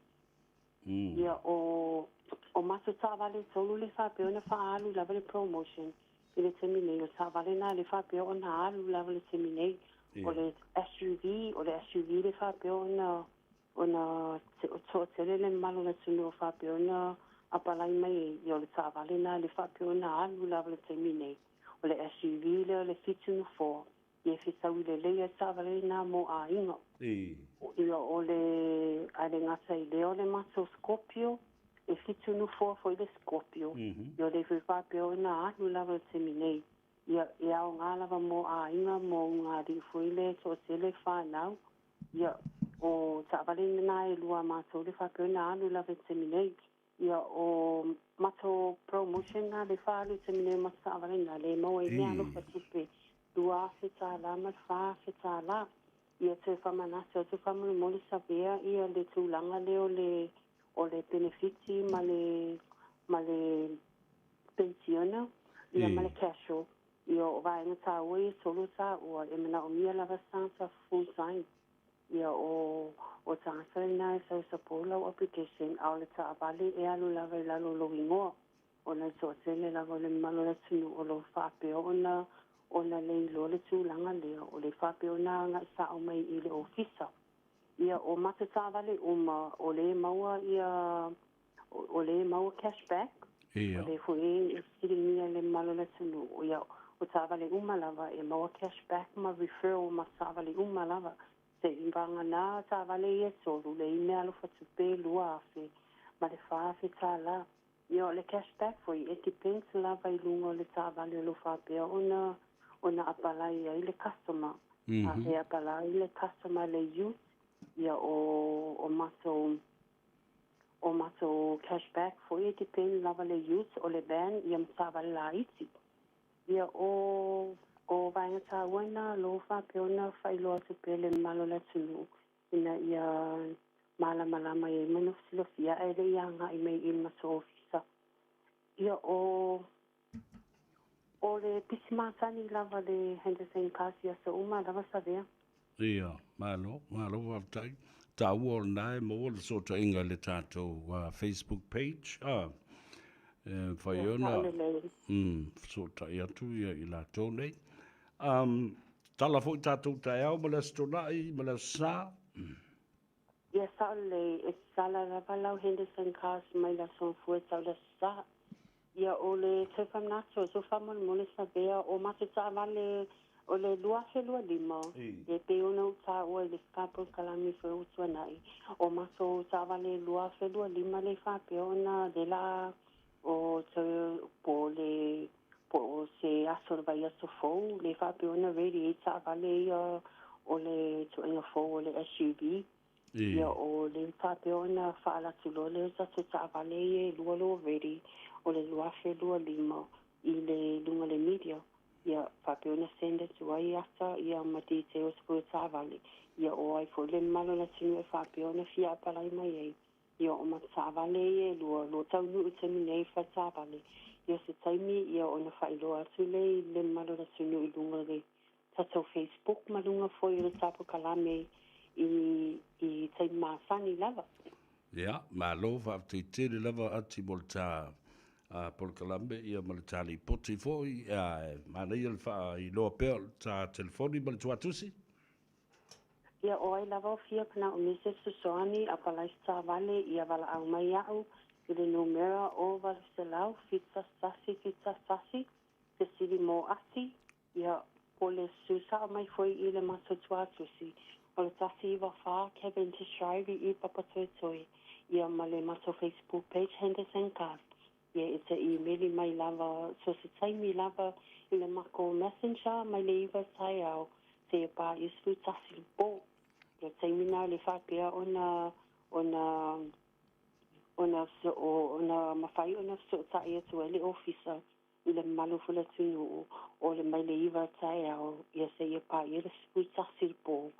Ia, o o matou taavale e tolu le faapea ona faaalu lava le promotion i le taimi nei. O taavale na le faapea ona alu lava le taimi nei. O le SUV, o le SUV le faapea ona ona toatele le mamalu o le atunuu o faapea ona apalai mai ai. Ia, o le taavale na le faapea ona alu lava le taimi nei. O le SUV lea o le 7 nofoa, ia e fetaui lelei ai taavale na mo aiga. Ia, o le a le gata i lea, o le matou Scorpio, e 7 nofoa foi le Scorpio. Ia, o le foi faapea ona alu lava le taimi nei. Ia, e aoga lava mo aiga, mo ugali'i foi le toatele fanau. Ia, o taavale na e lua a matou le faapea ona alu lava i le taimi nei. Ia, o matou promotion na le faaalu i le taimi nei o matou taavale na le maua ai meaalofa tupe $2,000 ma le $4,000. Ia, toe faamanatu atu faamolemole Savea ia le tulaga lea o le o le penefiti ma le ma le penisiona, ia ma le casual. Ia, o vaega taua ia e tolu taua e manaomia lava se tagata full time. Ia, o o tagata lena e sau e support lau application, a o le taavale e alu lava i lalo o lou igoa, ona e toatele lava o le mamalu o le atunuu o lo o faapea ona ona le iloa le tulaga lea, o le faapea ona agai sao mai i le ofisa. Ia, o matou taavale uma o le maua ia o le maua cash back. O le foi e fesiligia le mamalu o le atunuu. Ia, o taavale uma lava e maua cash back ma referral ma taavale uma lava. Se'i vagana taavale ia e tolu le i meaalofa tupe 2,000 ma le $4,000. Ia, o le cash back foi e depends lava i luga o le taavale o lo o faapea ona ona apalai ai le customer. A e apalai le customer le ute, ia o o matou o matou cash back foi e depend lava le ute, o le van, ia ma taavale laiti. Ia, o o vaega taua na lo faapea ona faailoa atu pea le mamalu o le atunuu ina ia malamalama i ai ma nofosilafia ae le i agai mai i le matou ofisa. Ia, o o le pisi masani lava le Henderson Cars i aso uma lava Savea. Ia, malo, malo faafetai. Taua o lena e maua le fesootaiga i le tatou Facebook page, a, e mafai Ia, ona saolelei. fesootai atu ia i latou nei. Tala foi tatou taeao ma le Aso Toonai ma le Aso Sa. Ia, saolelei, e tatala lava lau Henderson Cars mai le Aso Gafua e tau le Aso Sa. Ia, o le toe faamanatu atu faamolemole Savea, o matou taavale o le 2025, e pei ona ou taua i le polokalame foi ua tuanai, o matou taavale 2025 le faapea ona le la o toe po o le po o se aso o le vaiaso fou le faapea ona ready ai taavale ia o le ituaiga fou o le SUV. Ia, o le faapea ona faalu atu loa lea o tatou taavale ia e lua lo ready o le 2025 i le luga le media. Ia, faapea ona send atu ai ata ia ma details foi o taavale. Ia, o ai foi le mamalu o le atunuu e faapea ona fia apalai mai ai. Ia, o ma taavale ia e lua lo taunuu i taimi nei fai taavale. Ia, se taimi ia ona faailoa atu le i le mamalu o le atunuu i luga o le tatou Facebook ma luga foi o le polokalame i i taimi masani lava. Ia, malo faafetai tele lava Ati mo le ta polokalame ia ma le ta lipoti foi, e manaia le faailoa pea o le ta telefoni ma le tuatusi. Ia, o ai lava o fia manaomia se fesoasoani apalai se taavale, ia valaau mai iaʻu i le numera o 800 71 71 fesili mo Ati. Ia, po o le susao mai foi i le matou tuatusi O le 194 Cavendish Drive i i Papatoetoe, ia ma le matou Facebook page Henderson Card. Ia e te imeli mai lava so se taimi lava i le makou messenger mai le iva taeao seia paia 11 le po. O le taimi na le faapea ona ona ona ona mafai ona fesootai atu ai le ofisa i le mamalu foi o le atunuu o le mai le iva taeao ia seia paia le 11 le po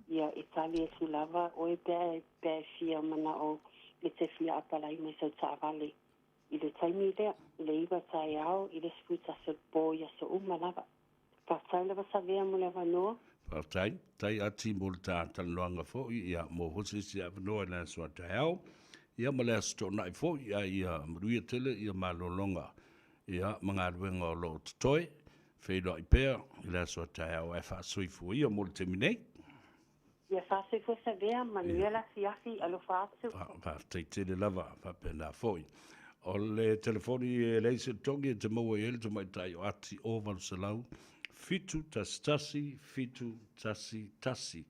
ia e tali atu lava oe pe a pe a e fia manao e te fia apalai mai sau taavale i le taimi lea, i le iva taeao i le 11 o le po i aso uma lava. Faafetai lava Savea mo le avanoa. Faafetai, tai ati mo le ta talanoaga foi, ia mo foi se isi avanoa i le aso a taeao, ia ma le aso toonai foi, a ia manuia tele ia malologa, ia ma galuega o lo o totoe, feiloai pea i le aso a taeao ae faasoifua ia mo le taimi nei. Ia faasoifua Savea, manuia le afiafi, alofa atu. Faafetai tele lava, faapena foi. O le telefoni e leai se totogi e te maua i ai le tamaitai o Ati o 800 711 711.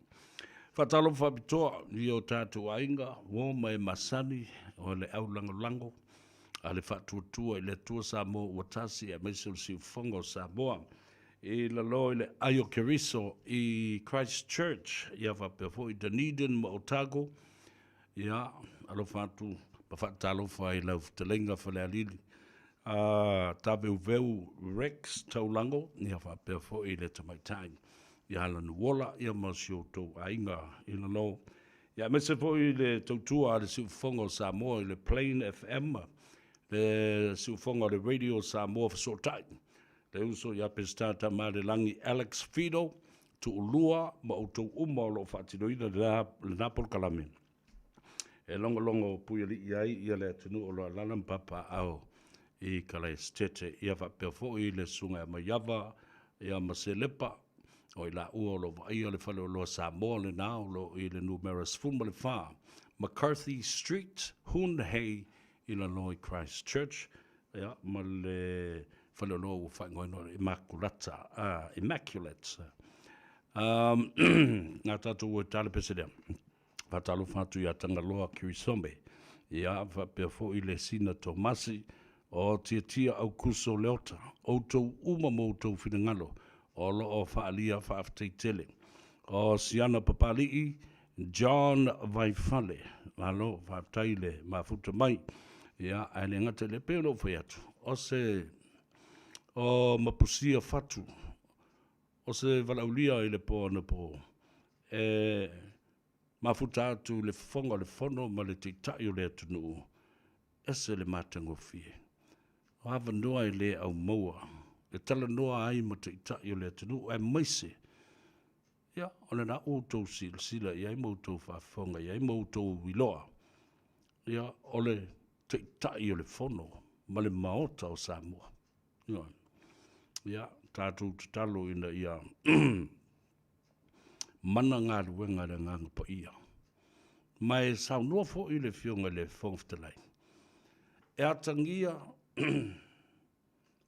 Faatalofa faapitoa i o tatou aiga, uo ma e masani o le aulagolago a le Faatuatua i le Atua Samoa ua tasi aemaise o le siufofoga o Samoa. I lalo i le ai o Keriso i Christchurch, ia faapea foi Dunedin ma Otago, ia alofa atu ma faatalofa i lau fetalaiga Falealili a Taveuveu Rex Taulago, ia faapea foi le tamaitai ia Lanuola, ia ma si outou aiga i lalo. Ia aemaise foi le tautua a le Siufofoga o Samoa i le Plain FM, le Siufofoga o le Radio Samoa Fesootai, Le uso ia Peseta Tamaalelagi Alex Fido, Tuulua ma outou uma o lo o faatinoina lena polokalame e logologo puialii ai ia le atunuu o lo o alaala ma papaaao i Kalaesetete. Ia faapea foi le Susuga ia Maiava ia ma Selepa, o i laua o lo o vaaia le Faleoloa Samoa lena o lo o i le numera 14 McCarthy Street, Hoon Hay i lalo i Christchurch. Ia, ma le faleoloa ua faaigoaina o le Imakulata, Immaculate. Um, ngā tātou ua tale pese lea. Whātalofa atu i a Tangaloa Kirisome. Ia, whapea foi le Sina Tomasi, o Tiatia Aukuso Leota, outou uma mo outou finagalo, o loo faalia faafetai tele. O Siana Papali'i, John Vaifale, malo faafetai le mafuta mai. Ia, ae le gata i lea, pei ona ou fai atu, o se o Mapusia Fatu, o se valaaulia i le po anapo e mafuta atu i le fofoga o le fono ma le taitai o le atunuu, ese le matagofie. O avanoa e le aumaua e talanoa ai ma taitai o le atunuu, aemaise ia, o lena ua outou silasila i ai ma outou faafofoga i ai ma outou iloa, ia, o le taitai o le fono ma le Maota o Samoa. Ioe. Ia, tatou tatalo ina ia mana galuega a le Agaga Paia. Ma e saunoa foi le Afioga i le Fofoga Fetalai, e atagia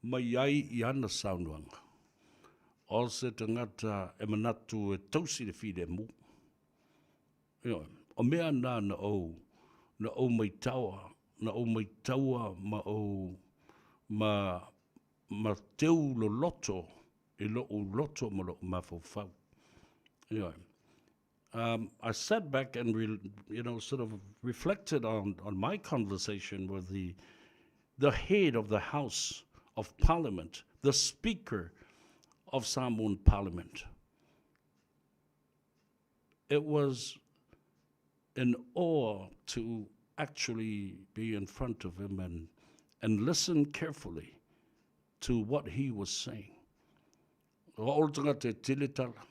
mai ai i ana saunoaga, o se tagata e manatu e tausi le filemu. Ioe, o mea na na ou, na ou maitaua, na ou maitaua ma ou, ma, ma teu loloto i lo'u loto ma lo'u mafaufau. Ioe. I sat back and re, you know sort of reflected on, on my conversation with the the head of the House of Parliament, the Speaker of Samoan Parliament. It was an awe to actually be in front of him and, and listen carefully to what he was saying. O au le tagata e tele tala.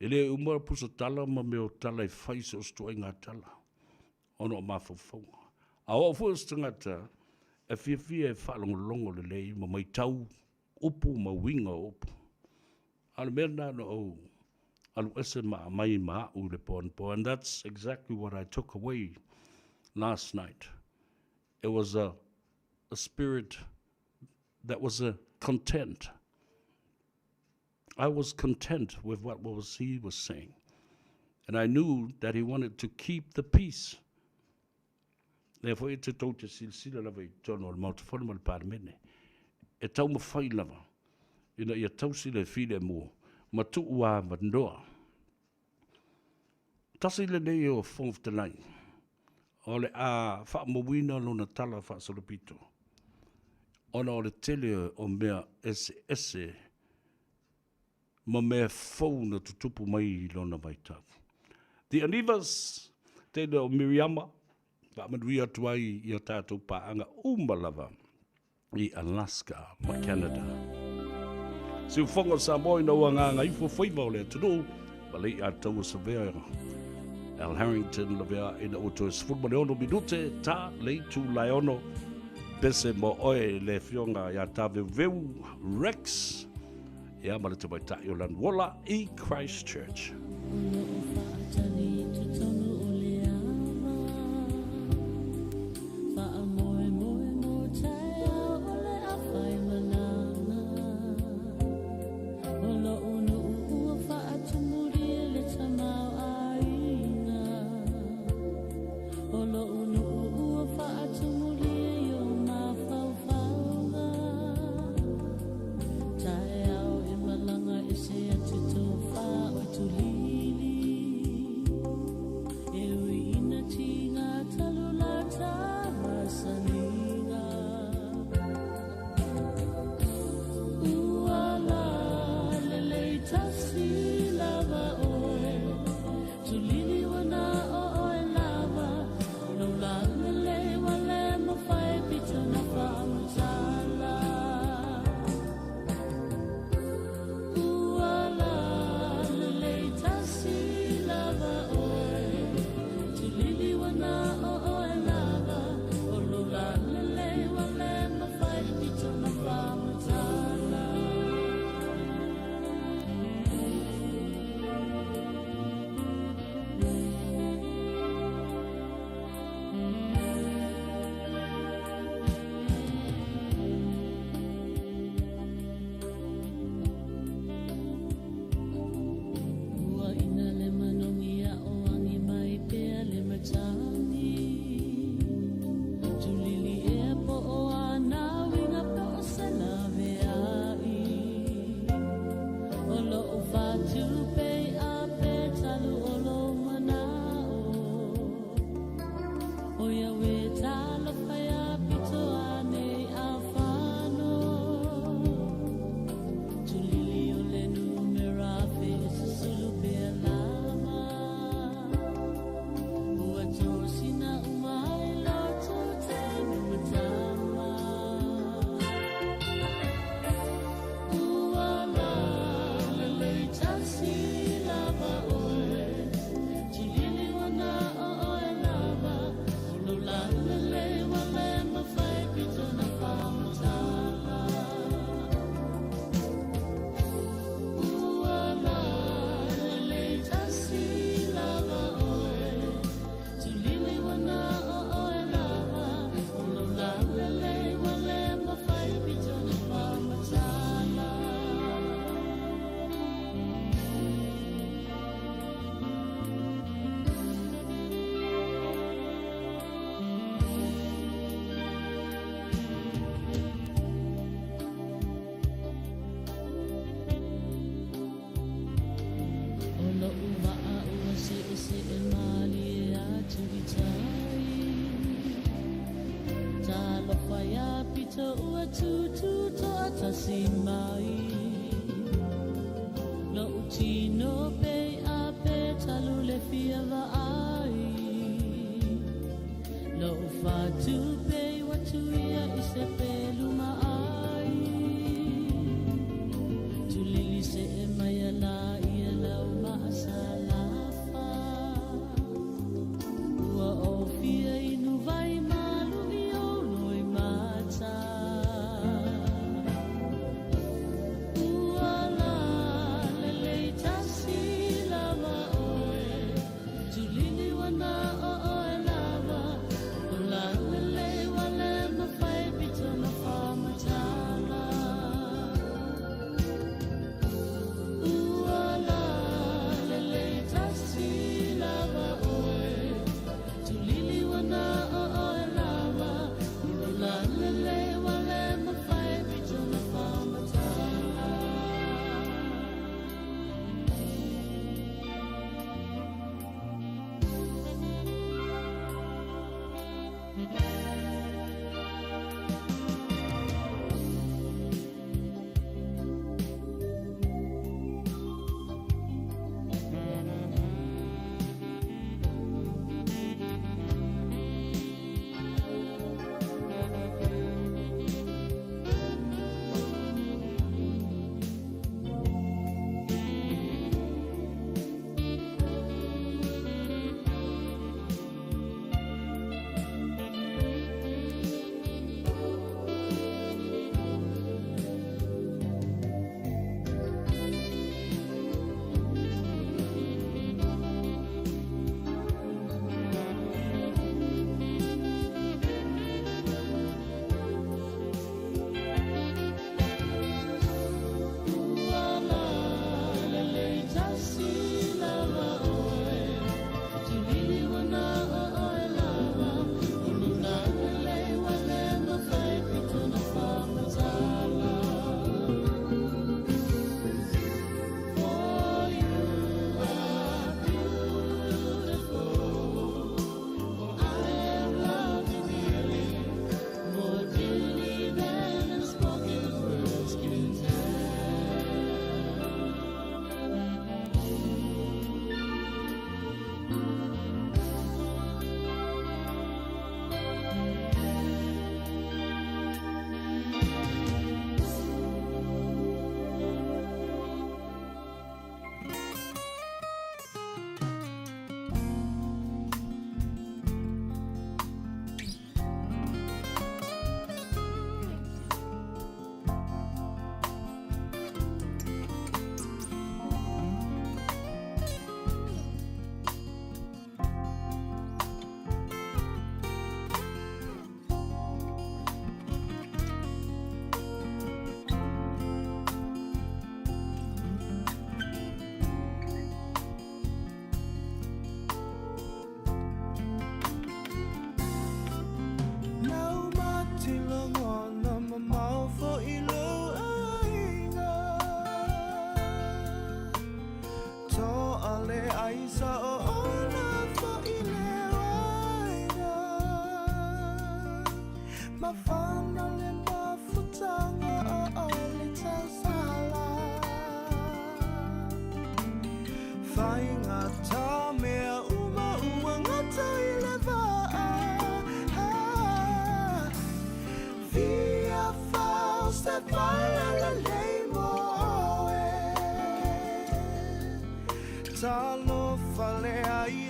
E le uma pusa tala ma mea o tala e fai so o se ituaiga tala ona o mafaufauga. A o au foi o se tagata e fiafia e faalogologo lelei ma maitau upu ma uiga o upu. A o le mea lena na ou alu ese ma aumai ma au i le po anapo and that's exactly what I took away last night. It was a, a spirit that was a content. I was content with what was he was saying. And I knew that he wanted to keep the peace. Lea foi e te tou te silasila lava i totonu o le Maota Fono ma le Palemene, e taumafai lava ina ia tausi le filemu ma tuu avanoa. Tasi lenei o Fofoga Fetalai o le a faamauina lona tala faasolopito ona o le tele o mea eseese ma mea fou na tutupu mai i lona vaitau. The Anivas, teine o Miriama, faamanuia atu ai i a tatou paaga uma lava i Alaska ma Canada. Siufofoga o Samoa ina ua gagaifo faiva o le atunuu, ma lei ataua savea Al Harrington lavea ina ua toe 16 minute ta le itu laeono pese mo oe le afioga ia Taveuveu Rex ia ma le tamaitai o Lanuola i Christchurch.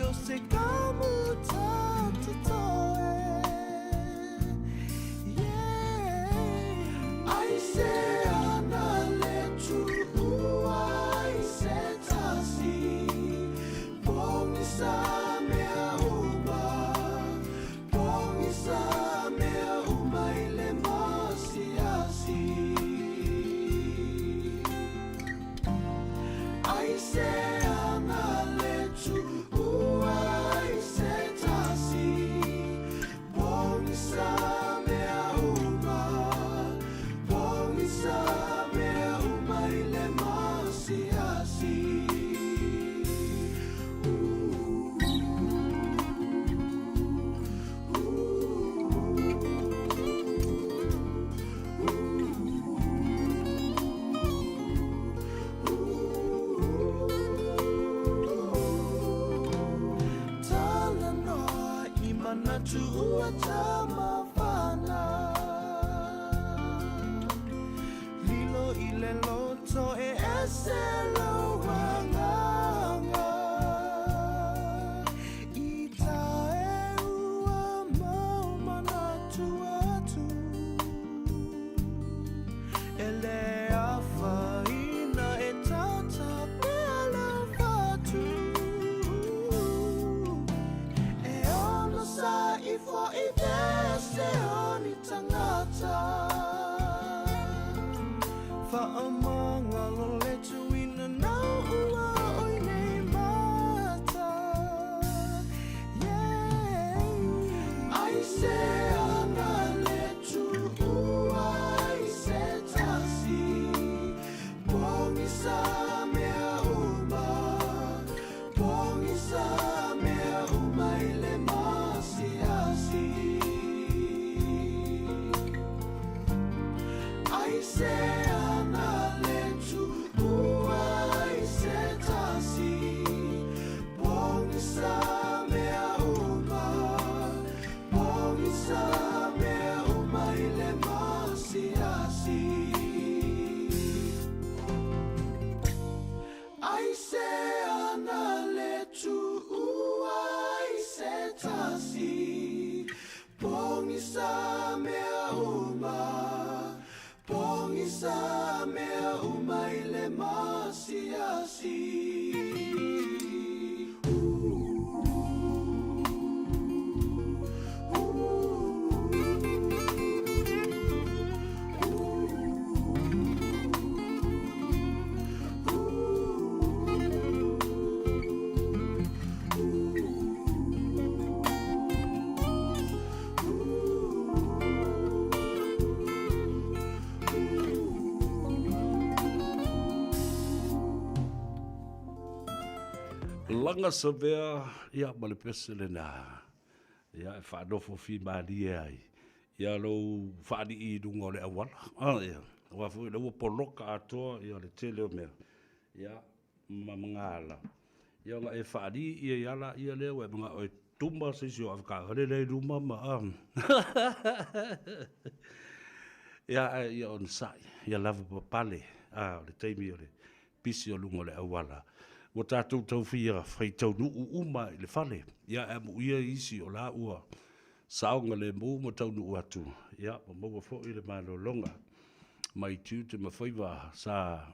o se kamuta totoe Yeah Aisea na le tuua ai se tasi Pogisa mea uma Pogisa mea uma i le masiasi Aisea na le tuua ai se tasi Pogisa mea uma Pogisa mea uma i le masiasi Talanoa i manatu ua tamafana Lilo i le loto e ese lou agaga I tae ua mau manatu atu E le afaina e tata pea lau fatu E onosai fo'i pea se o ni tangata Faamagalo le tuina nau ua oi nei mata Yeah Aisea na le tuua ai se tasi Pogisa mea uma Pogisa mea uma i le masiasi Aisea na le tuua ai se tasi Pogisa mea uma Pogisa mea uma i le masiasi Aisea na le tuua ai se tasi Pogisa mea uma Pogisa mea uma i le masiasi Laga Savea, ia ma le pese lena. Ia e faanofo fimalie ai ia lou faalii i luga o le auala. Ah, ia. Aua foi o lea ua poloka atoa ia le tele o mea. Ia, ma magaala. Ia ona e faalii ia i ala ia lea ua e manao e tuma se isi o avetaavale lea i luma ma a. Ia, ae ia onosai, ia lava papale, a, o le taimi o le pisi o luga o le auala. Ua tatou tau fia faitaunuu uma i le fale, ia ae amuia isi o la ua saogalemu ma taunuu atu, ia ua maua foi le malologa mai tiute ma faiva sa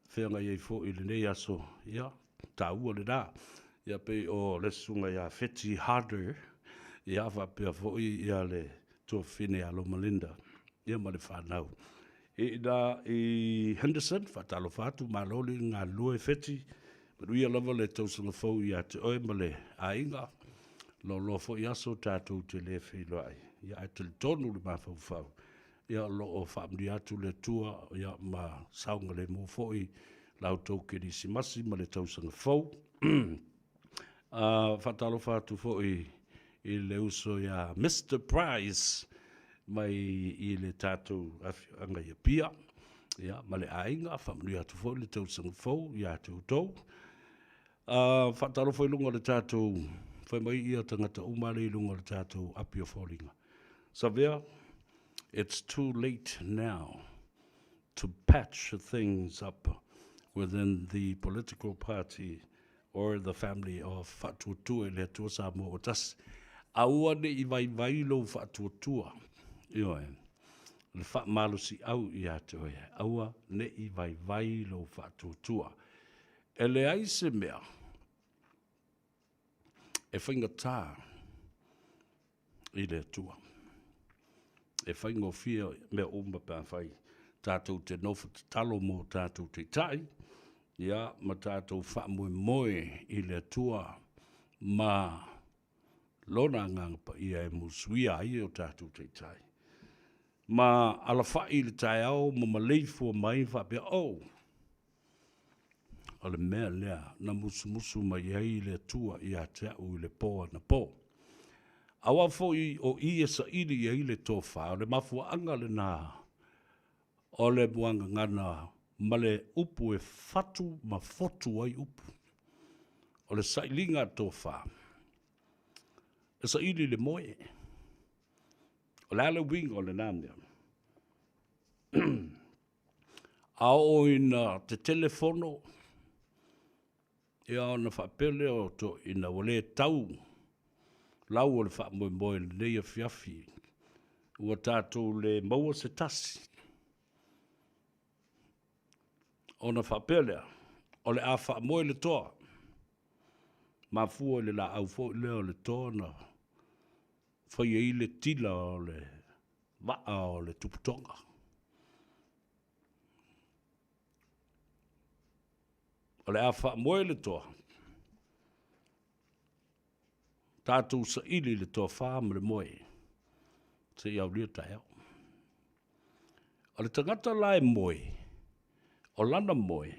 feagai ai foi i lenei aso, ia, taua lena. Ia pei o le susuga ia Feti Harder, ia faapea foi ia le tuafafine ia Lomalinda, ia ma le fanau. I ina i Henderson, faatalofa atu, malo le galulue Feti, manuia lava le tausaga fou ia te oe ma le aiga, loaloa foi aso tatou te le feiloai. Ia ae talitonu le mafaufau, ia o lo o faamanuia atu le Atua ia ma saogalemu foi la outou Kerisimasi ma le tausaga fou. Uh, faatalofa atu foi i le uso ia Mr. Price mai i le tatou afioaga i Apia, ia, ma le aiga, faamanuia atu foi le tausaga fou ia te outou. Uh, faatalofa i luga o le tatou, fai mai ia tagata uma le i luga o le tatou api o foliga. Savea, it's too late now to patch things up within the political party. or the family of Faatuatua i le Atua Samoa ua tasi. Aua ne i vaivai lou faatuatua, ioe, le faamalosiau ia te oe, aua ne i vaivai lou faatuatua. E leai se mea e faigata i le Atua. E faigofie mea uma pe afai tatou te nofo tatalo mo tatou taitai, ia, ma tatou faamoemoe i le Atua ma Lona Agaga Paia e musuia ai o tatou taitai. Ma alafai i le taeao ma maleifua mai faapea, Oh! O le mea lea na musumusu mai ai le Atua ia te au i le pō anapō. Aua foi o i e saili i ai le tofa, o le mafuaaga lena o le muagagana ma le upu e fatu ma fotu ai upu. O le sailiga tofa, e saili i le moe. O le a le uiga o lena mea? A oo ina tetele fono, ia ona faapea lea o toeaiina ua le tau lau o le faamoemoe i lenei afiafi, ua tatou le maua se tasi. Ona faapea lea, o le a faamoe le toa, mafua i le laau foi lea o le toa na fai ai le tila o le vaa o le tuputoga. O le a faamoe le toa, tatou saili i le toafa ma le moe seia aulia taeao. O le tagata la e moe, o lana moe,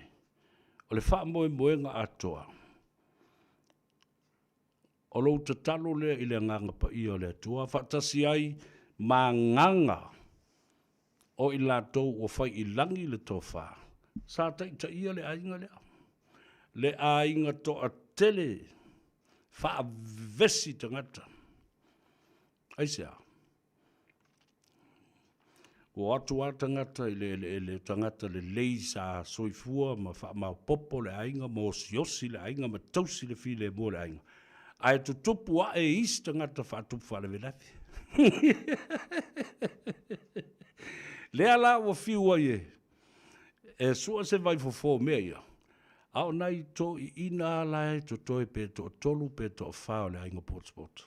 o le faamoemoega atoa, O lou tatalo lea i le Agaga Paia o le Atua, faatasi ai ma agaga o i latou ua fai i lagi le tofa, sa taitaia le aiga lea, le aiga toatele faavesi tagata. Aisea? Ua o atu lava tagata i le eleele, o tagata lelei sa soifua ma faamaopoopo le aiga ma osiosi le aiga ma tausi le filemu o le aiga, ae tutupu ae isi tagata faatupu faalavelave. Lea la ua fiu ai e, e sua se vaifofo o mea ia, a o nai toeaiina lava la e totoe pe toatolu pe toafa o le aiga potopoto.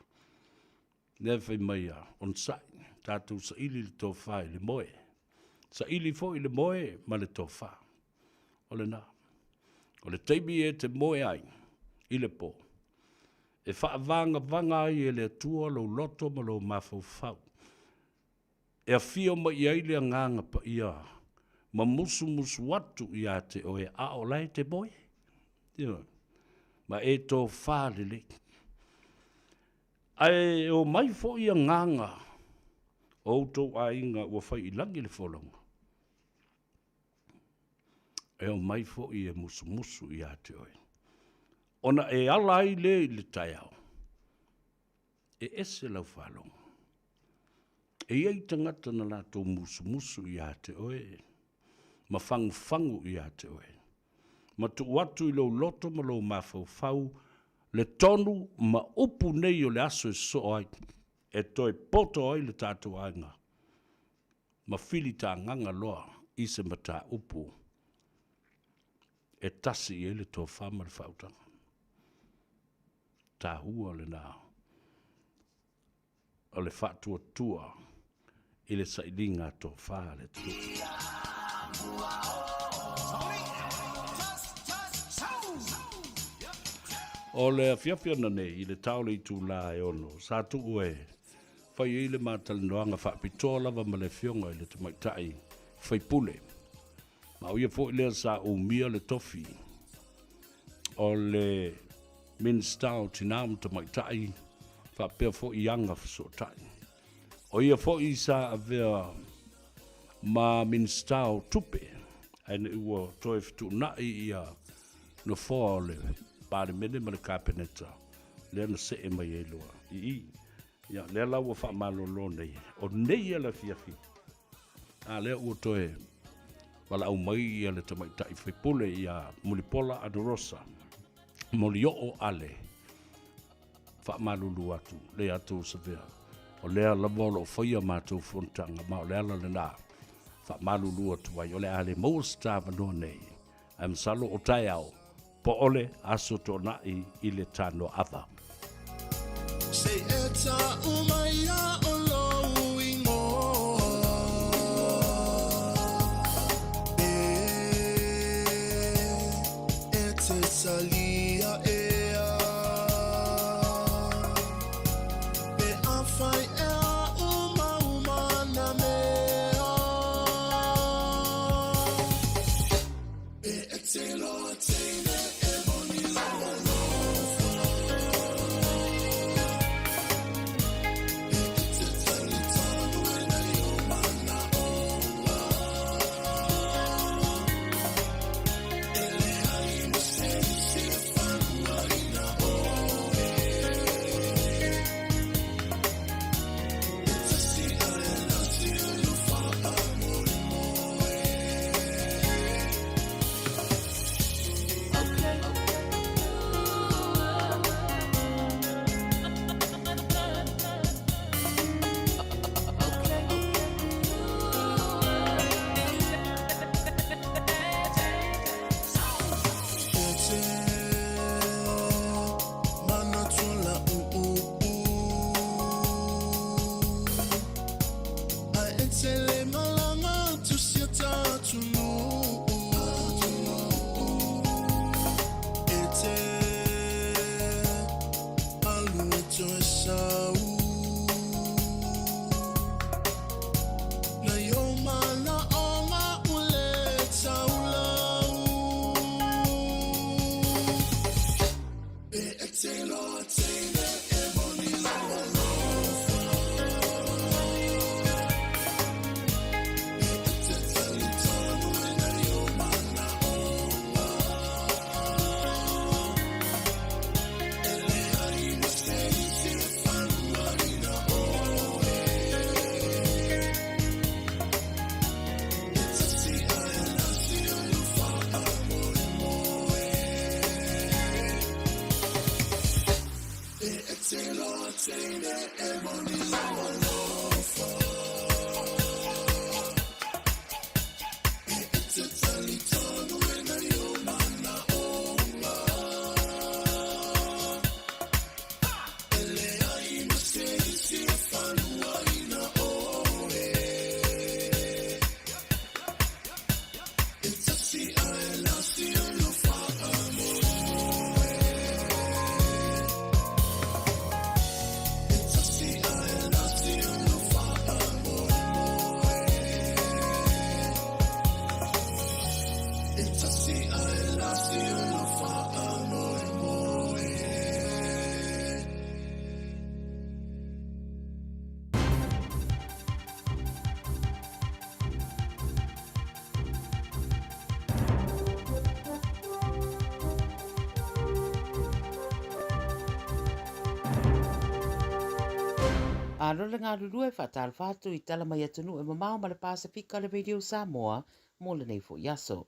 Lea fai mai ia onosai, tatou saili le tofa i le moe. Saili foi le moe ma le tofa. O lena. O le taimi e te moe ai i le po, e faavagavaga ai e le Atua lou loto ma lou mafaufau, e afio mai i ai le Agaga Paia ma musumusu atu ia te oe a o la e te moe. Ioe. Ma e tofa lelei. Ae omai foi agaga o outou aiga ua fai i lagi le folauga, e omai foi e musumusu ia te oe, ona e ala ai le i le taeao, e ese lau faalogo. E i ai tagata na latou musumusu ia te oe, ma fagufagu ia te oe, ma tuu atu i lou loto ma lou mafaufau le tonu ma upu nei o le aso e sosoo ai, e toe poto ai le tatou aiga ma filitagaga loa i se mataupu e tasi i ai le tofa ma le faautaga. Tahua lena o le faatuatua i le sailiga tofa a le atunuu. O le afiafi ananei i le ta o le itula e 6, sa tuu e fai ai le ma talanoaga faapitoa lava ma le Afioga i le Tamaitai Faipule. Ma o ia foi lea sa umia le tofi o le Minisita o Tinā ma Tamaitai faapea foi i aga fesootai. O ia foi sa avea ma Minisita o Tupe ae ne i ua toe fetuunai ia nofoa o le Palemene ma le Kapeneta lea na see mai ai loa i i. Ia, lea la ua faamalolo nei, o nei ia le afiafi, a lea ua toe valaau mai ia le tamaitai faipule ia Mulipola Anarosa. Molioo Ale, faamalulu atu le atu Savea, o lea lava o lo o faia matou fonotaga, ma o le ala lena faamalulu atu ai, o le a le maua se ta avanoa nei, ae masalo o taeao po o le Aso Toonai i le Tanoa Ava. Se e tau mai ia o lou ingoa E e te talia ea Pe afai ea umauma na mea E e te loa teine e moni lou alofa E e te talitonu e nei o manaonga E leai ma se isi e faluaina oe E tasi ae lasi o faamoemoe. Alo le galulue faatalofa atu i tala mai atunuu e mamao ma le Pasefika le Radio Samoa mo lenei foi aso.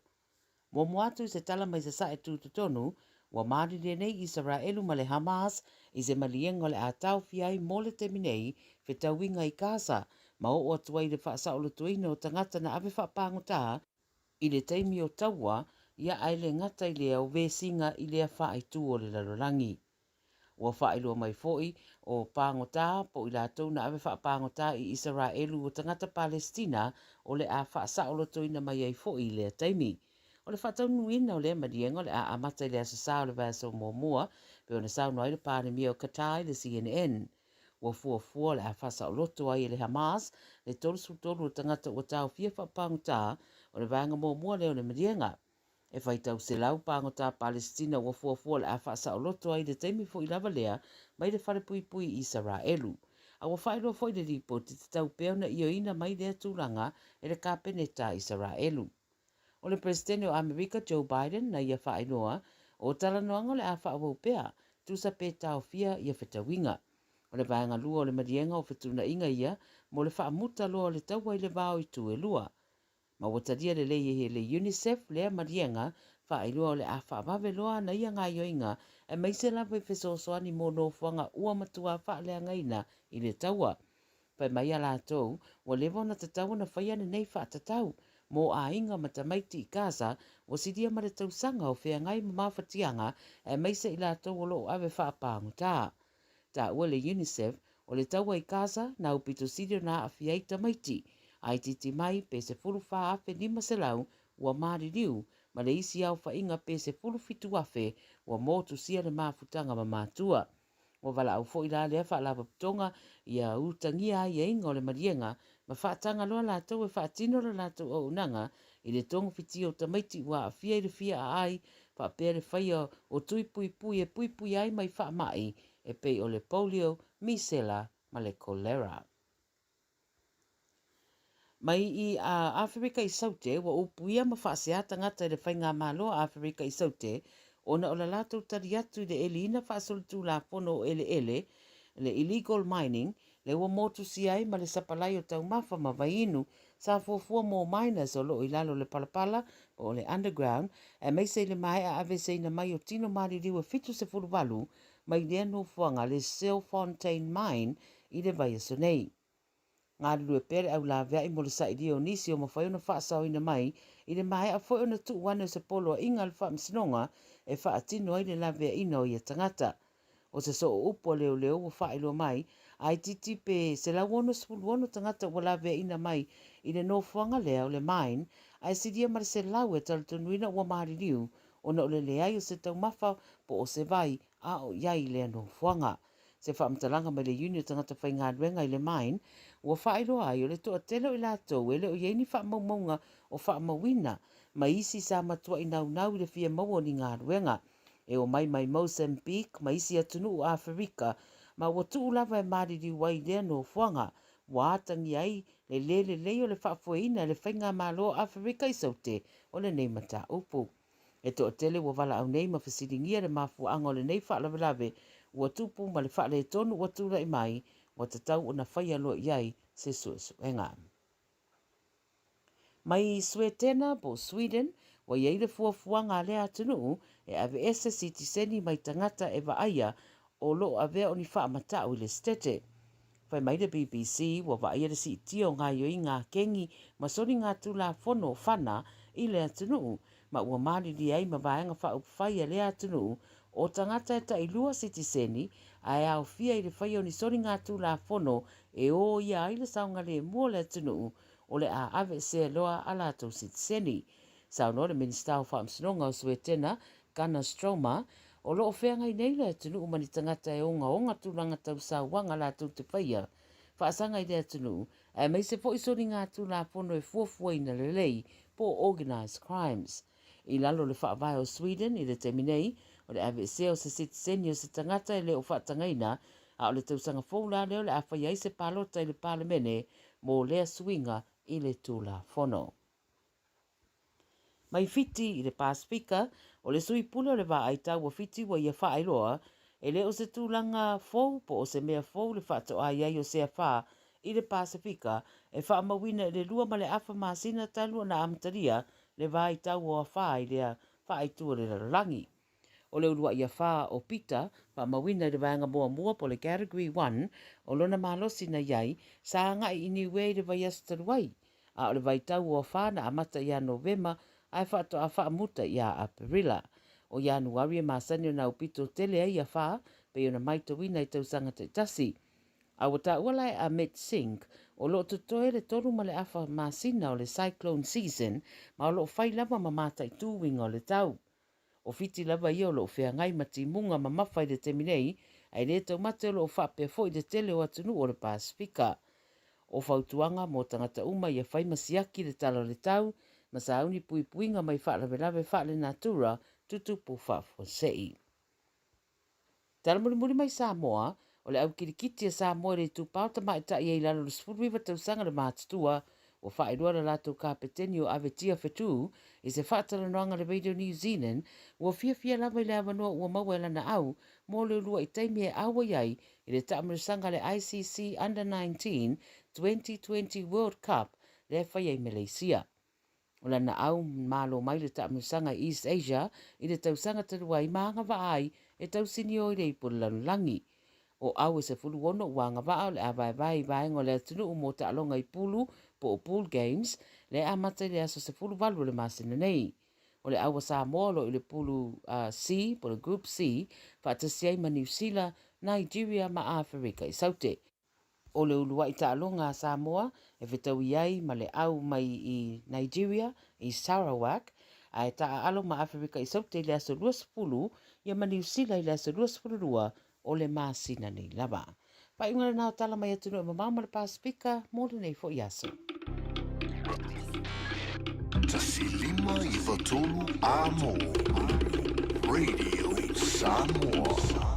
Muamua atu i se tala mai Sasae Tutotonu, ua malilie nei Isaraelu ma le Hamas i se maliega o le a taofia ai mo le taimi nei fetauiga i Gaza ma oo atu ai i le faasaolotoina o tagata na ave faapagota i le taimi o taua ia ae le gata i lea o vesiga i lea faaitu o le lalolagi. Ua faailoa mai foi, o pagota po o i latou na ave faapagota i Isaraelu o tagata Palesitina o le a faasaolotoina mai ai foi i lea taimi. O le faataunuuina o lea maliega o le a amata i le Aso Sa o le vaiaso muamua, pei ona saunoa ai le Palemia o Qatar i le CNN. Ua fuafua o le a faasaoloto ai e le Hamas le 33 o tagata ua taofia faapagota, o le vaega muamua lea o le maliega. E faitau selau pagota Palesitina ua fuafua o le a faasaoloto ai i le taimi foi lava lea mai le falepuipui i Isaraelu. A ua faailoa foi le lipoti tatau pea ona ioeina mai lea tulaga e le Kapeneta a Isaraelu. O le Peresetene o Amerika Joe Biden na ia faailoa, o talanoaga o le a faaauau pea, tusa pe taofia ia fetauiga. O le vaega lua o le maliega o fetuunaiga ia mo le faamuta loa o le taua i le va o itu e lua. Ma ua talia lelei e le UNICEF lea maliega Faailoa o le a faavave loa ana ia gaioiga aemaise lava i fesoasoani mo nofoaga ua matua faaleagaina i le taua. Fai mai a latou, ua leva ona tatau ona faia lenei faatatau mo aiga ma tamaiti i Gaza ua silia ma le tausaga o feagai ma mafatiaga aemaise i latou o lo o ave faapagota. Taua le UNICEF, o le taua i Gaza na aupito sili ona aafia ai tamaiti, a itiiti mai pe 14,500 ua maliliu ma le isi aofaiga pe 17,000 ua motusia le mafutaga ma matua. Ua valaau foi la lea Faalapotopotoga ia utagia aiaiga o le maliega ma faataga loa latou e faatino le latou auaunaga i le togafitia o tamaiti ua aafia i le fia aai faapea le faia o tui puipui e puipuia ai mai faamai e pei o le polio, misela ma le cholera. Mai i a Aferika i Saute, ua upuia ma faasea tagata i le Faigamalo a Aferika i Saute ona o la latou tali atu i le eliina faasolitulafono o eleele, le illegal mining, lea ua motusia ai ma le sapalai o taumafa ma vaiinu sa fuafua mo miners o lo o i lalo o le palapala po o le underground, aemaise i le maea aveeseina mai o tino maliliu e 78 mai lea nofoaga le Stilfontein Mine i le vaiaso nei. Galulue pea le au laveai mo le sailia o nisi o mafai ona faasaoina mai i le maea foi ona tuu ane o se poloaiga a le Faamasinoga e faatino ai le laveaiina o ia tagata. O se soo upu a leoleo ua faailoa mai, a itiiti pe 166 tagata ua laveaiina mai i le nofoaga lea o le mine, ae silia ma le 100 e talitonuina ua maliliu ona o le leai o se taumafa po o se vai a o i ai i lea nofoaga. Se faamatalaga mai le Iuni o Tagata Faigaluega i le Mine, ua faailoa ai o le toatele o i latou e le o i ai ni faamaumauga o faamauina ma isi sa matuai naunau i le fia maua o ni galuega. E omai mai Mozambique ma isi atunuu o Aferika ma ua tuu lava e maliliu ai i lea nofoaga ua atagia ai le le lelei o le faafoeina e le Faigamalo o Aferika i Saute o lenei mataupu. E toatele ua valaau nei ma fesiligia le mafuaaga o lenei faalavelave ua tupu ma le faaletonu ua tulai mai, ua tatau ona faia loa i ai se suesuega. Mai Suetena po o Sweden, ua i ai le fuafuaga a lea atunuu e aveese sitiseni mai tagata e vaaia o lo o avea o ni faamatau i le Setete. Fai mai le BBC, ua vaaia le siitia o gaoioiga a kengi ma soligatulafono fana i le atunuu, ma ua malilie ai ma Vaega Faaupufai a lea atunuu o tagata e tailua sitiseni ae aofia i le faia o ni soligatulafono e ōia ai le saogalemu o le atunuu o le a aveesea loa a latou sitiseni. Saunoa le Minisita o Faamasinoga o Suetena, Gunnar Strömmer, o lo o feagai nei le atunuu ma ni tagata e ogaoga tulaga tau sauaga latou te faia faasaga i le atunuu aemaise foi soligatulafono e fuafuaina lelei po o organised crimes. I lalo o le faavae o Sweden i le taimi nei, o le aveesea o se sitiseni o se tagata e le o faatagaina, a o le tausaga fou la lea o le a faia ai se palota i le Palemene mo lea suiga i le Tulafono. Mai Fiti i le Pasefika, o le sui pule o le Vaai Tau o Fiti ua ia faailoa, e le o se tulaga fou po o se mea fou le faatoa i ai o Seafā i le Pasefika e faamauina i le lua ma le afa masina talu ona amatalia le vaitau o afā i lea faaitu o le lalolagi. O le uluai afā o Pita, faamauina i le vaega muamua po o le Category One, o lona malosi na i ai, sa agai i Niue i le vaiaso talu ai, a o le vaitau o afā na amata ia Novema ae faatoa faamuta ia Aperila. O Ianuari e masani ona aupito tele ai afā, pei ona maitauina i tausaga taitasi. A ua taua la e Amit Singh, o lo o totoe le tolu ma le afa masina o le cyclone season ma o lo o fai lava ma mataitū uiga o le tau. O Fiti lava ia o lo o feagai ma timuga mamafa i le taimi nei, ae le taumate o lo o faapea foi le tele o atunuu o le Pasefika. O fautuaga mo tagata uma ia fai ma siaki le tala o le tau ma sauni puipuiga mai faalavelave faalenatura tutupu faafuasei. Tala mulimuli mai Samoa, o le au kilikiti a Samoa i le itupa o tamaitai e i lalo o le 19 tausaga le matutua, ua faailoa le latou kapeteni o Avetia Fetu i se faatalanoaga i le Radio New Zealand, ua fiafia lava i le avanoa ua maua e lana au mo le uluai taimi e auai ai i le taamilosaga a le ICC Under 19 2020 World Cup lea e faia i Maleisia. O lana au malo mai le taamilosaga i East Asia i le tausaga talu ai ma agavaa ai e tausinio i le ipu o le lalolagi. O au e 16 ua agavaa o le a vaevae i vaega o le atunuu mo taaloga i pulu po o pool games le amata i le aso 18 o le masina nei. O le au a Samoa o lo o i le pulu C po o le Group C faatasi ai ma Niu Sila, Nigeria ma Aferika i Saute. O le uluai taaloga a Samoa e fetaui ai ma le au mai i Nigeria i Sarawak, ae taaalo ma Aferika i Saute i le aso 20 ia ma Niu Sila i le aso 22 o le masina nei lava. Faaiuga lena o tala mai atunuu e mamao ma le Pasefika mo lenei foi aso. 1593 Amo Radio Samoa.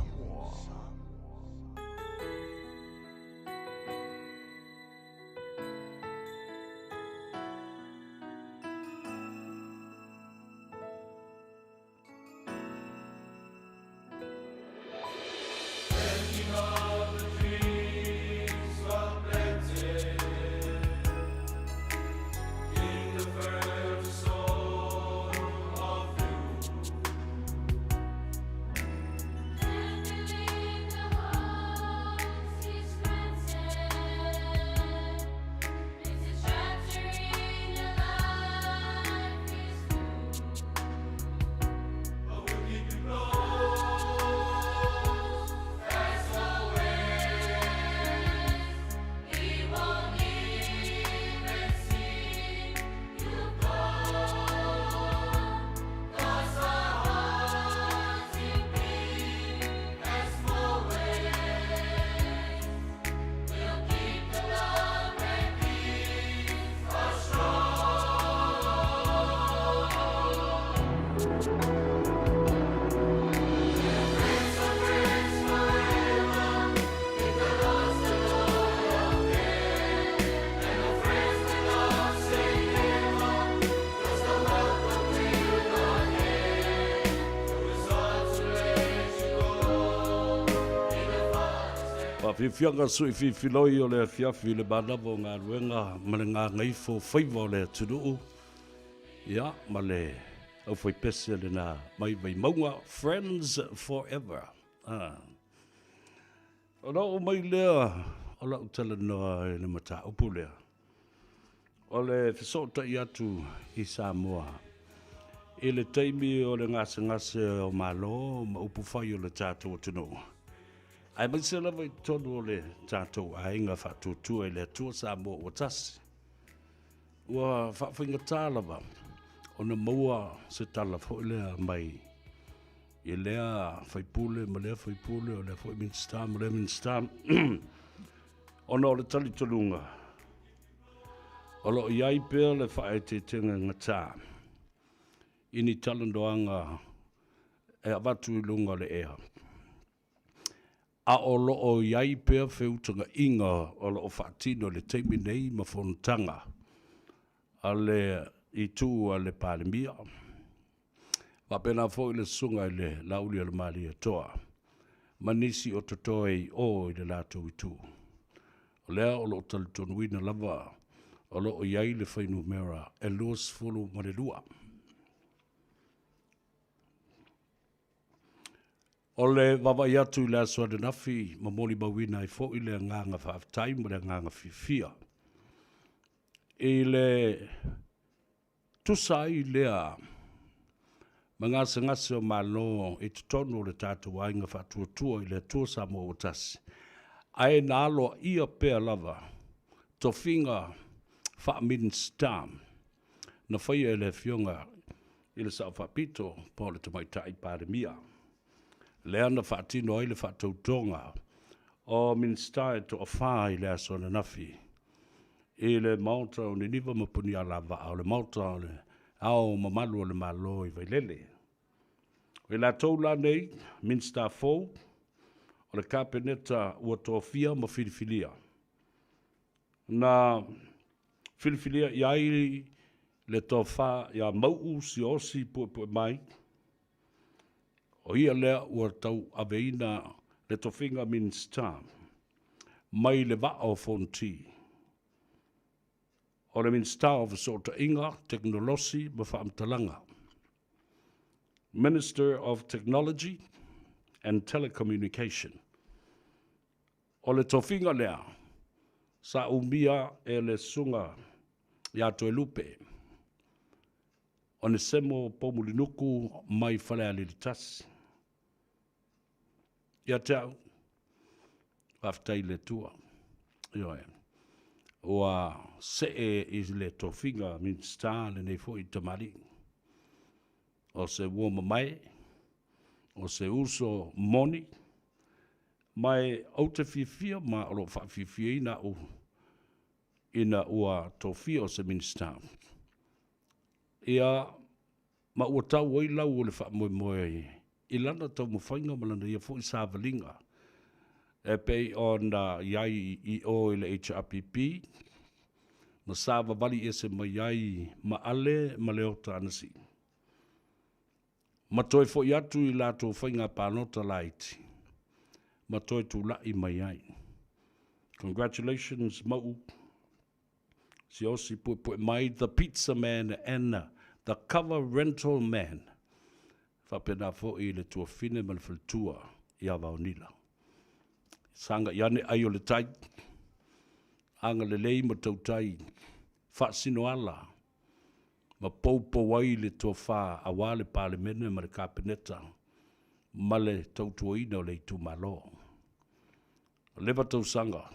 Faafiafiaga sui fifiloi o le afiafi i le manava o galuega ma le gagaifo faiva o le atunuu, ia, ma le aufaipese lena mai Vaimauga, Friends Forever. Ah. Ona oo mai lea o lau talanoa i le mataupu lea, o le fesootai atu i Samoa i le taimi o le gasegase o Malo ma upufai o le tatou atunuu, aemaise lava i totonu o le tatou aiga faatuatua i le Atua Samoa ua tasi. Ua faafaigata lava ona maua se tala foi lea mai i lea faipule ma lea faipule, o lea foi Minisita ma lea Minisita, ona o le talitonuga o lo o i ai pea le faaeteetega gata i ni talanoaga e avatu i luga o le ea, a o lo o i ai pea feutagaiga o lo o faatino i le taimi nei ma fonotaga a le itu a le Palemia, faapena foi le susuga i le Lauli o le Malietoa ma nisi o totoe i o i le latou itu. O lea o lo o talitonuina lava o lo o i ai le fuainumera e 22. O le vaavaai atu i le aso ananafi ma molimauina ai foi le agaga faafetai ma le agaga fiafia i le tusa ai lea ma gasegase o Malo i totonu o le tatou aiga faatuatua i le Atua Samoa ua tasi, ae na aloaia pea lava tofiga faa-Minisita na faia e le Afioga i le Sao Faapito po o le Tamaitai Palemia, lea na faatino ai le faatautoga o Minisita e toafa i le aso ananafi i le Maota o Niniva ma Punialavaa, o le Maota o le Ao Mamalu o le Malo i Vailele. O i latou la nei, Minisita fou o le Kapeneta ua tofia ma filifilia, na filifilia i ai le tofa ia Mau'u Siaosi Puepuemai, o ia lea ua tauaveina le tofiga Minisita mai le vaa o Fonoti. O le Minisita o Fesootaiga, Tekonolosi ma Faamatalaga, Minister of Technology and Telecommunication. O le tofiga lea sa umia e le Susuga ia Toelupe Onesemo Poumulinuku mai Falealili 1. Ia te au, faafetai i le Atua. Ioe. Ua see i le tofiga Minisita lenei foi tamalii. O se uo mamae, o se uso moni, ma e ou te fiafia ma o lo o faafiafiaina au ina ua tofia o se Minisita. Ia, ma ua tau ai lau o le faamoemoe i lana taumafaiga ma lana ia foi savaliga e pei ona i ai i o i le HRPP ma savavali ese mai ai ma Ale ma Leota Anasii ma toe foi atu i latou faiga palota laiti ma toe tulai mai ai. Congratulations Mauu Siaosi puepue mai The Pizza Man and The Cover Rental Man. Faapena foi i le tuafine ma le faletua ia Vaonila. Sagai ane ai o le tai, agalelei ma tautai faasinoala ma poupou ai le tofa aua le Palemene ma le Kapeneta ma le tautuaina o le itumalo. O leva tausaga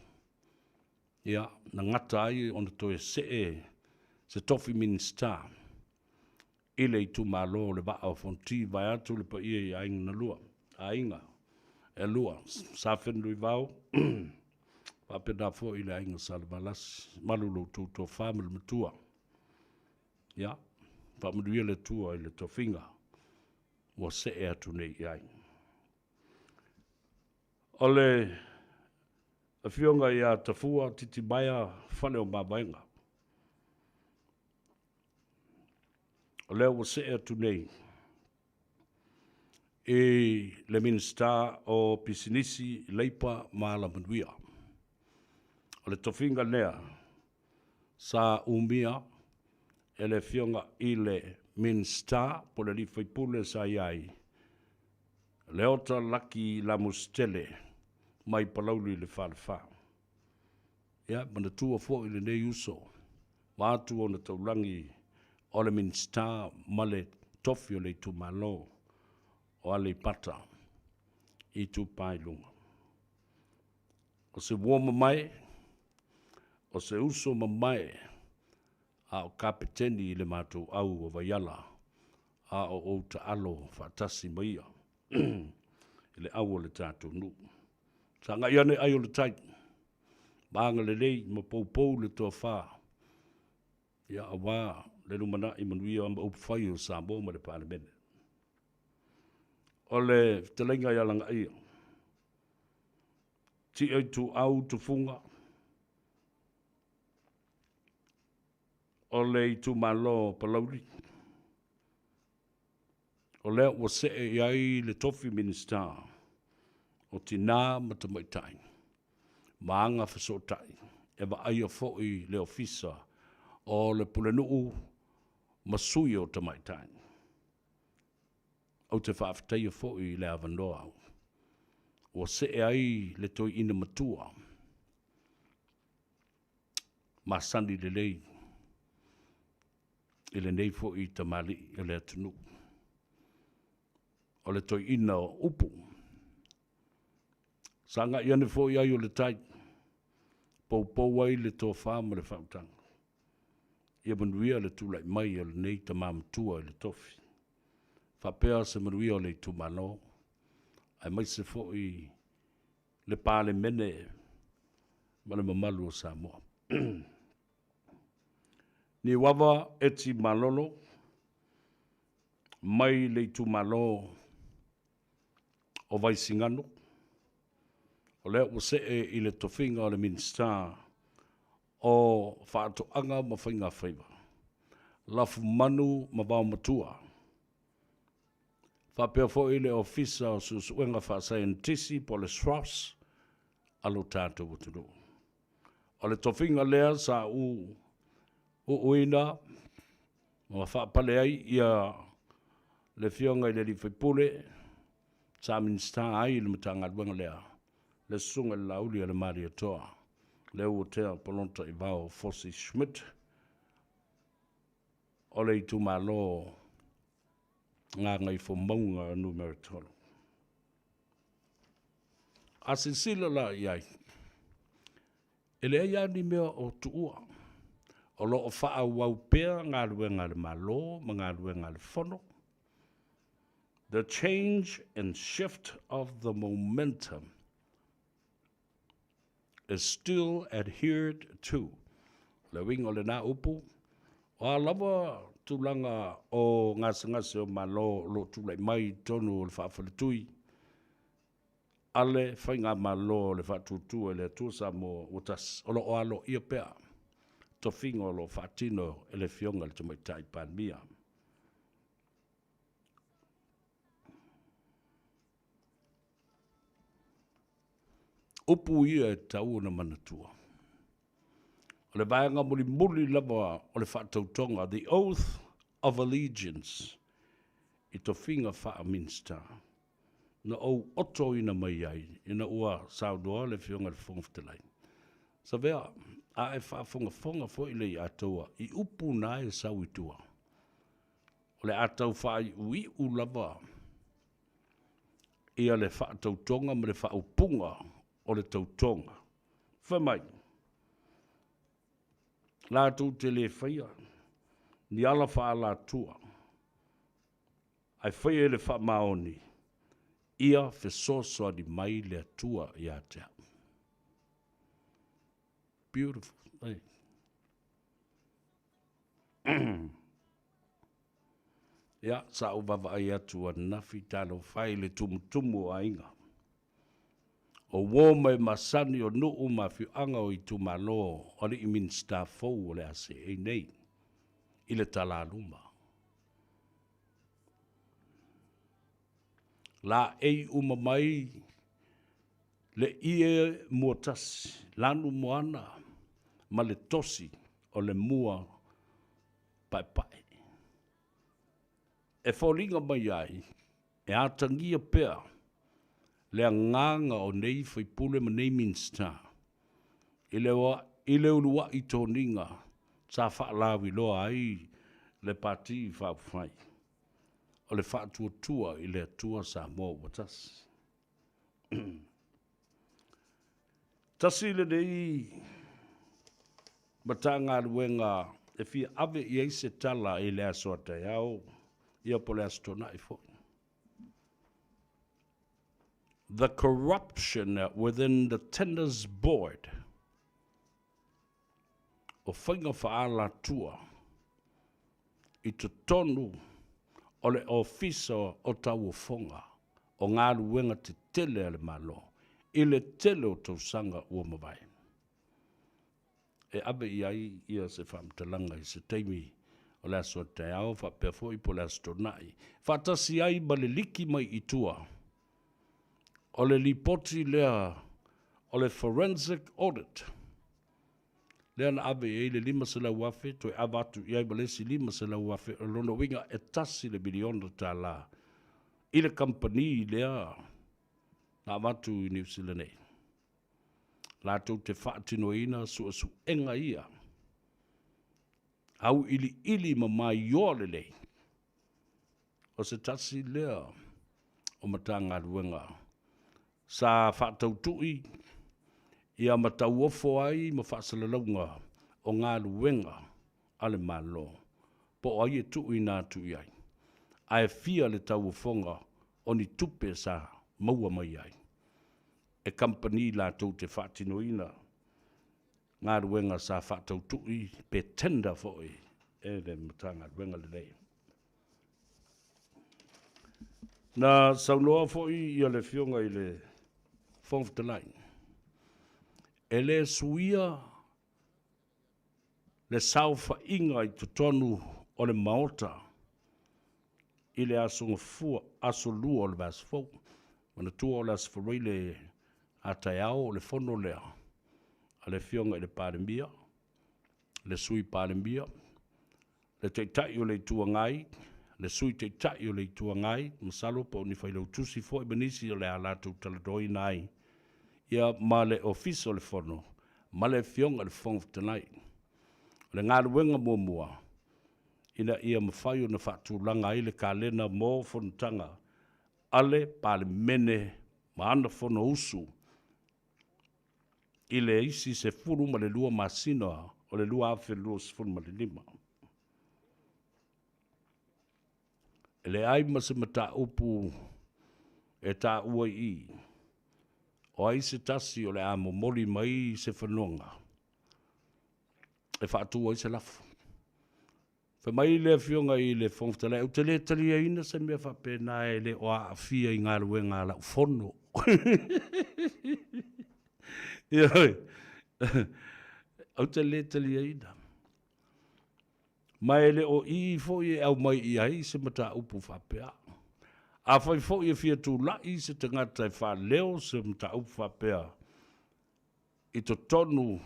ia, na gata ai ona toe see se tofi Minisita i le itumalo o le Vaa o Fonoti, vaeatu le paia i aiga na lua, aiga e lua, Sa Fenunuivao faapena foi le aiga Salevalasi, malu lo outou tofa ma le matua. Ia, faamanuia le Atua i le tofiga ua see atu nei i ai. O le Afioga ia Tafua Titimaea Faleomavaega, o lea ua see atu nei i le Minisita o Pisinisi, Leipa ma Alamanuia. O le tofiga lea sa umia e le Afioga i le Minisita po o le alii faipule sa i ai, Leota Laki Lamositele mai Palauli le Falefa. Ia, manatua foi lenei uso, vaeatu ona taulagi o le Minisita ma le tofi o le itumalo o Aleipata Itupa i Luga. O se uo mamae, o se uso mamae, a o Kapeteni i le matou au o Vaiala, a o ou taalo faatasi ma ia i le au o le tatou nuu. Sagai ane ai o le tai, ma agalelei ma poupou le tofa, ia aua le lumanai manuia ma upufai o Samoa ma le Palemene. O le fetalaiga ia Lagaia, Tia Ituau Tufuga, o le itumalo o Palauli, o lea ua see i ai le tofi Minisita o Tina ma Tamaitai ma Aga Fesootai e vaaia foi le Ofisa o le Pulenuu ma Sui o Tamaitai. Ou te faafetaia foi le avanoa ua see ai le toeaina matua masani lelei i lenei foi tamalii o le atunuu. O le toeaina o upu. Sagai ane foi ai o le tai, poupou ai le tofa ma le faautaga. Ia manuia le tulai mai o lenei tama matua i le tofi. Faapea se manuia o le itumalo, aemaise foi le Palemene ma le mamalu o Samoa. Niuava Eti Malolo mai le itumalo o Vaisigano, o lea ua see i le tofiga o le Minisita o Faatoaga ma Faigafaiva, Lafumanu ma Vaomatua, faapea foi le Ofisa o Suesuega Faasaienitisi po o le SROS a lo tatou atunuu. O le tofiga lea sa ou Uuina ma faapale ai ia le Afioga i le Alii Faipule sa Minisita ai i le Matagaluega lea, le Susuga i le Laauli a le Malietoa, Leuatea Polataivao Fosi Schmidt o le itumalo Gagaifomauga Nu.3. A silasila la i ai, e leai lava ni mea o tuua. O lo o faaauau pea galuega a le Malo ma galuega a le Fono. The change and shift of the momentum is still adhered to. O le uiga o lena upu, o a lava tulaga o gasegase o Malo o lo o tulai mai i totonu o le faafaletui a le Faigamalo o le Faatuatua i le Atua Samoa ua Tasi, o lo o aloaia pea tofiga o lo o faatino e le Afioga i le Tamaitai Palemia. Upu ia e tatau ona manatua. O le vaega mulimuli lava o le faatautoga, the oath of allegiance, i tofiga faa-Minisita, na ou otoina mai ai ina ua saunoa le Afioga i le Fofoga Fetalai, Savea, a e faafogafoga foi le iatoa i upu na e sau i tua, o le a tau faaiuiu lava ia le faatautoga ma le faaupuga o le tautoga. Fai mai, latou te le faia ni ala faaalatua, ae faia i le faamaoni, ia fesoasoani mai le Atua ia te au. Beautiful. Hey. Ia, sa ou vaavaai atu ananafi, talofa e i le tumutumu o aiga. O uo ma e masani o nuu ma afioaga o itumalo o alii Minisita fou o le a seei nei i le talaluma. Laei uma mai le ie muatasi, lanu moana ma le tosi o le mua paepae. E foliga mai ai, e atagia pea le agaga o nei faipule ma nei Minisita i le uluai toniga sa faalauiloa ai le Pati Faaupufai o le Faatuatua i le Atua Samoa ua Tasi. Tasi lenei Matagaluega e fia ave i ai se tala i le aso a taeao, ia po o le Aso Toonai foi. The corruption within the Tenders Board o faiga faaalatua i totonu o le Ofisa o Tauofoga o Galuega Tetele a le Malo i le tele o tausaga ua mavae. E ave i ai ia se faamatalaga i se taimi o le aso a taeao faapea foi po o le Aso Toonai, faatasi ai ma le liki mai i tua o le lipoti lea o le Forensic Audit lea na ave i ai le $500,000, toe ava atu i ai ma le isi $500,000, o lona uiga e $1 miliona i le kamupani lea na avatu i Niu Sila nei latou te faatinoina suesuega ia auiliili ma maioa lelei. O se tasi lea o Matagaluega sa faatautui ia ma tauofo ai ma faasalalauga o galuega a le Malo, po o ai e tuuina atu i ai, ae fia le tauofoga o ni tupe sa maua mai ai e kamupani latou te faatinoina galuega sa faatautui pe tender foi e le Matagaluega lenei. Na saunoa foi ia le Afioga i le Fofoga Fetalai, e le suia le saofaiga i totonu o le Maota i le aso Gafua, aso Lua o le vaiaso fou. Manatua o le aso Faraile a taeao o le fono lea a le Afioga i le Palemia. Le Sui Palemia, le Taitai o le Itu Agai, le Sui Taitai o le Itu Agai, masalo po o ni failautusi foi ma nisi o le a latou talanoaina ai, ia ma le Ofisa o le Fono ma le Afioga i le Fofoga Fetalai. O le galuega muamua, ina ia mafai ona faatulaga ai le kalena mo fonotaga a le Palemene ma ana Fonousu i le isi 12 masina o le 2025. E leai ma se mataupu e taua i i, o ai se tasi o le a momoli mai se fanoga e faatu ai se lafo. Fai mai le Afioga i le Fofoga Fetalai, ou te le taliaina se mea faapena e le o aafia i galuega a lau fono. Ioe, ou te le taliaina. Ma e le o i foi e aumai i ai se mataupu faapea. Afai foi e fia tulai se tagata e faaleo se mataupu faapea i totonu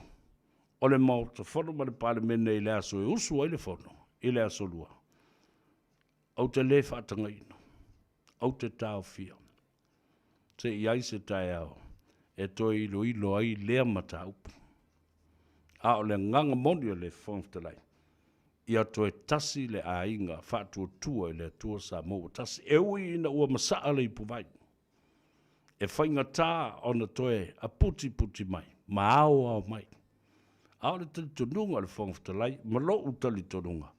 o le Maota Fono ma le Palemene i le aso e usu ai le Fono, i le Aso Lua, ou te le faatagaina, ou te taofia, se i ai se taeao e toe iloilo ai lea mataupu. A o le agaga moni o le Fofoga Fetalai, ia toe tasi le aiga faatuatua i le Atua Samoa ua tasi, e ui ina ua masaa le ipuvai, e faigata ona toe aputiputi mai ma aoao mai. A o le talitonuga o le Fofoga Fetalai ma lou talitonuga,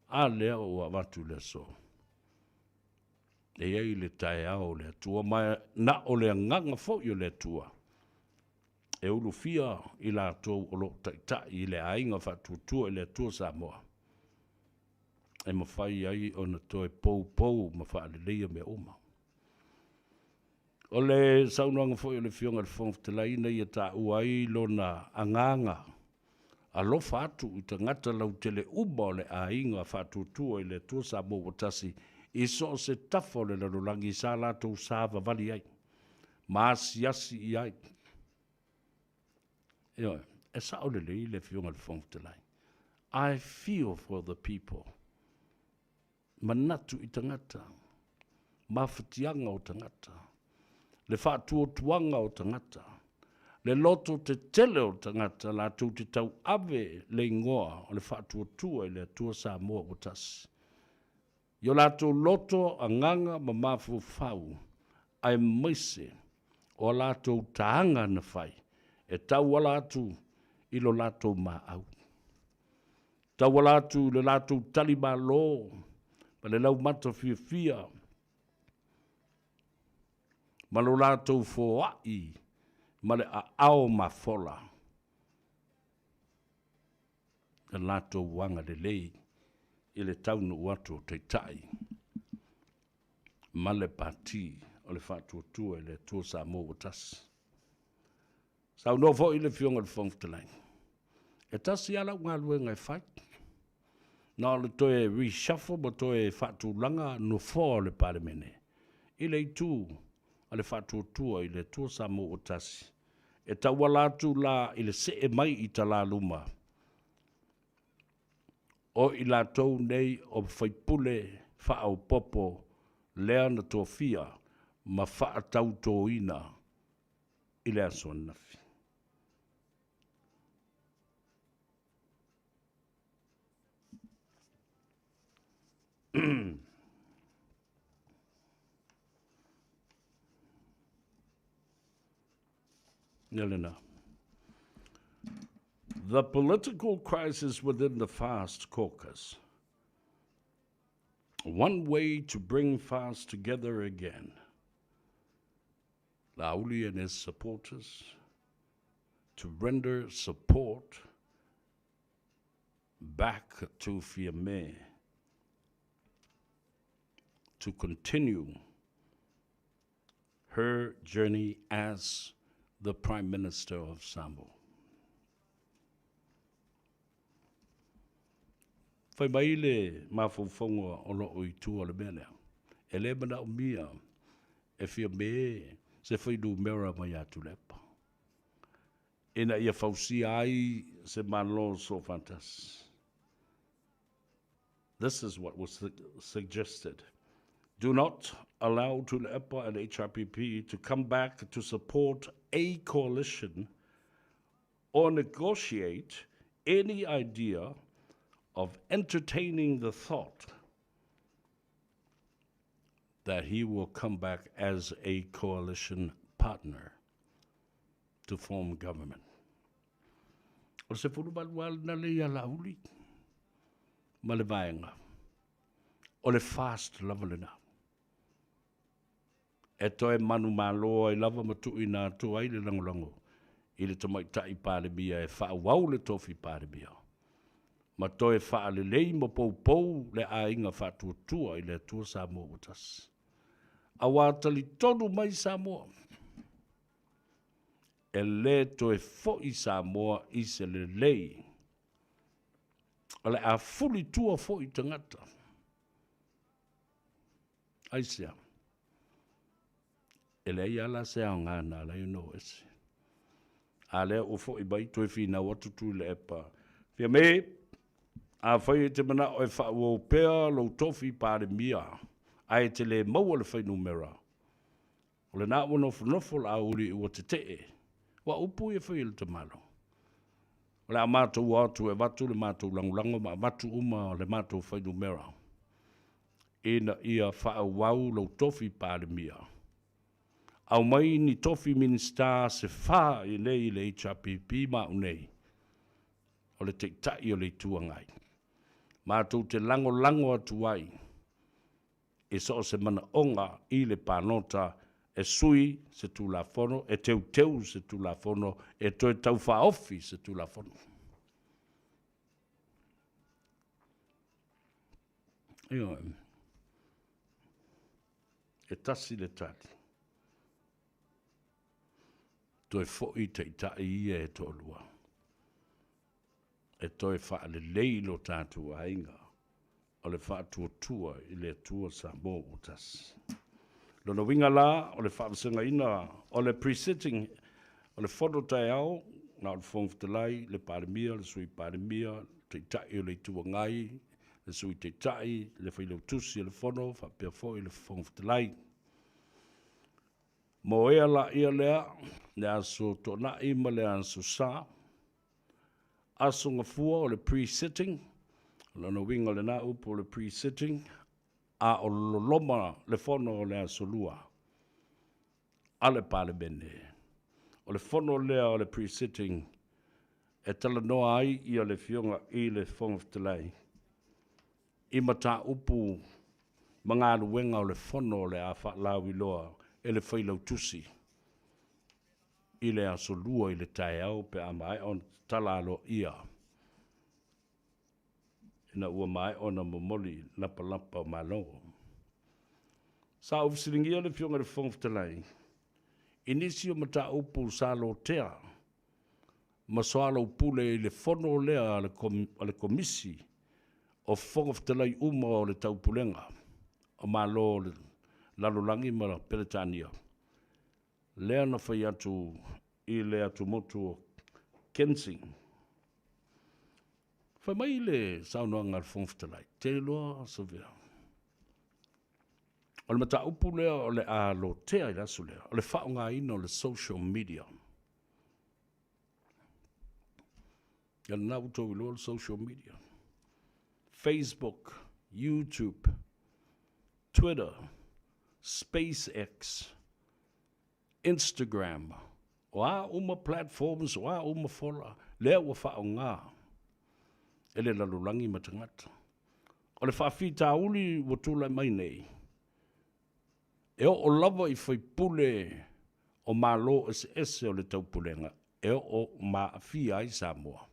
a lea ua avatu i le aso, e i ai le taeao o le Atua, ma na o le agaga foi o le Atua e ulufia i latou o lo o taitai i le aiga faatuatua i le Atua Samoa, e mafai ai ona toe poupou ma faaleleia mea uma. O le saunoaga foi a le Afioga i le Fofoga Fetalai ina ia taua ai lona agaga alofa atu i tagata lautele uma o le aiga faatuatua i le Atua Samoa ua tasi i so o se tafa o le lalolagi sa latou savavali ai ma asiasi i ai. Ioe, e sao lelei le Afioga i le Fofoga Fetalai. I feel for the people. Manatu i tagata, mafatiaga o tagata, le faatuatuaga o tagata, le loto tetele o tagata latou te tauave le igoa o le faatuatua i le Atua Samoa ua tasi. I o latou loto, agaga ma mafaufau, aemaise o a latou taga na fai e tauala atu i lo latou maau. Tauala atu i le latou talimalo ma le laumata fiafia ma lo latou foai ma le aao mafola le latou agalelei i le taunuu atu o Taitai ma le Pati o le Faatuatua i le Atua Samoa ua Tasi. Saunoa foi le Afioga i le Fofoga Fetalai, e tasi lava lau galuega e fai, na o le toe reshuffle ma toe faatulaga nofoa o le Palemene i le itu a le Faatuatua i le Atua Samoa ua Tasi, e tauala atu la i le see mai i talaluma o i latou nei o faipule faaopoopo lea na tofia ma faatautoina i le aso ananafi. Ia lena. The political crisis within the FAST caucus. One way to bring FAST together again. Laauli and his supporters to render support back to Fiame to continue her journey as the Prime Minister of Samoa. Fai mai le mafaufauga o lo o i tua o le mea lea, e le manaomia e Fiame se fuainumera mai ia Tuilaepa. Ina ia fausia ai se Malo Soofaatasi. This is what was suggested. Do not allow Tuilaepa and HRPP to come back to support a coalition or negotiate any idea of entertaining the thought that he will come back as a coalition partner to form government. O se 18 lava lena lea ia Laauli ma le vaega. O le fast lava lena. E toe manumalo ai lava ma tuuina atu ai le lagolago i le Tamaitai Palemia e faaauau le tofi Palemia ma toe faalelei ma poupou le aiga faatuatua i le Atua Samoa ua tasi. Aua talitonu mai Samoa, e le toe foi Samoa i se lelei, o le a fuli tua foi tagata. Aisea? E leai lava la se aoga na ala ai ona o ese. A lea ua foi mai toe finau atu Tuilaepa, Fiame, afai e te manao e faaauau pea lou tofi Palemia ae e te le maua le fuainumera, o lena ua nofonofo Laauli ua tetee. Ua upu ia fai e le tamalo. O le a matou o atu e avatu le matou lagolago ma avatu uma le matou fuainumera ina ia faaauau lou tofi Palemia. Aumai ni tofi Minisita se fa i inei i le HRPP ma au nei, o le Taitai o le Itu Agai. Matou te lagolago atu ai i so o se manaoga i le palota e sui se Tulafono, e teuteu se Tulafono, e toe taufaaofi se Tulafono. Ioe. E tasi le tali. Toe foi taitai ia e toalua. E toe faalelei lo tatou aiga o le faatuatua i le Atua Samoa ua tasi. Lona uiga la, o le faavasegaina o le pre-sitting o le fono taeao, na o le Fofoga Fetalai, le Palemia, le Sui Palemia, le Taitai o le Itu Agai, le Sui Taitai, le Failautusi o le Fono faapea foi le Fofoga Fetalai. Moea laia lea le Aso Toonai ma le Aso Sa. Aso Gafua o le pre-sitting, o lona uiga o lena upu o le pre-sitting, a o loloma le fono o le Aso Lua a le Palemene. O le fono lea o le pre-sitting e talanoa ai ia le Afioga i le Fofoga Fetalai i mataupu ma galuega o le fono o le a faalauiloa e le Failautusi i le Aso Lua i le taeao pe a maea ona tatala aloaia ina ua maea ona momoli lapalapa o malo. Sa ou fesiligia le Afioga i le Fofoga Fetalai i nisi o mataupu sa lotea ma soalaupule i le fono lea a le Komisi o Fofoga Fetalai uma o le Taupulega o Malo o le Lalolagi ma Peretania, lea na fai atu i le atumotu o Kensing. Fai mai le saunoaga a le Fofoga Fetalai, Te iloa Savea, o le mataupu lea o le a lotea i le aso lea, o le faaaogaina o le social media. Ia lena ua outou iloa le social media. Facebook, YouTube, Twitter, SpaceX, Instagram, o a uma platforms, o a uma fola, lea ua faaaoga e le lalolagi ma tagata. O le faafitauli ua tulai mai nei, e oo lava i faipule o Malo eseese o le Taupulega e oo ma aafia ai Samoa.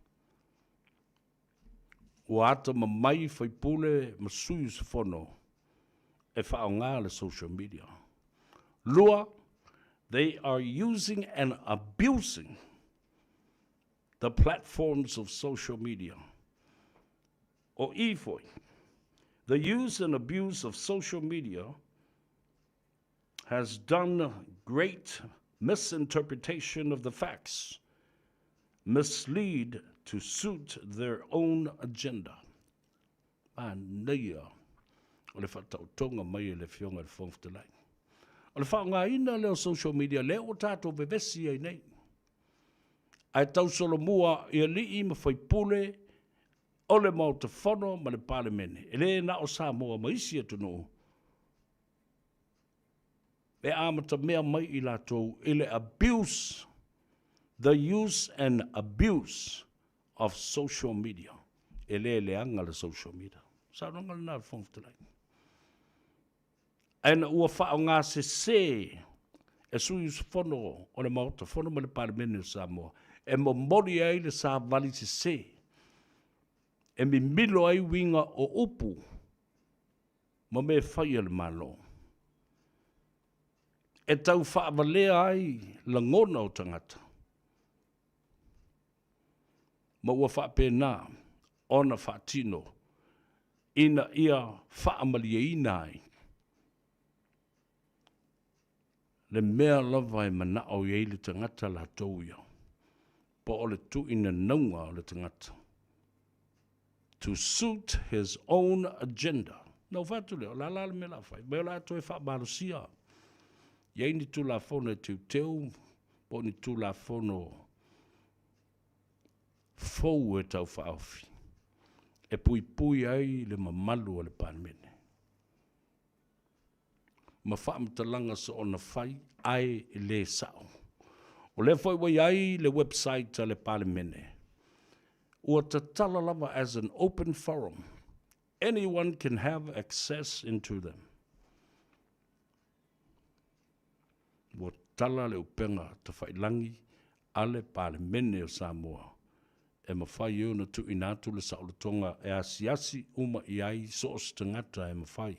Ua atamamai faipule ma sui usufono e faaaoga le social media. Lua, they are using and abusing the platforms of social media. O i foi, the use and abuse of social media has done great misinterpretation of the facts. mislead to suit their own agenda. Manaia o le faataotoga mai e le Afioga i le Fofoga Fetalai. O le faaaogaina lea o social media lea ua tatou vevesi ai nei, ae tausolomua i alii ma faipule o le Maota Fono ma le Palemene, e le na o Samoa ma isi atunuu, e amatamea mai i latou i le abuse, the use and abuse of social media. E le leaga le social media. Saunoaga lena a le Fofoga Fetalai. Ae na ua faaaoga sese e sui usufono o le Maota Fono ma le Palemene o Samoa e momoli ai le savali sese, e mimilo ai uiga o upu ma mea fai a le Malo, e tau faavalea ai lagona o tagata, ma ua faapena ona faatino ina ia faamalieina ai le mea lava e manao i ai le tagata latou ia, po o le tuuinanauga o le tagata, to suit his own agenda. Na ou fai atu lea, o le a la le mea o le a fai? Mai o le a toe faamalosia i ai ni Tulafono e teuteu po o ni Tulafono fou e taufaaofi e puipui ai le mamalu o le Palemene ma faamatalaga soona fai ae le sao. O lea foi ua i ai le website a le Palemene, ua tatala lava as an open forum, anyone can have access into them. Ua tala le upega tafailagi a le Palemene o Samoa e mafai ai ona tuuina atu le saolotoga e asiasi uma i ai so o se tagata e mafai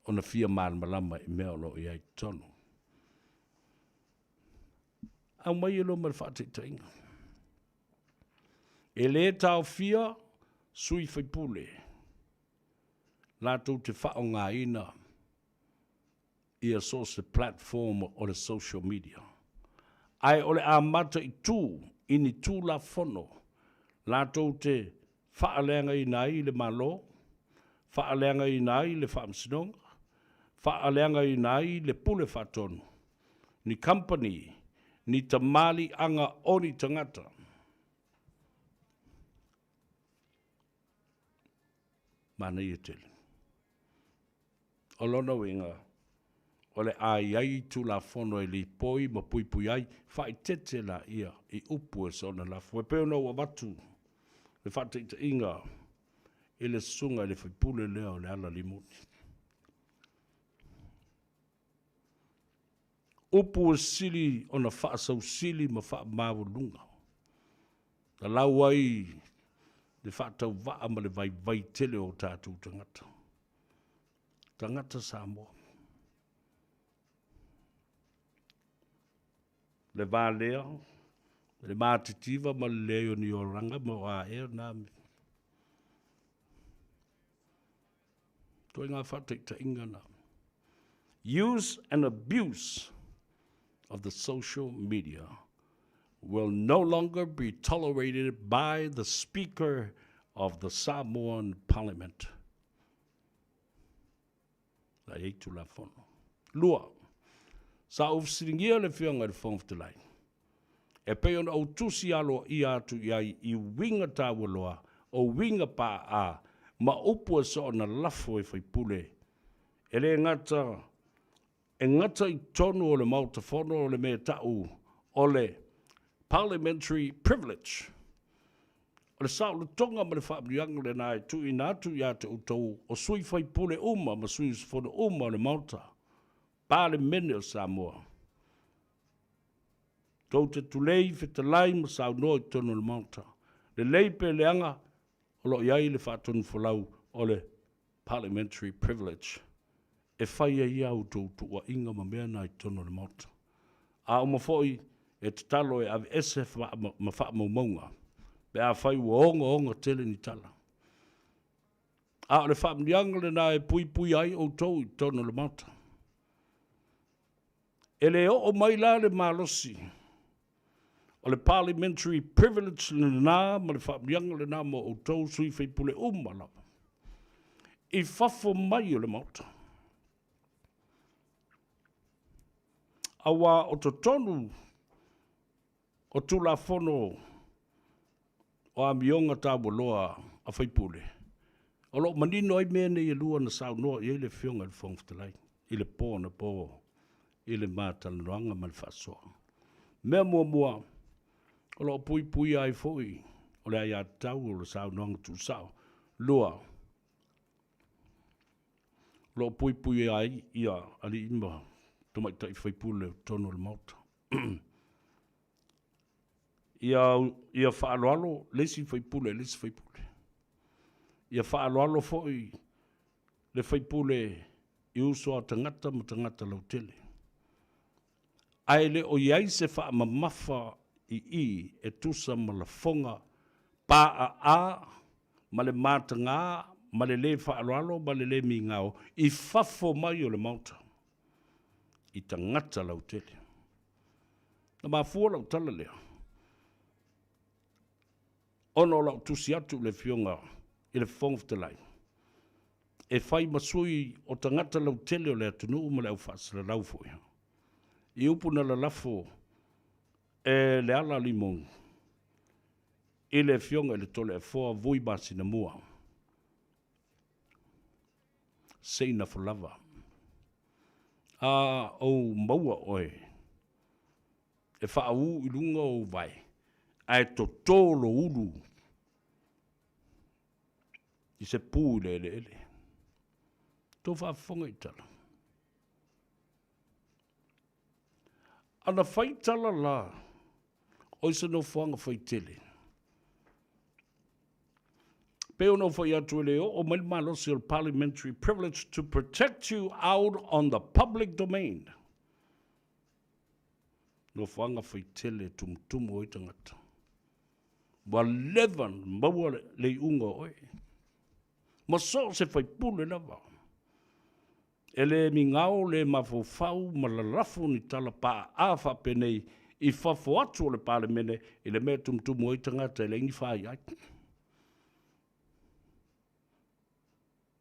ona fia malamalama i mea o lo o i ai i totonu. Aumai e loa ma le faataitaiga. E le taofia sui faipule latou te faaaogaina ia so o se platform o le social media, ae o le a mataitu i ni Tulafono latou te faaleagaina ai le Malo, faaleagaina ai le Faamasinoga, faaleagaina ai le Pule Faatonu, ni kamupani, ni tamaliiaga o ni tagata. Manaia tele. O lona uiga, o le a i ai Tulafono e lipoi ma puipui ai, faaeteete laia i upu e soona lafo. E pei ona ou avatu le faataitaiga i le susuga i le faipule lea o Leala Limoni. Upu e sili ona faasausili ma faamaualuga, na lau ai le faatauvaa ma le vaivai tele o tatou tagata, tagata Samoa. Le va lea, le matitiva ma le leai o ni olaga ma o a ea na mea. Ituaiga faataitaiga na. Use and abuse of the social media will no longer be tolerated by the Speaker of the Samoan Parliament. La i ai Tulafono. 2, Sa ou fesiligia le Afioga i le Fofoga Fetalai, e pei ona ou tusi aloaia atu i ai i uiga taua loa o uiga paaa ma upu e soona lafo e faipule, e le gata e gata i totonu o le Maota Fono o le mea e ta'u o le Parliamentary Privilege. O le saolotoga ma le faamanuiaga lena e tuuina atu ia te outou o sui faipule uma ma sui usufono uma o le Maota, Palemene o Samoa. Tou te tulei, fetalai ma saunoa i totonu o le Maota. Lelei pe leaga, o lo o i ai le faatonufolau o le Parliamentary Privilege e fai ai a outou tuuaiga ma mea na i totonu o le Maota. A uma foi, e tatalo e aveese ma faamaumauga pe afai ua ogaoga tele ni tala. A o le faamanuiaga lena e puipuia ai outou i totonu o le Maota. E le oo mai la le malosi. O le parliamentary privilege lena ma le faamanuiaga lena mo outou sui faipule uma lava i fafo mai o le Maota. Aua o totonu o Tulafono o Amioga Taualoa a Faipule, o lo o manino ai mea nei e lua na saunoa i ai le Afioga i le Fofoga Fetalai i le po anapo i le ma talanoaga ma le faasoa. Mea muamua, o lo o puipuia ai foi o le aiatatau o le saunoaga tuusao. Lua, o lo o puipuia ai ia alii ma tamaitai faipule o totonu o le Maota. Ia faaaloalo le isi faipule i le isi faipule. Ia faaaloalo foi le faipule i uso a tagata ma tagata lautele. Ae le o i ai se faamamafa i i e tusa ma lafoga paaa ma le mataga ma le lē faaaloalo ma le lē migao i fafo mai o le Maota i tagata lautele. Na mafua lau tala lea ona o lau tusi atu i le Afioga i le Fofoga Fetalai e fai ma sui o tagata lautele o le atunuu ma le au faasalalau foi i upu na lalafo e Leala Limon i le Afioga i le Toleafoa Vui Masinamua, se i nafo lava, a ou maua oe e faaū i luga o ou vae, ae toto lou ulu i se pu i le eleele. Tou faafofoga i tala. Ana fai tala la, o i se nofoaga faitele. Pei ona ou fai atu e le oo mai le malosi o le parliamentary privilege to protect you out on the public domain. Nofoaga faitele e tumutumu ai tagata. Ua leva ona maua le iuga o oe. Ma so o se faipule lava. E le migao le mafaufau ma lalafo ni tala paaa faapenei i fafo atu o le Palemene i le mea e tumutumu ai tagata e leai ni fa i ai.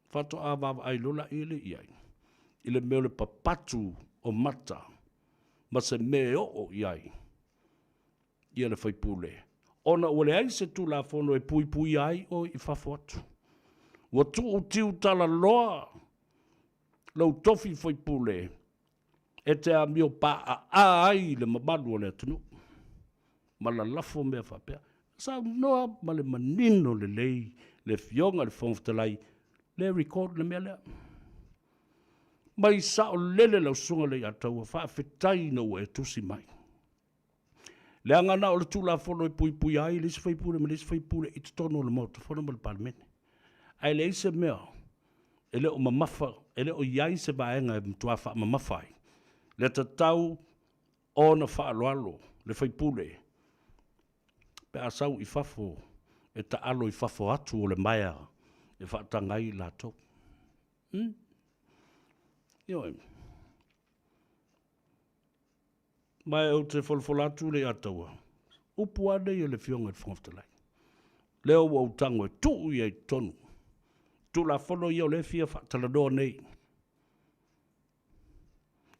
Faatoa vaavaai loa laia lea i ai i le mea o le papatu o mata ma se mea e oo i ai ia le faipule, ona ua leai se Tulafono e puipuia ai oe i fafo atu. Ua tuu tiutalaloa lou tofi faipule e te amio paaa ai le mamalu o le atunuu ma lalafo mea faapea. Saunoa ma le manino lelei le Afioga i le Fofoga Fetalai, le record le mea lea. Mai saolele lau Susuga Leiataua, faafetai ina ua e tusi mai. Leaga na o le Tulafono e puipuia ai le isi faipule ma le isi faipule i totonu o le Maota Fono ma le Palemene. Ae leai se mea e le o mamafa, e le o i ai se vaega e matua faamamafa ai le tatau ona faaaloalo le faipule pe a sau i fafo e taalo i fafo atu o le maea e faataga ai i latou. Ioe. Ma ou te folafola atu le Ataua, upu lava nei a le Afioga i le Fofoga Fetalai, lea ua ou tago e tuu i ai i totonu Tulafono ia o lea e fia faatalanoa nei,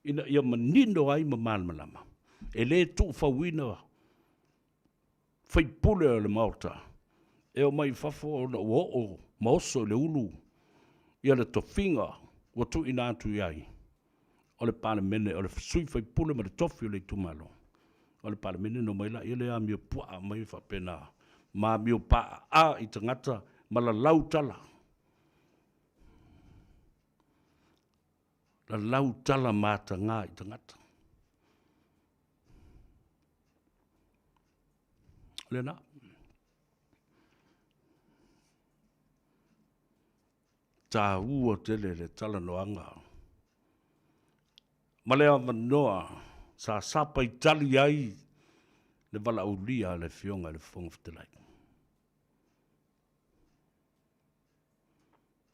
ina ia manino ai ma malamalama, e le tuufauina faipule o le Maota e omai i fafo ona ua oo ma oso i le ulu ia le tofiga ua tuuina atu i ai o le Palemene, o le sui faipule ma le tofi o le itumalo o le Palemene, na omai laia le amio puaa mai faapena ma amio paaa i tagata ma lalau tala, lalau tala mataga i tagata. O lena. Taua tele le talanoaga ma le avanoa sa sapaitali ai le valaaulia a le Afioga i le Fofoga Fetalai.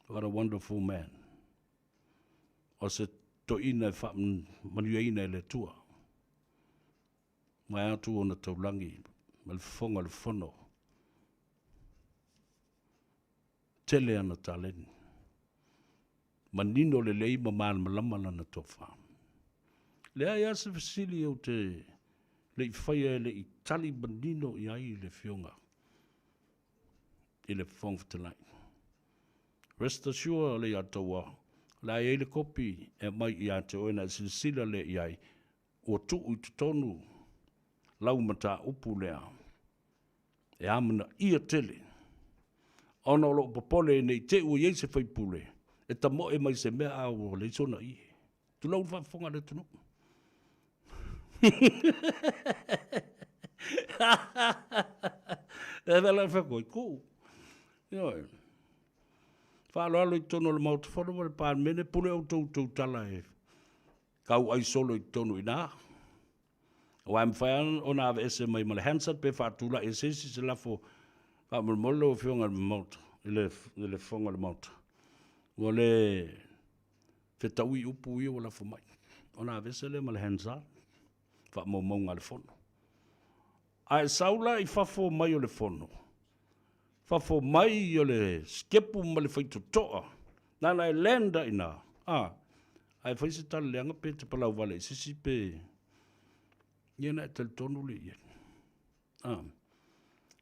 What a wonderful man. O se toeaina e faamanuiaina e le Atua. Vaeatu ona taulagi ma le fofoga o le fono. Tele ana taleni. Manino lelei ma malamalama lana tofa. Leai lava se fesili ou te le i faia e le i tali manino i ai le Afioga i le Fofoga Fetalai. Rest assured Leiataua, o le a i ai le kopi e aumai ia te oe ona e silasila lea i ai, ua tuu i totonu lau mataupu lea e amanaia tele ona o lou popole ne i te i ua i ai se faipule e tamoe mai se mea a ua leai sona ie. Tulou le faafofoga a le atunuu. E vela e whakoi, ku. Ioe. Faaaloalo i totonu o le Maota Fono ma le Palemene, pule outou i tou tala e kauai solo i totonu i ina. Aua e mafai lava ona aveese mai ma le Hansard pe faatulai e se isi se lafo faamolemole lau Afioga i le Maota, i le, i le Fofoga o le Maota. Ua le fetaui upu ia ua lafo mai. Ona aveese lea ma le Hansard, faamaumauga a le Fono. A e sau la i fafo mai o le Fono, fafo mai o le sikepu ma le faitotoa, nana e land ai ina, a, ae fai se tala leaga pe te palau vale i se isi pe, ia na e talitonu lea i ai. A,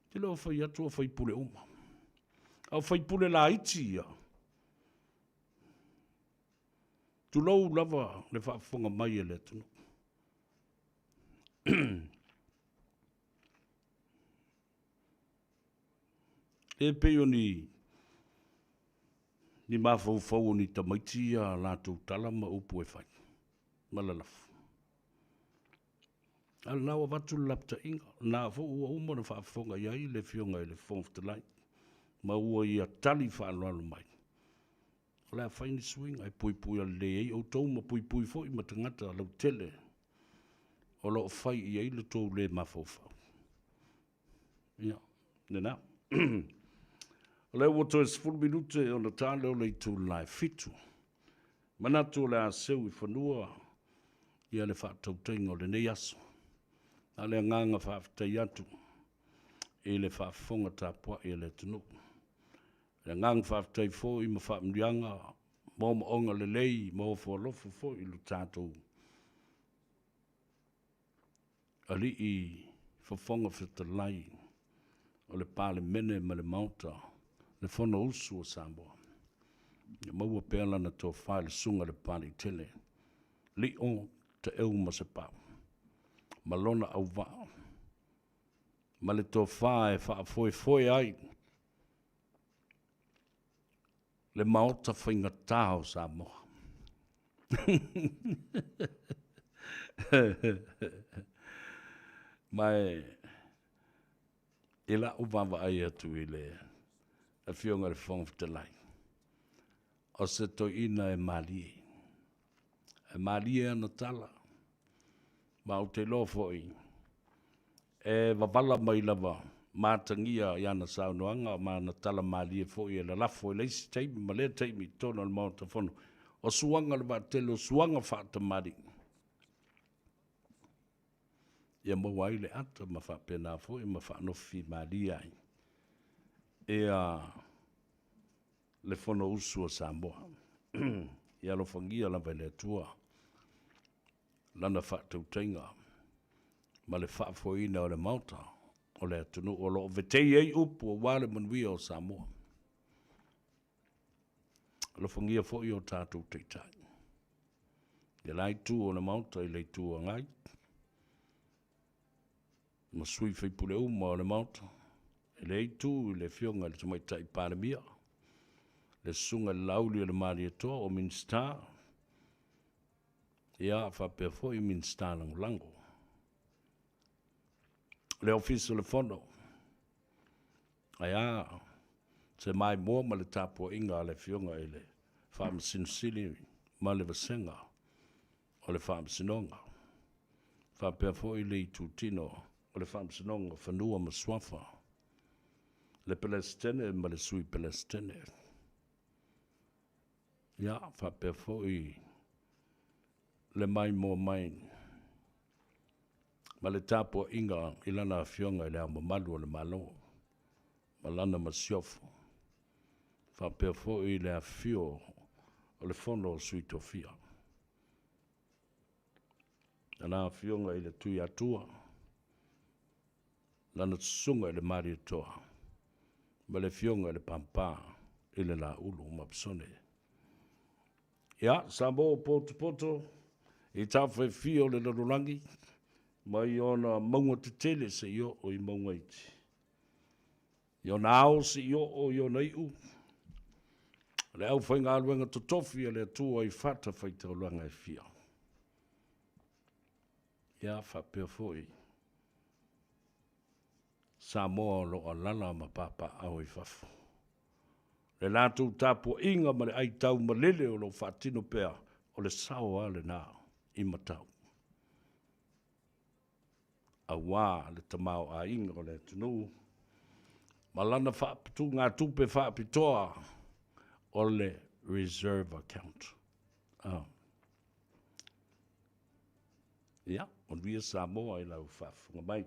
te le o fai atu o faipule uma. A o faipule laiti ia, tulou lava le faafofoga mai a le atunuu. E pei o ni ni mafaufau o ni tamaiti ia latou tala ma upu e fai ma lalafo. A o lena ua avatu le lapataiga, o lena foi ua uma ona faafofoga i ai le Afioga i le Fofoga Fetalai, ma ua ia tali faaaloalo mai. O le a fai ni suiga e puipuia lelei ai outou ma puipui foi ma tagata lautele o lo o fai i ai le tou le mafaufau. Ia, lena. O lea ua toe 10 minute ona ta lea o le itu la e 7. Manatu o le a seu i fanua ia le faatautaiga o lenei aso. Na o le agaga faafetai atu i le faafofoga tapuai a le atunuu. Le agaga faafetai foi ma faamanuiaga, moomooga lelei ma ofo alofa foi i lo tatou Alii Fofoga Fetalai o le Palemene ma le Maota, le Fonousu a Samoa. Ia maua pea lana tofa i le Susuga i le Papaliitele, Lio Taeu Masepau ma lona auvaa ma le tofa e faafoefoe ai le Maota faigata o Samoa. Ma i la'u vaavaai atu i le Afioga i le Fofoga Fetalai, o se toeaina e malie, e malie ana tala, ma ou te iloa foi e wavala mai lava ma atagia i ana saunoaga ma ana tala malie foi e lalafo i le isi taimi ma lea taimi i totonu o le Maota Fono. O suaga o le vaatele, o suaga faatamalii, ia maua ai le ata ma faapena foi ma faanofofimalie ai ia le Fonousu a Samoa. Ia alofagia lava e le Atua lana faatautaiga ma le faafoeina o le Maota o le atunuu o lo o vetei ai upu aua le manuia o Samoa. Alofagia foi o tatou taitai i le la itu o le Maota i le Itu Agai ma sui faipule uma o le Maota, i le itu i le Afioga i le Tamaitai Palemia, le Susuga i le Laauli o le Malietoa, o Minisita, ia faapea foi Minisita Lagolago. Le Ofisa o le Fono, ae a se maimoa ma le tapuaiga a le Afioga i le Faamasino Sili ma le Vasega o le Faamasinoga, faapea foi le itutino o le Faamasinoga o Fanua ma Suafa, le Pelesitene ma le Sui Pelesitene, ia faapea foi le maimoa mai. ma le tapuaiga i Lana Afioga i Le Ao Mamalu o le Malo ma Lana Masiofo, faapea foi le afifio o le Fono o Sui Tofia. Lana Afioga i le Tuiatua, lana Susuga i le Malietoa ma le Afioga i le Pampa i le Laulu ma Pisone. Ia, Samoa ua potopoto i tafa e fia o le lalolagi, mai ona mauga tetele seia oo i mauga iti. I ona ao seia oo i ona iu, le aufaigaluega totofi a le Atua i fatafaitaulaga e fia. Ia, faapea foi Samoa o lo o alaala ma papaaao i fafo. Le latou tapuaiga ma le aitau malele o lo o faatino pea, o le sao lava lena i matau, aua le tamaoaiga o le atunuu ma lana faaputugatupe faapitoa o le reserve account. Ah. Ia, manuia Samoa i lau faafofoga mai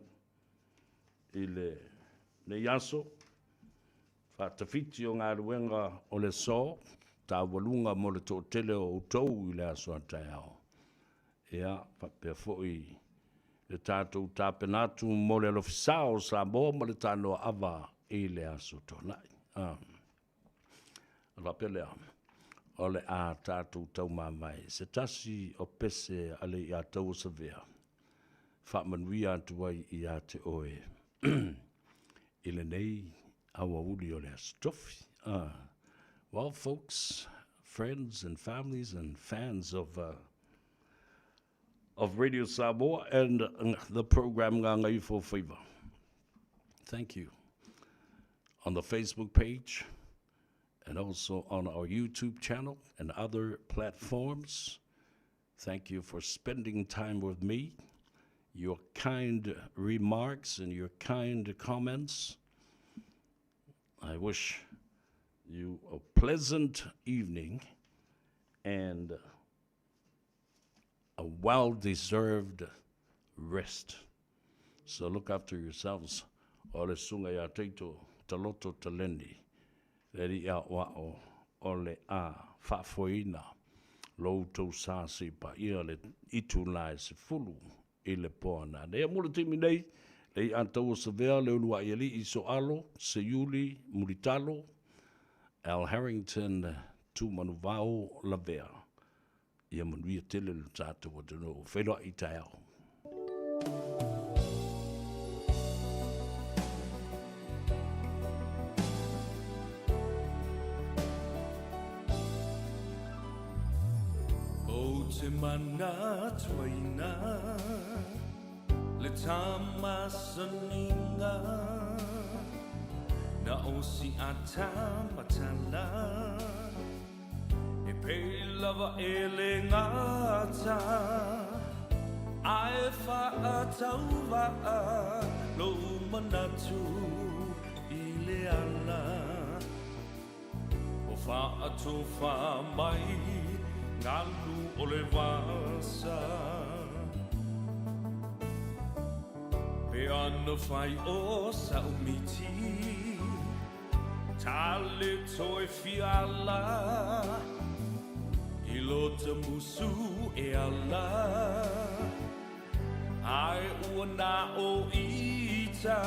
i lenei aso, faatafiti o galuega o le aso, taualuga mo le toatele o outou i le aso a taeao. Ia, faapea foi le tatou tapena atu mo le alofisa o Samoa ma le tanoa ava i le aso Toonai. Ah. Ona faapea lea, o le a tatou taumamae i se tasi o pese a le Iataua Savea, faamanuia atu ai ia te oe i lenei aoauli o le Aso Tofi. Well, folks, friends and families and fans of of Radio Samoa and the program Gagaifo Faiva. Thank you. On the Facebook page and also on our YouTube channel and other platforms. Thank you for spending time with me. Your kind remarks and your kind comments. I wish you a pleasant evening and a well deserved rest. So look after yourselves. O le susuga ia Taito Taloto Taleni, le alii aoao o le a faafoeina lo outou sa se i paia le itula e 10 i le po ana. Nei mo le taimi nei, le i'a taua savea le ulua'i alii Soalo, Seiuli, Mulitalo, Al Harrington, Tumanuvao, Lavea. Ia manuia tele lo tatou atunuu. Feiloai taeao. Ou te manatuaina le tamasaniga Na o si atamatala E pei lava e le gata Ae faatauvaa lou manatu i le ala O faatofa mai galu o le vasa Pe ana fai o sa'u miti Tale toe fiala I lota musu e ala Ae ua na o ita.